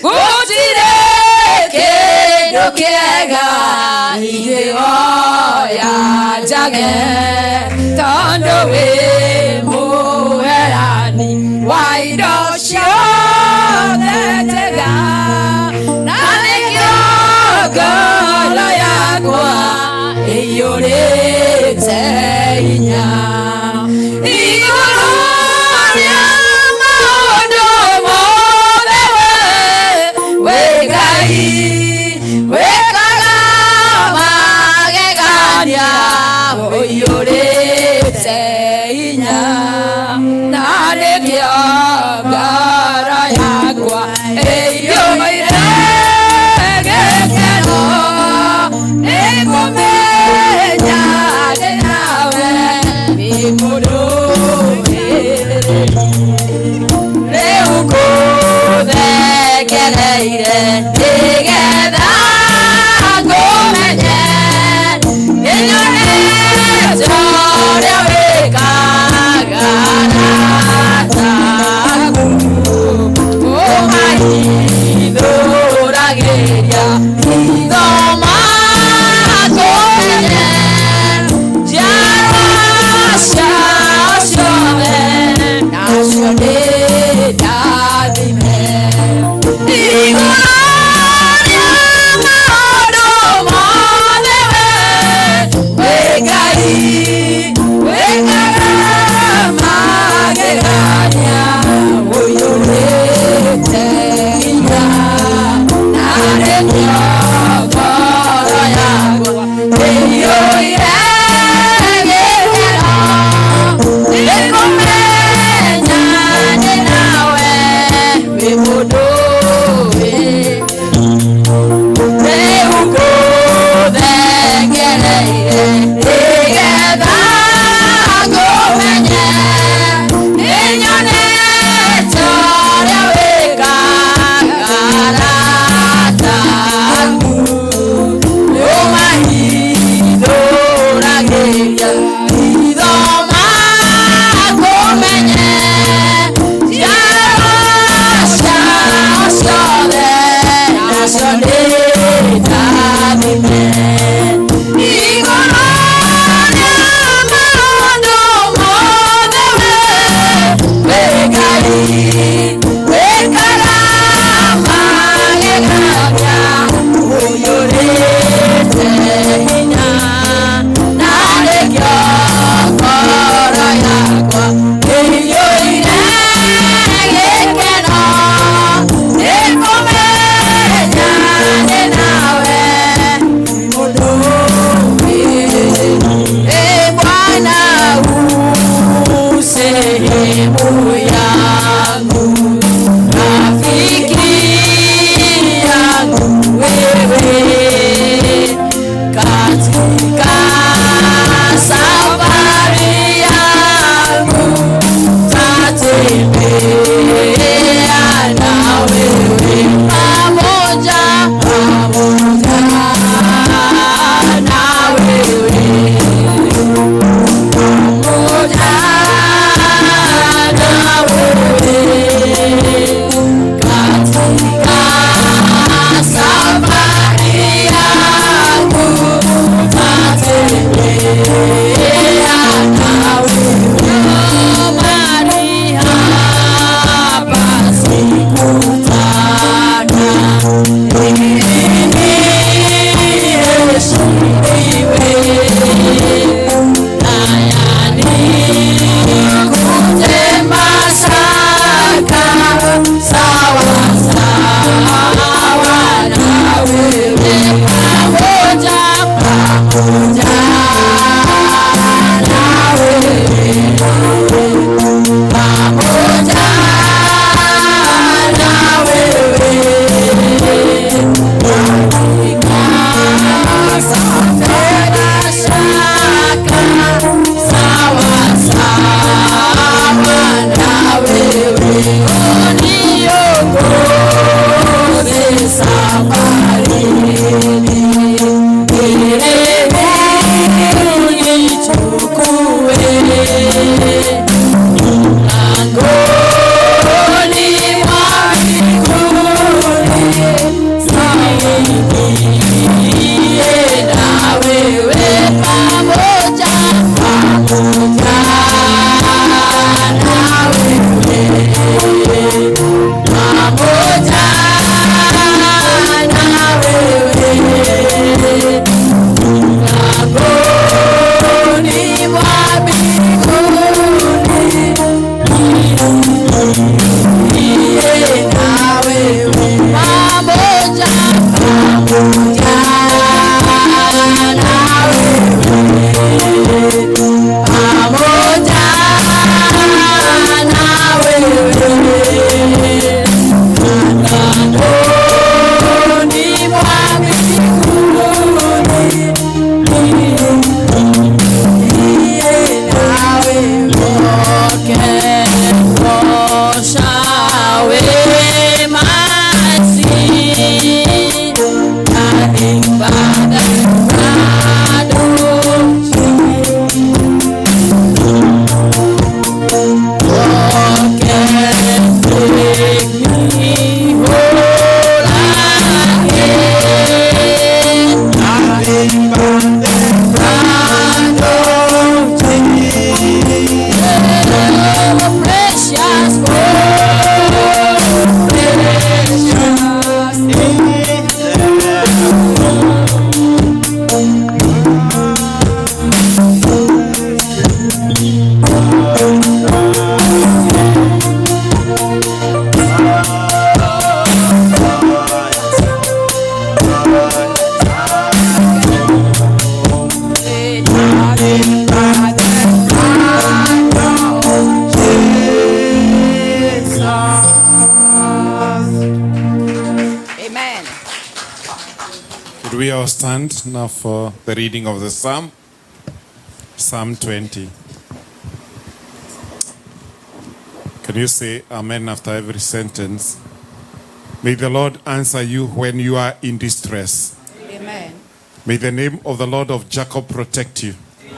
gũtirĩ kĩndũ kĩega ingĩhoya njage tondũ wĩ mũheani wa indo ciothe njega na nĩkĩo ngoro yakwa ĩiyũrĩte hinya igũrũ rĩa maũndũ mothe we wĩ Ngai wĩkaga magegania ũiyũrĩte hinya na nĩkĩo ngoro yakwa ĩiyũire gĩkeno nĩ kũmenya atĩ nawe wĩ mũndũ rĩu ngũthekereire nĩgetha ngũmenye nĩnyonete ũrĩa wĩkaga arata aku ũmahithũragĩria hitho makũmenye njiarwa ciao ciothe nacio nĩ ndathime igũrũ rĩa maũndũ mothe we wĩ Ngai wĩkaga magegania ũiyũrĩte hinya na nĩkĩo ngoro yakwa ĩiyũire gĩkeno nĩ kũmenya atĩ nawe wĩ mũndũ wĩ rĩu ngũthengereire nĩgetha ngũmenye nĩnyonete ũrĩa wĩkaga arata aku nĩũmahithũragĩria hitho makũmenye njiarwa ciao ciothe nacio nĩ ndathime igũrũ rĩa maũndũ mothe we wĩ Ngai wĩkaga magegania ũiyũrĩte hinya na nĩkĩo ngoro yakwa ĩiyũire gĩkeno nĩ kũmenya atĩ nawe wĩ mũndũ wĩ Bwana u sehemu yangu rafiki yangu wewe katika safari yangu tatembea na wewe pamoja pamoja na wewe pamoja na wewe katika safari yangu. all stand now for the reading of the Psalm, Psalm 20. Can you say amen after every sentence? May the Lord answer you when you are in distress. Amen. May the name of the Lord of Jacob protect you.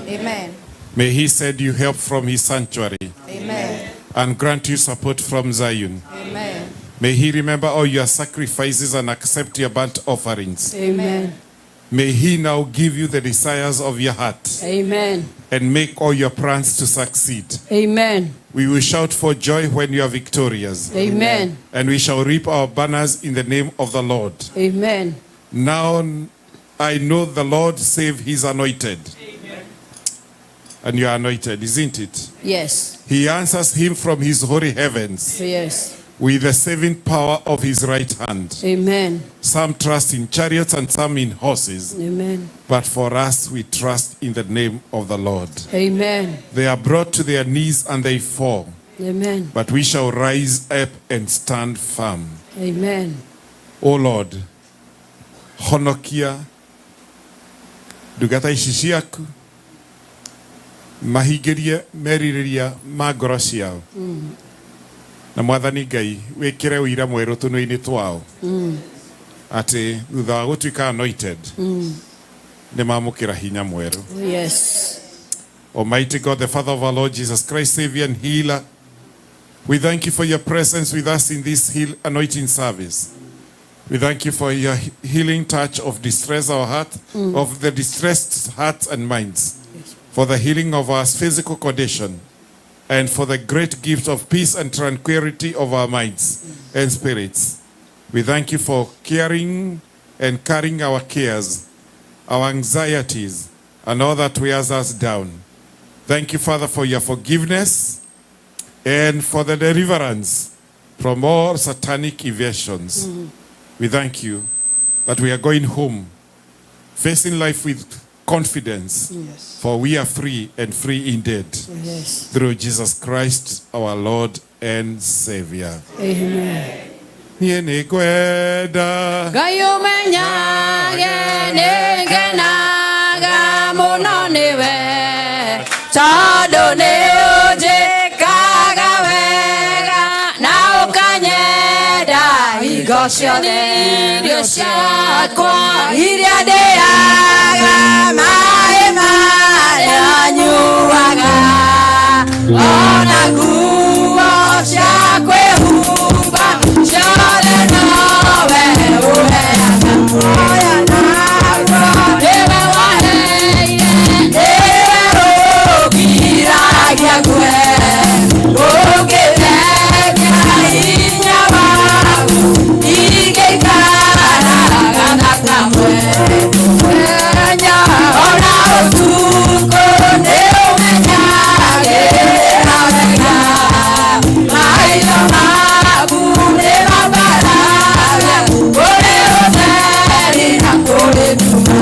Amen. May he send you help from his sanctuary Amen. and grant you support from Zion. Amen. May he remember all your sacrifices and accept your burnt offerings. Amen. May he now give you the desires of your heart Amen. and make all your plans to succeed. Amen. We will shout for joy when you are victorious, Amen. and we shall reap our banners in the name of the Lord. Amen. Now I know the Lord save his anointed. And you are anointed, isn't it? Yes. He answers him from his holy heavens Yes. with the saving power of his right hand. Amen. Some trust in chariots and some in horses, Amen. but for us we trust in the name of the Lord. Amen. They are brought to their knees and they fall, Amen. but we shall rise up and stand firm. Amen. O Lord, honokia ndungata ici ciaku mahingĩrie merirĩria ma ngoro ciao na mwathani ngai wĩkĩre ũira mwerũ tũnua-inĩ twao atĩ thutha wa gũtuĩka anointed nĩ mamũkĩra hinya mwerũ. Yes. Almighty God, the Father of our Lord Jesus Christ, Savior and Healer, we thank you for your presence with us in this heal anointing service. We thank you for your healing touch of distress our heart, of the distressed hearts and minds, for the healing of our physical condition, and for the great gift of peace and tranquility of our minds and spirits. We thank you for caring and carrying our cares, our anxieties, and all that wears us down. Thank you, Father, for your forgiveness and for the deliverance from all satanic evasions. We thank you that we are going home, facing life with confidence, for we are free and free indeed. Yes. Through Jesus Christ, our Lord and Savior. Amen. Niĩ nĩngwenda Ngai ũmenyage nĩngenaga mũno nĩwe tondũ nĩ ũnjĩkaga wega na ũkanyenda hingo ciothe irio ciakwa iria ndĩaga maĩ marĩa nyuaga ona nguo cia kwĩhumba ciothe nowe ũheaga oya naguo nĩwe waheire nĩwe ũngiragia ngue ũngĩthengia hinya waku ingĩikaraga na kamwe mũthenya ona ũtukũ nĩ ũmenyagĩrĩra wega maitho maku nĩ mambaraga kũrĩ ũtheri na kũrĩ nduma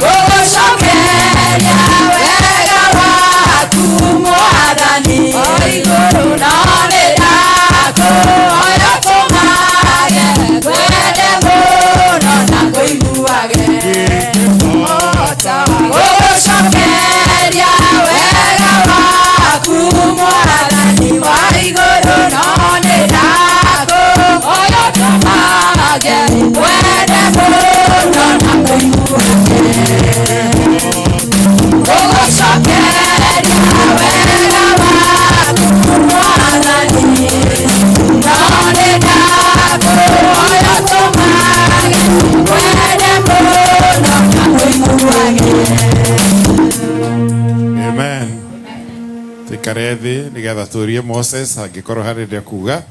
gũgũcokeria wega waku mwathani igũrũ no nĩ ndakũhoya tũmage ngwende mũno na ngũiguage gũgũcokeria wega waku mwathani wa igũrũ no nĩ ndakũhoya tũmage ngwende mũno na ngũiguage gũgũcokeria wega waku mwathani no nĩ ndakũhoya tũmage ngwende mũno na ngũiguage. Amen. Tuikare thĩ nĩgetha tũrie Moses angĩkorwo harĩ rĩa kuga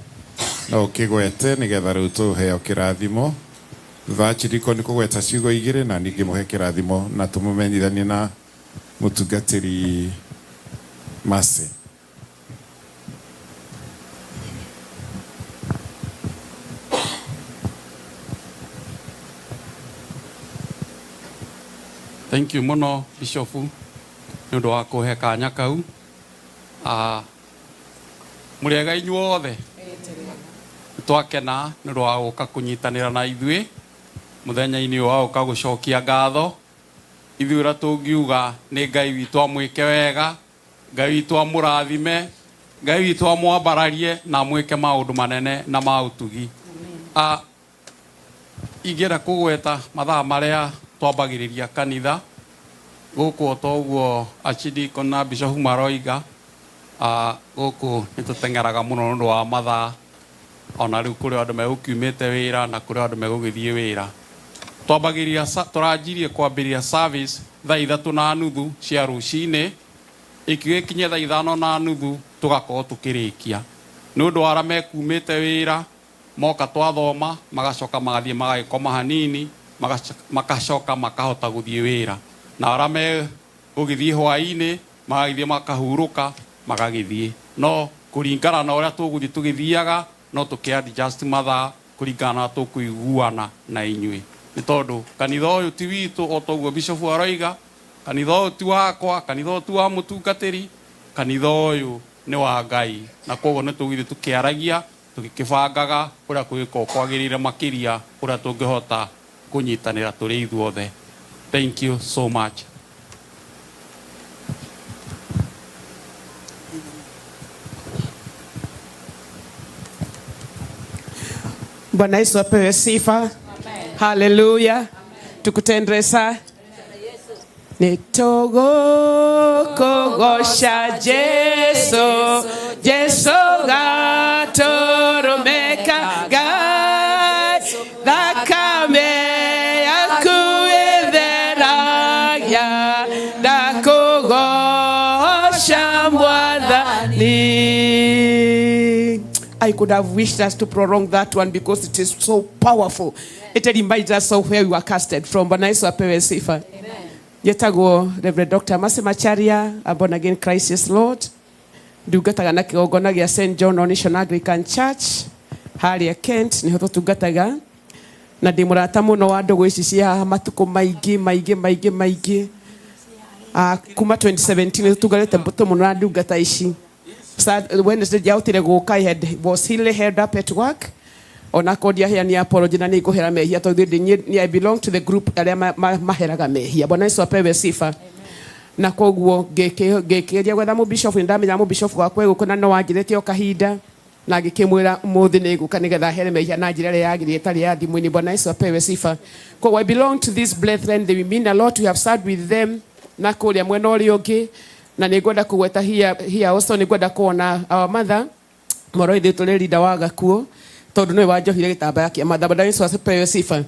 no ũkĩgwete nĩgetha rĩu tũheo kĩrathimo thutha wa Chiriko nĩ kũgweta ciugo igĩrĩ na ningĩ mũhe kĩrathimo na tũmũmenyithanie na mũtungatĩri Mercy. Thank you muno Bishop nĩ ũndũ wa kũhe kanya kau. Mũrĩega inyuothe, nĩ twakena nĩ ũndũ wa gũka kũnyitanĩra na ithuĩ Muthenya-inĩ ũyũ wa gũka gũcokia ngatho, ithuĩ ũrĩa tũngiuga nĩ Ngai witũ amwĩke wega, Ngai witũ amũrathime, Ngai witũ amwambararie na amwĩke maũndũ manene na ma ũtugi. Ingĩenda kũgweta mathaa marĩa twambagĩrĩria kanitha gũkũ o toguo archdeacon na bishop maroiga, gũkũ nĩ tũteng'eraga mũno nĩ ũndũ wa mathaa, ona rĩu kũrĩ andũ megũkiumĩte wĩra na kũrĩ andũ megũgĩthiĩ wĩra. Twambagĩrĩria tũranjirie kwambĩrĩria service thaa 3:30 cia rũcinĩ, ĩkĩgĩkinya thaa 5:30 tũgakorwo tũkĩrĩkia. Nĩ ũndũ wa arĩa mekumĩte wĩra moka twathoma magacoka magathiĩ magagĩkoma hanini, makacoka makahota gũthiĩ wĩra, na arĩa megũgĩthiĩ hwaĩ-inĩ magagĩthiĩ makahurũka magagĩthiĩ. No kũringana na ũrĩa tũgũthiĩ tũgĩthiaga no tũkĩ adjust mathaa kũringana na tũkũiguana na inyuĩ, nĩ tondũ kanitha ũyũ ti witũ o toguo bishop aroiga, kanitha ũyũ ti wakwa, kanitha ũyũ ti wa mũtungatĩri, kanitha ũyũ nĩ wa Ngai, na koguo nĩ tũgũthiĩ tũkĩaragia tũgĩkĩbangaga ũrĩa kũgĩkorwo kwagĩrĩire makĩria ũrĩa tũngĩhota kũnyitanĩra tũrĩ ithuothe. Thank you so much. Bwana Yesu apewe sifa. Haleluya. Tukutendresa. Nitogokogosha Jesu, Jesu gatoromeka gai thakame yaku ĩtheragia ndakũgoca Mwathani. I could have wished us to prolong that one because it is so powerful. It reminds us of where we were casted from. Bwana Yesu apewe sifa. Yetagwo Reverend Dr. Mercy Macharia, a born again Christ is Lord. Ndungataga na kĩgongona gĩa St. John Mission Anglican Church harĩa Kent, nĩho tũtungataga. Na ndĩ mũrata mũno wa ndũgũ ici cia matukũ maingĩ maingĩ maingĩ maingĩ. Kuma 2017 tũtungatĩte mbũtũ mũno na ndungata ici. Wednesday ndiahotire gũka, I was really held up at work. Ona korwo ndiaheania apology na nĩngũhera mehia tondũ I belong to the group arĩa maheraga mehia. Bwana Yesu apewe sifa. Na koguo ngĩkĩgeria gwetha mũbishop, nĩndamenya mũbishop wakwa egũkũ na no anjĩrĩte o kahinda, na ngĩkĩmwĩra ũmũthĩ nĩngũka nĩgetha here mehia na njĩra ĩrĩa yagĩrĩire ĩtarĩ ya thimũ-inĩ. Bwana Yesu apewe sifa. Koguo I belong to these brethren, they mean a lot, we have served with them na kũrĩa mwena ũrĩa ũngĩ, na nĩngwenda kũgweta here also nĩngwenda kuona our mother Moroithi tũrĩ leader wa Gakuo, tondũ nĩwe wanjohire gĩtambaya kĩa mother. Bwana Yesu apewe sifa.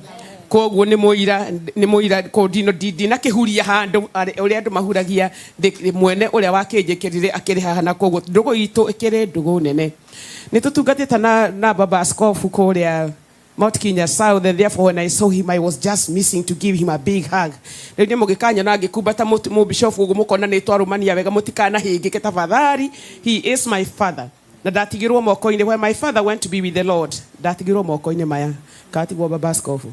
Koguo nĩ mũira, nĩ mũira, ko ndino, ndinakĩhuria handũ, ũrĩa andũ mahuragia, mwene ũrĩa wakĩnjĩkĩrire akĩrĩ haha, na koguo ndũgũ itũ ĩkĩrĩ ndũgũ nene. Nĩ tũtungatĩte na baba askofu kũrĩa Mount Kenya South, and therefore when I saw him I was just missing to give him a big hug. Rĩu nĩ mũgĩkanyona ngĩkumbata mũbishofu ũguo mũkona nĩ twarũmania wega, mũtikanahĩngĩke tafadhali. He is my father. Na ndatigirwo moko-inĩ, when my father went to be with the Lord, ndatigirwo moko-inĩ maya, katigwo baba askofu.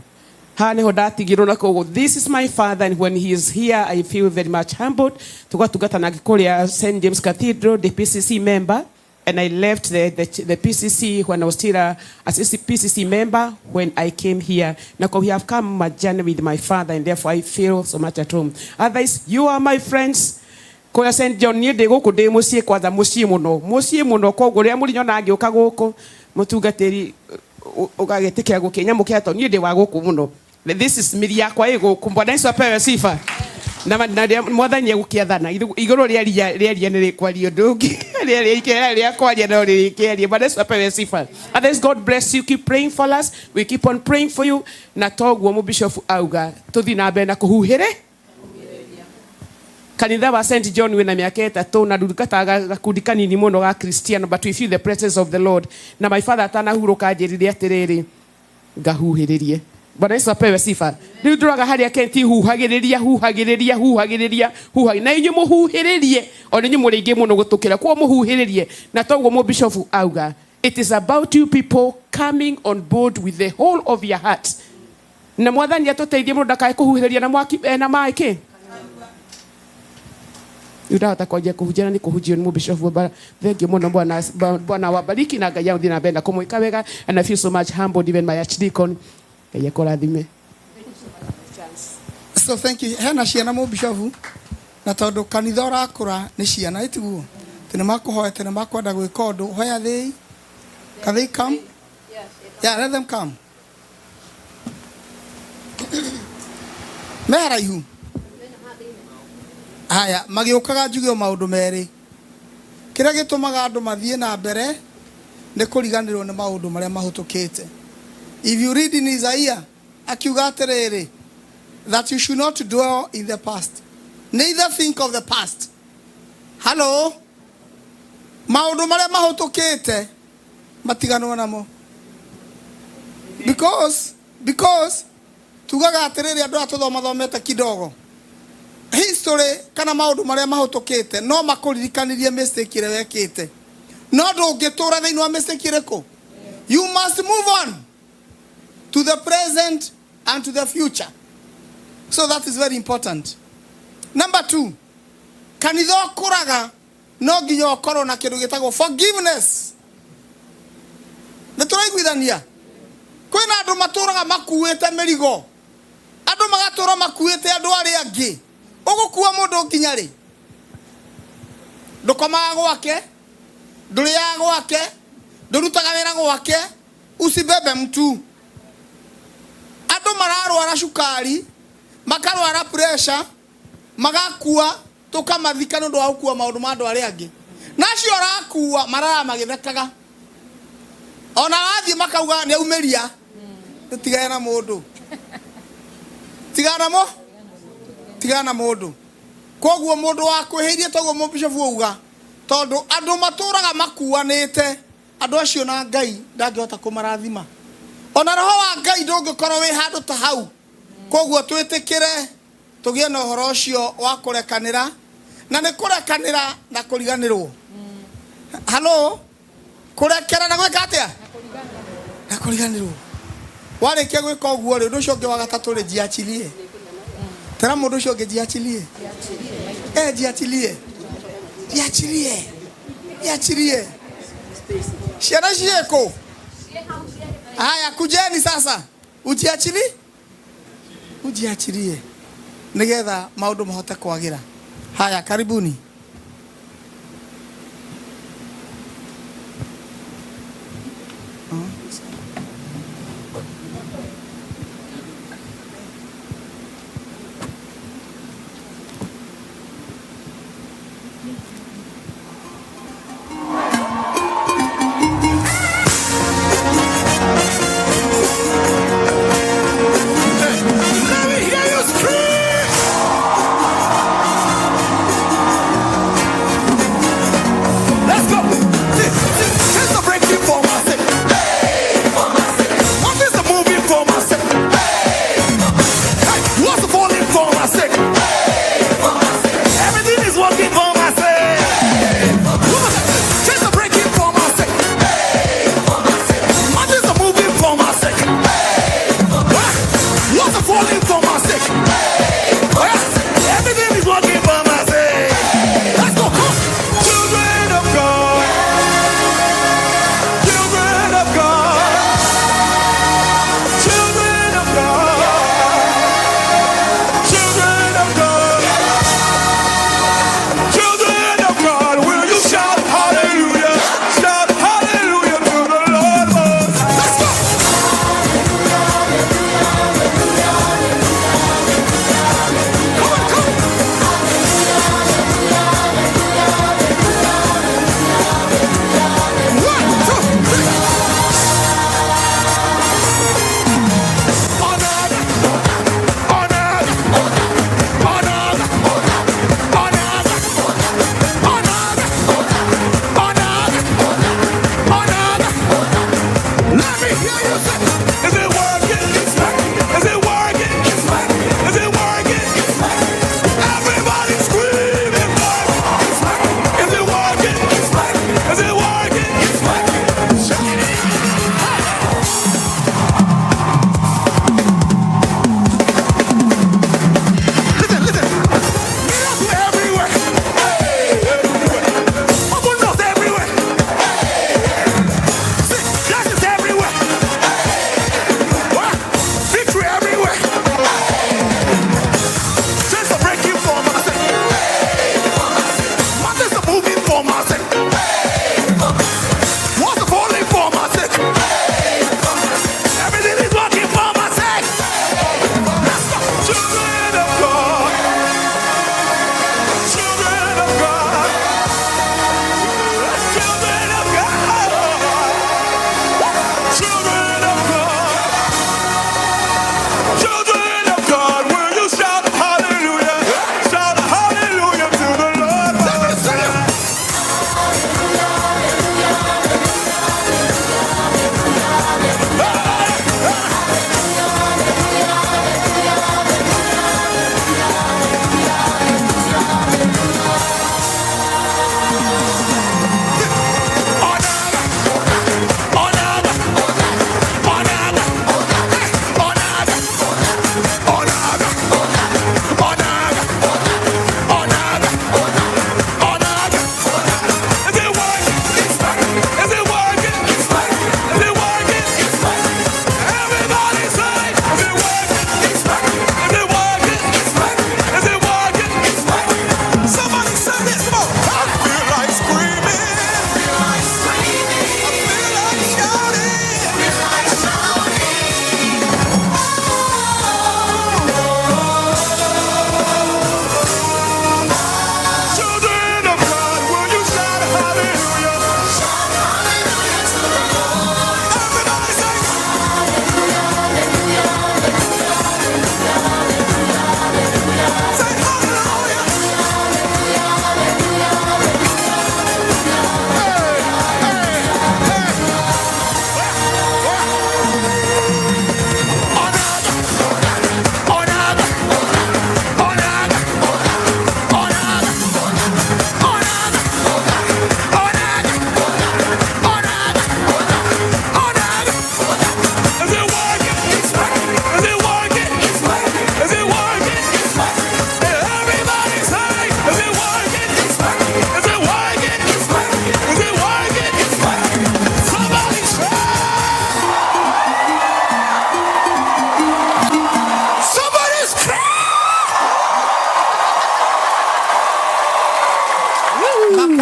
Haha nĩho ndatigirwo, na koguo this is my father, and when he is here I feel very much humbled. Tũgatungata nake kũrĩa St. James Cathedral, the PCC member, and I left the PCC when I was still a PCC member when I came here. Now we have come my journey with my father, and therefore I feel so much at home. Otherwise, you are my friends. Kũrĩa St. John niĩ ndĩ gũkũ ndĩ mũciĩ, kwanza mũciĩ mũno, mũciĩ mũno. Koguo rĩrĩa mũrinyona ngĩũka gũkũ mũtungatĩri ũgagĩtĩkĩra gũkĩnyamũkĩra tondũ niĩ ndĩ wa gũkũ mũno. This is mĩri yakwa ĩ gũkũ. Bwana Yesu apewe sifa. Na mwathani egũkĩathana igũrũ rĩaria rĩaria nĩ rĩkwaria ũndũ ũngĩ. Rĩaria rĩa kwaria no rĩrĩkĩaria. Bwana Yesu apewe sifa. Others, God bless you. Keep praying for us. We keep on praying for you. Na toguo mũbishop auga tũthiĩ na mbere na kũhuhĩre kanitha wa St. John wĩna mĩaka 3 na ndungataga gakundi kanini mũno ga Christian, but we feel the presence of the Lord. Na my father atanahurũka anjĩrire atĩrĩrĩ, ngahuhĩrĩrie. Bwana Yesu apewe sifa. Rĩu ndũraga harĩa Kenti huhagĩrĩria, huhagĩrĩria, huhagĩrĩria, huhagĩrĩria. Na inyuĩ mũhuhĩrĩrie, ona inyuĩ mũrĩ aingĩ mũno gũtũkĩra. Koguo mũhuhĩrĩrie. Na toguo mũbishofu auga, it is about you people coming on board with the whole of your heart. Na mwathani atũteithie mũndũ ndakae kũhuhĩrĩria na mwaki, na maĩ kĩ? Rĩu ndahota kwanjia kũhunjia na nĩ kũhunjio nĩ mũbishofu. Thank you mũno, Bwana awabariki na Ngai agũthiĩ na mbere na kũmwĩka wega. And I feel so much humbled, even my archdeacon. Ngai akũrathime. So thank you. Hena ciana må bishofu na tondu kanitha urakura ni ciana itiguo ti ni makuhoya ti ni makwenda gwika undu. Where are they? Can they come? Yeah, let them come. Me haraihu. Haya, magiukaga njuge o maundu meri. Kiria gitumaga andu mathie na mbere ni kuriganirwo ni maundu maria mahutukite. If you read in Isaiah, akiuga atiriri that you should not dwell in the past, neither think of the past. Hello? Maundu maria mahutukite matiganwo namo. Because tugaga atiriri andu aya tuthomathomete kidogo history kana maundu maria mahutukite no makuririkanirie mistake iria wekite, no ndungitura thiini wa mistake iriku. You must move on to the present and to the future. So that is very important. Number 2, kanitha ukuraga no nginya ukorwo na kindu gitagwo forgiveness. Ni turaiguithania kwina andu maturaga makuite mirigo, andu magatura makuite andu aria angi. Ugukua mundu nginya ri? Ndukomaga gwake, nduriaga gwake, ndurutaga wira gwake, usibebe mtu. Andu mararwara cukari, makarwara pressure, magakua tukamathika nundu wa gukua maundu ma andu aria angi. Na acio arakua marara magithekaga, ona wathie makauga ni aumiria. Tigana na mundu, tigana mo, tigana na mundu. Koguo mundu wa kwihirie toguo mubishofu auga, tondu andu maturaga makuanite, andu acio na Ngai ndangihota kumarathima. Ona roho wa Ngai ndungikorwo wi handu ta hau. Koguo twitikire tugie na uhoro ucio wa kurekanira, na ni kurekanira na kuriganirwo. Hello? Kurekera na gwika atia? Na kuriganirwo. Warikia gwika uguo ri, undu ucio ungi wa gatatu ri, jiachilie. Tera mundu ucio ungi jiachilie. Jiachilie. Jiachilie. Jiachilie. Ciana ciĩkũ? Haya, kujeni sasa. Ujiachilie? Ujiachilie. Nigetha maundu mahote kwagira. Haya, karibuni. Let me hear you scream!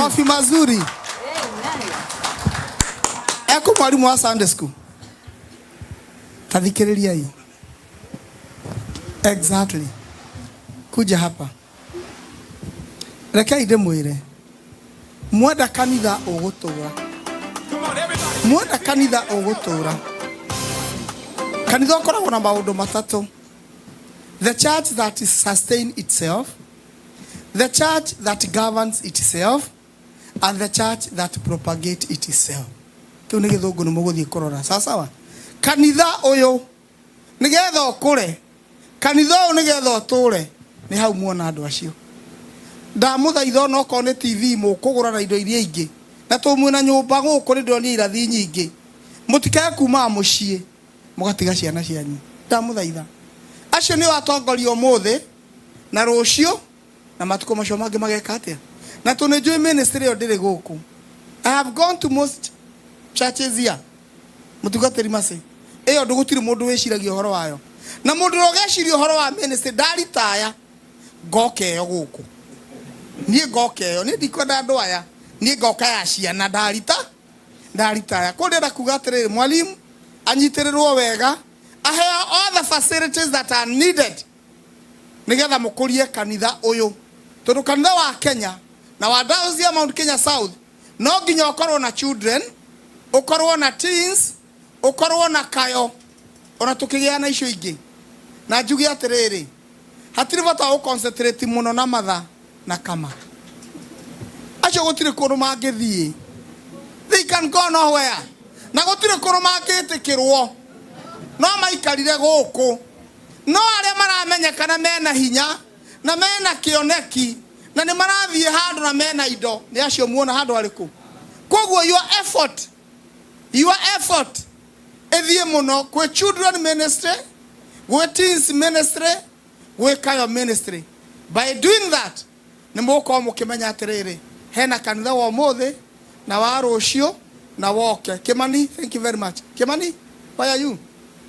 Makofi mazuri. Eko mwalimu wa Sunday school. Tathikiriria hii. Exactly. Kuja hapa. Rekei ndimwire. Mwenda kanitha ugutura. Mwenda kanitha ugutura. Kanitha ukoragwo na maundu matatu. The church that is sustain itself, the church that governs itself, and the church that propagate itself. Kiu ni githungu ni muguthie kurora. Sawa sawa. Kanitha uyu nigetha ukure, kanitha uyu nigetha uture, ni hau muona andu acio. Ndamuthaitha ona okorwo ni TV mukugura na indo iria ingi, na tumwina nyumba guku ni ndonire irathi nyingi, mutikae kuma mucii mugatiga ciana cianyu. Ndamuthaitha acio nio atongoria umuthi na rucio na matuko macio mangi mageka atia. Na tu ni njui ministry ĩyo ndĩrĩ gũkũ. I have gone to most churches here. Mutungatĩri maci ĩyo ndũgũtirĩ mũndũ wĩciragia ũhoro wayo, na mũndũ ũrĩa ũgeciria ũhoro wa ministry ndaritaya ngoka ĩyo gũkũ. Niĩ ngoka ĩyo, niĩ ndikwenda andũ aya, niĩ ngoka ya ciana ndaritaya. Kũu ndĩrenda kuga atĩrĩrĩ, mwalimu anyitĩrĩrwo wega, aheo all the facilities that are needed nigetha mukurie kanitha uyu, tondu kanitha wa Kenya na wa Diocese ya Mount Kenya South no nginya ukorwo na children, ukorwo na teens, ukorwo na kayo, ona tukigia na icio ingi. Na njuge atiriri, hatiri bata wa concentrate muno na matha na kama acio gutiri kundu mangithii, they can go nowhere, na gutiri kundu mangitikirwo, no maikarire guku. No aria maramenyekana mena hinya na mena kioneki na ni marathie handu na mena indo, ni acio muona handu ariku. Koguo your effort ithie muno kwi children ministry, gwi teens ministry, gwi kayo ministry. By doing that ni mugukorwo mukimenya atiriri, hena kanitha wa umuthi na wa rucio na woke. Kimani, thank you very much. Kimani, why are you?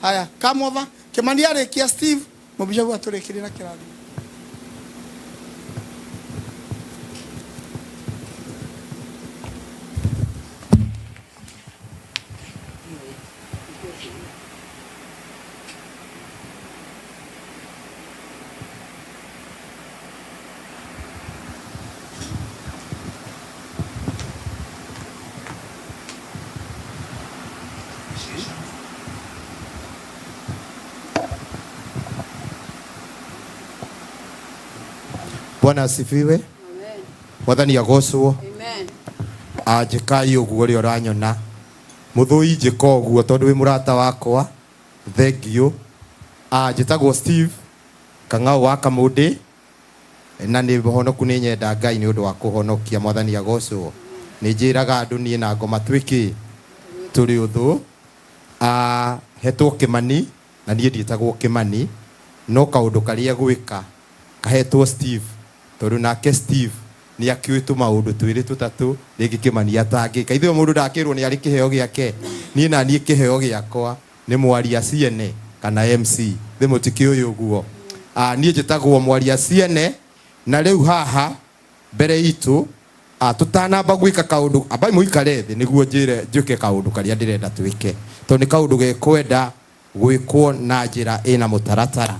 Haya, come over. Kimani arikia Steve, mubishabu aturikire na kirathi. Bwana asifiwe. Amen. Mwathani agocwo. Amen. Anjikai uguo ri uranyona. Muthui njika uguo tondu wi murata wakwa. Thank you. Njitagwo Steve Kang'au wa Kamundi na ni honoku ni nyenda Ngai ni undu wa kuhonokia. Mwathani agocwo. Ni njiraga andu nie na ngoma twiki turi uthu. Hetwo Kimani na nie ndietagwo Kimani, no kaundu karia gwika kahetwo Steve tondu nake Steve ni akiuĩtwo maũndũ twĩrĩ tũtatũ rĩngĩ Kimani atangĩka. Ithuĩ mũndũ ndakĩrwo nĩ arĩ kĩheo gĩake, niĩ na niĩ kĩheo gĩakwa nĩ mwaria ciene kana MC thĩ mũtikĩũĩ ũguo. Niĩ njĩtagwo mwaria ciene, na rĩu haha mbere itũ tũtanamba gwĩka kaũndũ, ambai mũikare thĩ nĩguo njĩre njĩke kaũndũ karĩa ndĩrenda twĩke, tondũ nĩ kaũndũ gekwenda gwĩkwo na njĩra ĩna mũtaratara.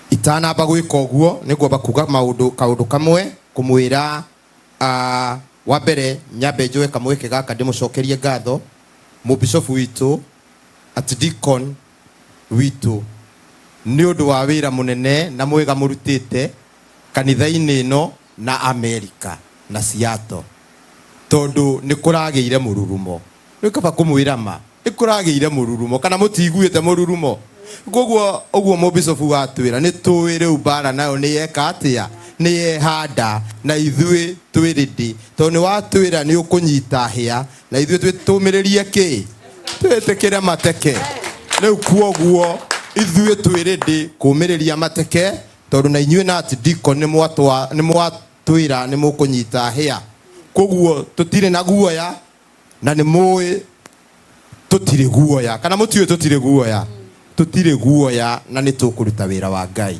Itanamba gwĩka ũguo nĩ ngwamba kuga maũndũ kaũndũ kamwe kũmwĩra, wa mbere nyambe njoe kamweke gaka ndĩmũcokerie ngatho mũbishofu witũ archdeacon witũ nĩ ũndũ wa wĩra mũnene na mwega mũrutĩte kanitha-inĩ ĩno na Amerika na Seattle, tondũ nĩ kũragĩire mũrurumo. Nĩ kaba kũmwĩra ma nĩ kũragĩire mũrurumo, kana mũtiguĩte mũrurumo? Koguo ũguo mũbishofu watwĩra nĩ tũĩ rĩu mbara nayo nĩ yeka atĩa, nĩ yehanda, na ithuĩ twĩ ready, tondũ nĩ watwĩra nĩ ũkũnyita hĩa, na ithuĩ twĩtũmĩrĩrie kĩ, twĩtĩkĩre mateke. Rĩu kuoguo ithuĩ twĩ ready kũmĩrĩria mateke, tondũ na inyuĩ na archdeacon nĩ mwatwĩra nĩ mũkũnyita hĩa. Koguo tũtirĩ na guoya, na nĩ mũĩ tũtirĩ guoya, kana mũtiũĩ tũtirĩ guoya, tũtirĩ guoya, na nĩ tũkũruta wĩra wa Ngai.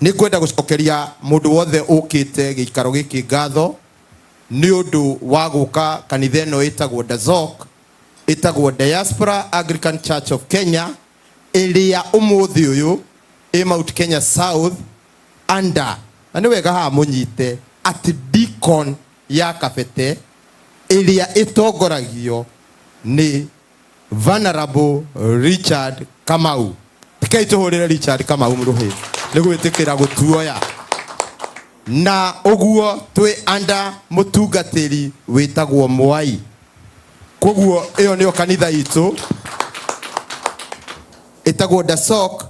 Nĩ ngwenda gũcokeria mũndũ wothe ũkĩte gĩikaro gĩkĩ ngatho nĩ ũndũ wa gũka kanitha ĩno ĩtagwo Dazok, ĩtagwo Diaspora Anglican Church of Kenya, ĩrĩa ũmũthĩ ũyũ ĩ Mount Kenya South under, na nĩ wega haha mũnyite atĩ deacon ya Kabete ĩrĩa ĩtongoragio nĩ Venerable Richard Kamau. Rekei tũhũrĩre Richard Kamau mũrũhĩ nĩ gwĩtĩkĩra gũtuoya na ũguo twĩ under mũtungatĩri wĩtagwo Mwai. Koguo ĩyo nĩyo kanitha itũ ĩtagwo Dasok,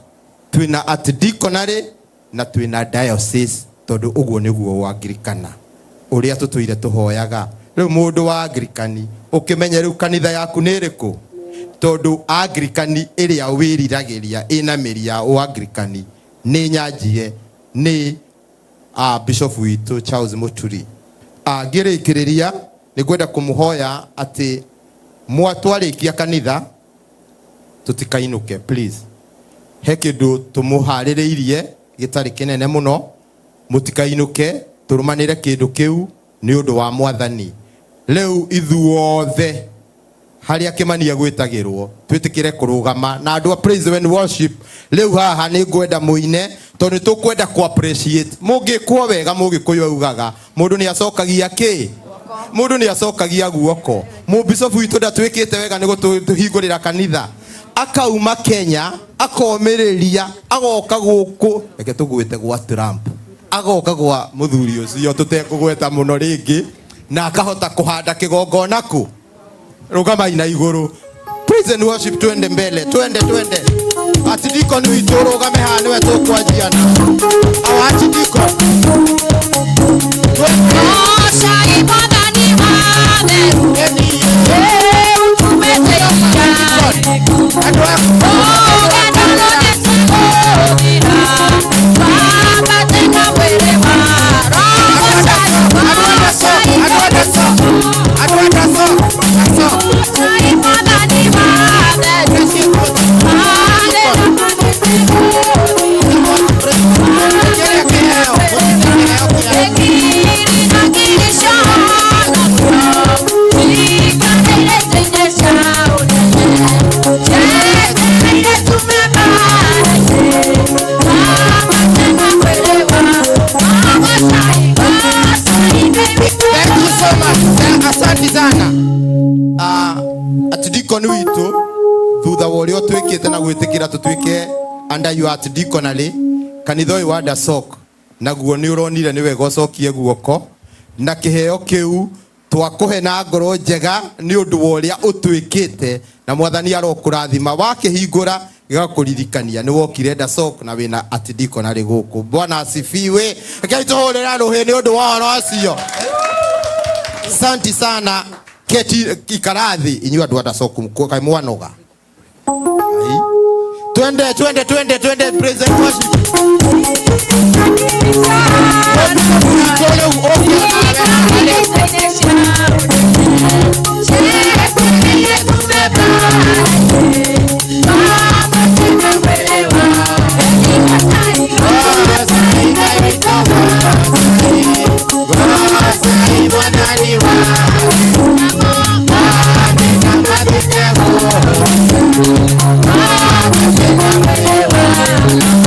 twĩna archdeaconry na twĩna diocese, tondũ ũguo nĩguo wa Anglikana ũrĩa tũtũire tũhoyaga. Rĩu mũndũ wa Anglikani ũkĩmenye rĩu kanitha yaku nĩ ĩrĩkũ, tondũ Anglikani ĩrĩa wĩriragĩria ĩna mĩri ya ũanglikani nĩ nyanjie nĩ Bishop witũ Charles Muturi. Ngĩrĩkĩrĩria nĩ ngwenda kũmũhoya atĩ mwatwarĩkia kanitha tũtikainũke, please. He kĩndũ tũmũharĩrĩirie gĩtarĩ kĩnene mũno, mũtikainũke, tũrũmanĩre kĩndũ kĩu nĩ ũndũ wa Mwathani. Rĩu ithuothe harĩa Kĩmani agwĩtagĩrwo twĩtĩkĩre kũrũgama na andũ a praise and worship. Rĩu haha nĩ ngwenda mũine tondũ nĩ tũkwenda kũ appreciate. Mũngĩkwo wega, Mũgĩkũyũ augaga mũndũ nĩ acokagia kĩ, mũndũ nĩ acokagia guoko. Mũbicobu witũ ndatwĩkĩte wega nĩ gũtũhingũrĩra kanitha, akauma Kenya akomĩrĩria agoka gũkũ, reke tũgwĩte gwa Trump, agoka gwa mũthuri ũcio tũtekũgweta mũno rĩngĩ, na akahota kũhanda kĩgongona kũ rũgamai na igũrũ. Praise and worship, twende mbele, twende twende. Archdeacon witũ rũgame haha nĩwe tũkwanjia na our archdeacon. Archdeacon witũ thutha wa ũrĩa ũtwĩkĩte na gwĩtĩkĩra tũtuĩke under your archdeaconry, kanitha ũyũ wa Dasok naguo nĩ ũronire nĩ wega ũcokie guoko na kĩheo kĩu twakũhe na ngoro njega nĩ ũndũ wa ũrĩa ũtwĩkĩte, na Mwathani arokũrathima wakĩhingũra gĩgakũririkania nĩ wokire Dasok na wĩna archdeaconry gũkũ. Bwana asifiwe. Rekei tũhũrĩre rũhĩ nĩ ũndũ wa ũhoro ũcio. Asante sana. Keti ikarathi inyuĩ andũ a Dasok kaĩ mwanoga. Twende twende twende twende praise and worship.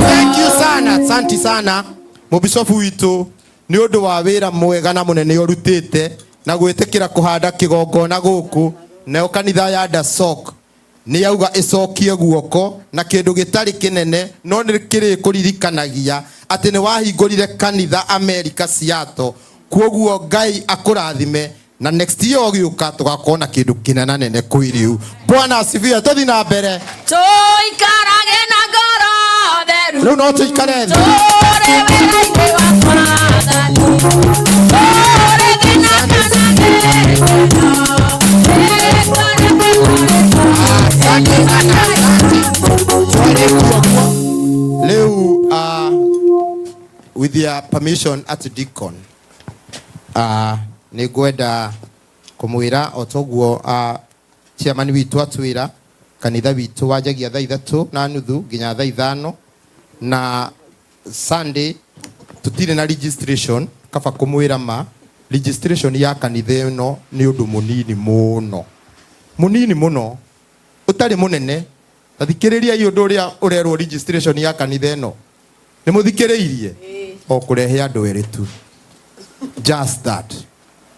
Thank you sana, asante sana mũbicobu witũ nĩ ũndũ wa wĩra mwega na mũnene ũrutĩte na gwĩtĩkĩra kũhanda kĩgongona gũkũ. Nayo kanitha ya Dasok nĩ yauga ĩcokie guoko na kĩndũ gĩtarĩ kĩnene no nĩ kĩrĩkũririkanagia atĩ nĩ wahingũrire kanitha America Seattle. Kwoguo Ngai akũrathime na next year ũgĩũka tũgakorwo na kĩndũ kĩnene nene kwĩ rĩu. Bwana asifiwe. Tũthiĩ na mbere. Tũikarage na ngoro theru. Rĩu no tũikare thĩ. Tũrĩ wĩra-inĩ wa Mwathani. Tũrĩ thĩna kana gĩkeno. Rĩu, with your permission archdeacon, nĩ ngwenda kũmwĩra o toguo chairman witũ atwĩra kanitha witũ wanjagia thaa 3:30 nginya thaa 5, na Sunday tutire na registration kaba kumwira ma registration ya kanitha ĩno nĩ ũndũ mũnini mũno mũnini mũno ũtarĩ mũnene. Ta thikĩrĩriai ũndũ ũrĩa ũrerwo registration ya kanitha ĩno. Nĩ mũthikĩrĩirie? O kũrehe andũ erĩ tu, just that.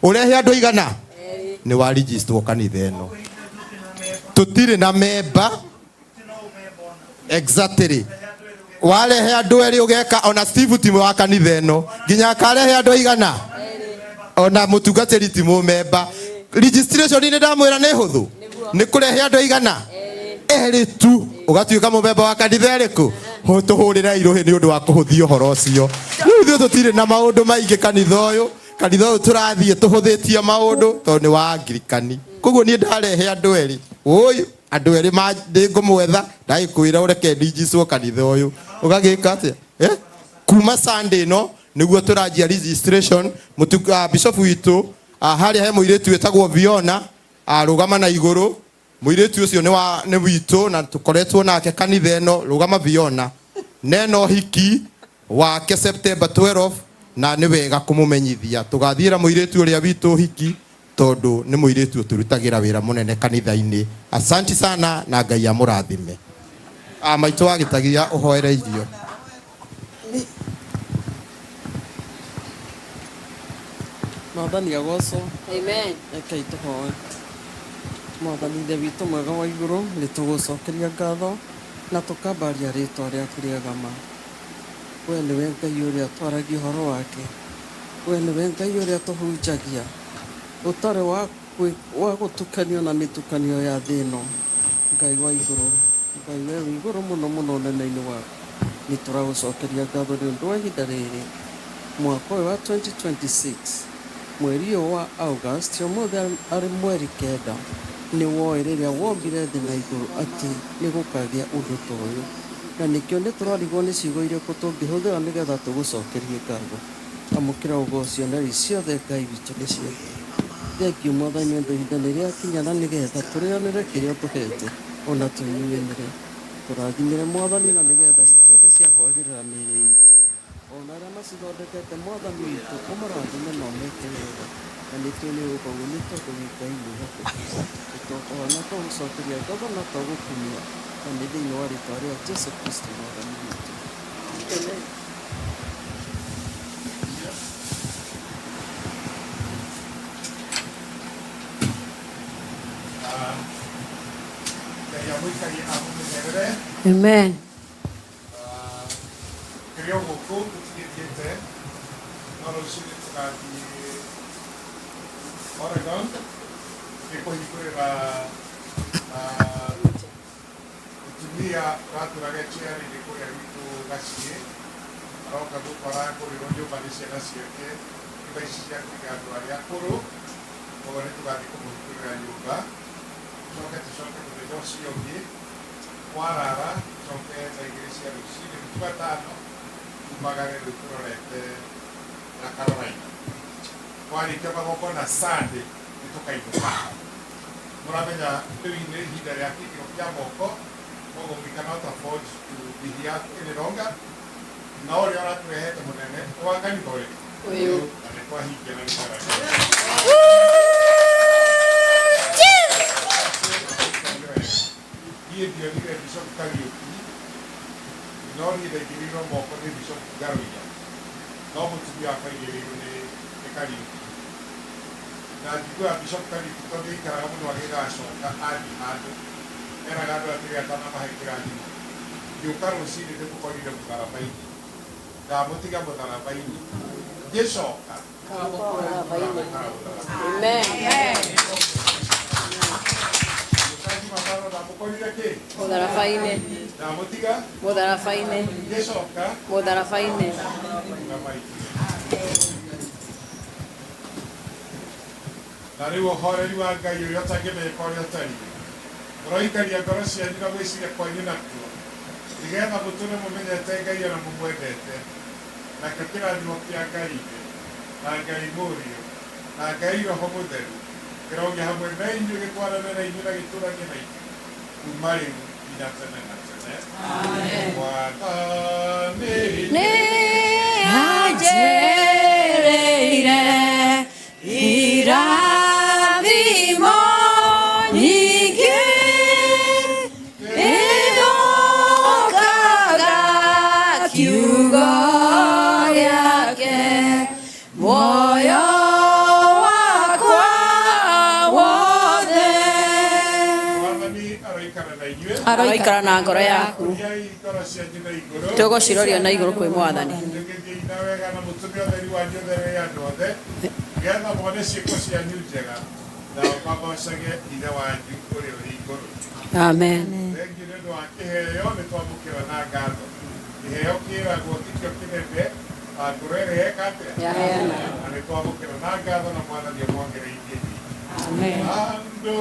Ũrehe andũ igana nĩ wa register kanitha ĩno. Tũtirĩ na memba. Exactly. Warehe andũ erĩ ũgeka ona Steve ti wa kanitha ĩno nginya akarehe andũ aigana ona mũtungatĩri ti mũmemba. Registration nĩ ndamwĩra nĩ hũthũ, nĩ kũrehe andũ aigana erĩ tu ũgatuĩka mũmemba wa kanitha ĩrĩkũ. Tũhũrĩre irũhĩ nĩ ũndũ wa kũhũthia ũhoro ũcio. Rĩu ithuĩ tũtirĩ na maũndũ maingĩ kanitha ũyũ. Kanitha ũyũ tũrathiĩ tũhũthĩtie maũndũ tondũ nĩ wa Anglikani. Koguo niĩ ndarehe andũ erĩ ũyũ andũ erĩ ndĩngũmwetha ndagĩkwĩra ũreke ndinjicwo kanitha ũyũ ũgagĩka atĩa kuma Sunday no nĩguo tũranjia registration. Bishop witũ harĩa he mũirĩtu wĩtagwo Viona arũgama na igũrũ. Mũirĩtu ũcio nĩ witũ na tũkoretwo nake kanitha ĩno. Rũgama Viona neno hiki wake September 12 na nĩ wega kũmũmenyithia tũgathiĩra mũirĩtu ũrĩa witũ hiki tondũ nĩ mũirĩtu ũtũrutagĩra wĩra mũnene kanitha-inĩ. Asanti sana na Ngai amũrathime. Maitũ wa Gĩtagia ũhoere irio. Mwathani agocwo. Amen. Rekei tũhoe. Mwathani Ithe witũ mwega wa igũrũ, nĩ tũgũcokeria ngatho na tũkambaria rĩtwa rĩaku rĩega ma. We nĩwe Ngai ũrĩa twaragia ũhoro wake, we nĩwe Ngai ũrĩa tũhunjagia, ũtarĩ wa gũtukanio na mĩtukanio ya thĩ ĩno. Ngai wa igũrũ, Ngai we wĩ igũrũ mũno mũno ũnene-inĩ waku, nĩ tũragũcokeria ngatho nĩ ũndũ wa ihinda rĩrĩ mwaka ũyũ wa 2026 mweri ũyũ wa August ũmũthĩ arĩ mweri 9. Nĩ woĩ rĩrĩa wombire thĩ na igũrũ atĩ nĩ gũkagĩa ũndũ ta ũyũ, na nĩkĩo nĩ tũrarigwo nĩ ciugo irĩkũ tũngĩhũthĩra nĩgetha tũgũcokerie ngatho. Amũkĩra ũgoci na riri ciothe Ngai witũ nĩ ciaku. Thengiũ Mwathani nĩ ũndũ ihinda nĩ rĩakinya na nĩgetha tũrĩanĩre kĩrĩa ũtũhete ona tũnyuanĩre. Tũrathimĩre Mwathani na nĩgetha cituĩke cia kwagĩrĩra mĩĩrĩ itũ. Ona arĩa macithondekete Mwathani witũ ũmarathime na ũmeke wega, na nĩ tũĩ nĩ ũgwĩka ũguo nĩ tondũ wĩ Ngai mwĩhokeku. Tũtũhoya na tũgũcokeria ngatho na tũgũkumia, na nĩ thĩinĩ wa rĩtwa rĩa Jesu Kristo Mwathani witũ. Amen. Ngai amũikarie amũmenyerere. Amen. Kĩrĩ o gũkũ tũtigĩthiĩte no rũciũ nĩ tũgathiĩ Oregon nĩ kũhingũrĩra mũtumia ũratũraga chair-inĩ kũrĩa gwitũ gaciĩ aroka gũkũ arakũrĩrwo nyũmba nĩ ciana ciake nyũmba ici cia kũiga andũ arĩa akũrũ koguo nĩ tũgathiĩ kũmũhingũrĩra nyũmba tũcoke tũcoke mũthenya ũcio ũngĩ warara tũcoke thaa 2 cia rũcinĩ Jumatano tumagare rĩu tũrorete na Carolina twarĩkia magongona Sunday nĩ tũkainũka. Mũramenya rĩu nĩ ihinda rĩa kĩkĩro kĩa moko koguo we cannot afford to be here any longer na ũrĩa ũratũrehete mũnene wa kanitha ũrĩkũ Ũyũ. Na nĩ twahingia na nĩ niĩ ndionire Bishop Kariũki no niĩ ndaigĩrĩirwo moko nĩ Bishop Ngaruiya no mũtumia wakwa aigĩrĩirwo nĩ Kariũki na njiguaga Bishop Kariũki tondũ aikaraga mũno agĩgacoka athiĩ handũ eraga andũ atĩrĩ atanamahe kĩrathimo ngĩũka rũcinĩ ndĩmũkorire mũtharaba-inĩ ndamũtiga mũtharaba-inĩ ngĩcoka. Amen. Jumatano ndamũkorire kĩ Mũtharaba-inĩ. Ndamũtiga Mũtharaba-inĩ. Ngĩcoka Mũtharaba-inĩ. Na rĩu ũhoreri wa Ngai ũrĩa ũtangĩmenyeka ũrĩa ũtariĩ ũroikaria ngoro cianyu na gwĩciria kwanyu nakuo nĩgetha mũtũre mũmenyete Ngai ona mũmwendete nakĩo kĩrathimo kĩa Ngai Ithe na Ngai Mũriũ na Ngai Roho Mũtheru kĩrogĩa hamwe na inyuĩ gĩtwarane na inyuĩ na gĩtũranie na inyuĩ kuma rĩu nginya tene na tene. Mwathani Nĩ Nĩamũkĩire irathimo nyingĩ ĩhokaga kiugo gĩake muoyo wakwa wothe. Mwathani aroikara na inyuĩ. Aroikara na ngoro yaku. Roriai ngoro cianyu na igũrũ. Tũgũciroria na igũrũ kwĩ Mwathani. Tũgĩthiĩi na wega na mũtũme ũtheri wanyu ũtherere andũ othe, nĩgetha mone ciĩko cianyu njega, nao magoocage Ithe wanyu ũrĩa ũrĩ igũrũ. Amen. Thengiũ nĩ ũndũ wa kĩheo nĩ twamũkĩra na ngatho. Kĩheo kĩragwo tikĩo kĩnene, na ngoro ĩrĩa yeka atĩa? Yaheana. Na nĩ twamũkĩra na ngatho na Mwathani amwongereirie hinya. Amen. Andũ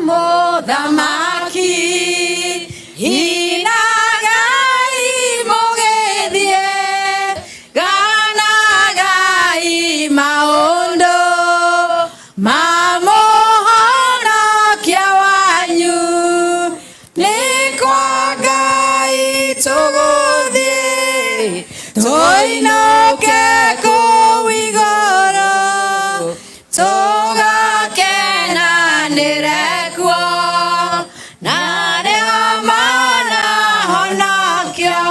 Mũthamaki inagai mũgĩthiĩ ganagai maũndũ ma mũhonokia wanyu nĩ kwa Ngai tũgũthiĩ tũinũke kũu igũrũ tũgakenanĩre kuo na arĩa manahonokio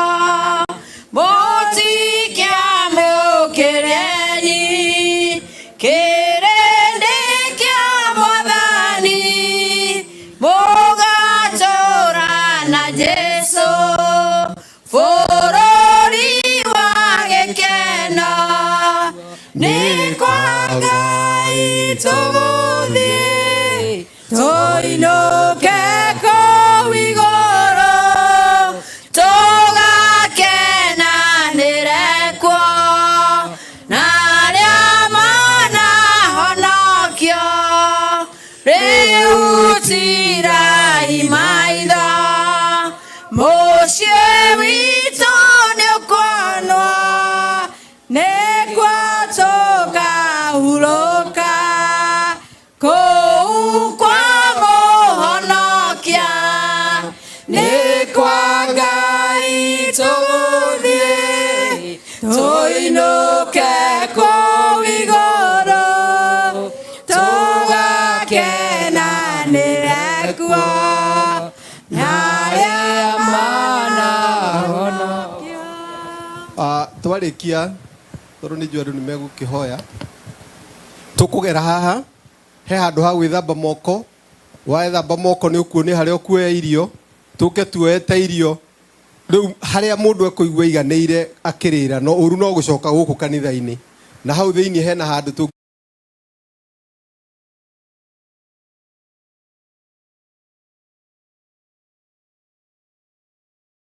mũtikamũkĩreni kĩrĩndĩ kĩa Mwathani mũgatũũra na Jesũ bũrũri wa gĩkeno nĩ kwa Ngai tũgũthiĩ tũinũke kũu igũrũ tũgakenanĩre kuo na arĩa manahonokio rĩu tirai maitho mũciĩ witũ nĩũkuonwo nĩkuo tũkahurũka kũu kwa mũhonokia nĩ kwa Ngai tũgũthiĩ tũinũke kũu igũrũ tũgakenanĩre kuo na arĩa manahonokio. Twarikia tondu nä njå andå nä megå kä hoya tå kå gera haha he handå ha gwä thamba moko wethamba moko nä å kuonia harä a å kuoya irio tå ke tuoete irio rä u harä a må ndå ekå igua aiganä ire akä rä ra no å ru no gå coka gå kå kanitha-inä na hau thä inä hena handå tå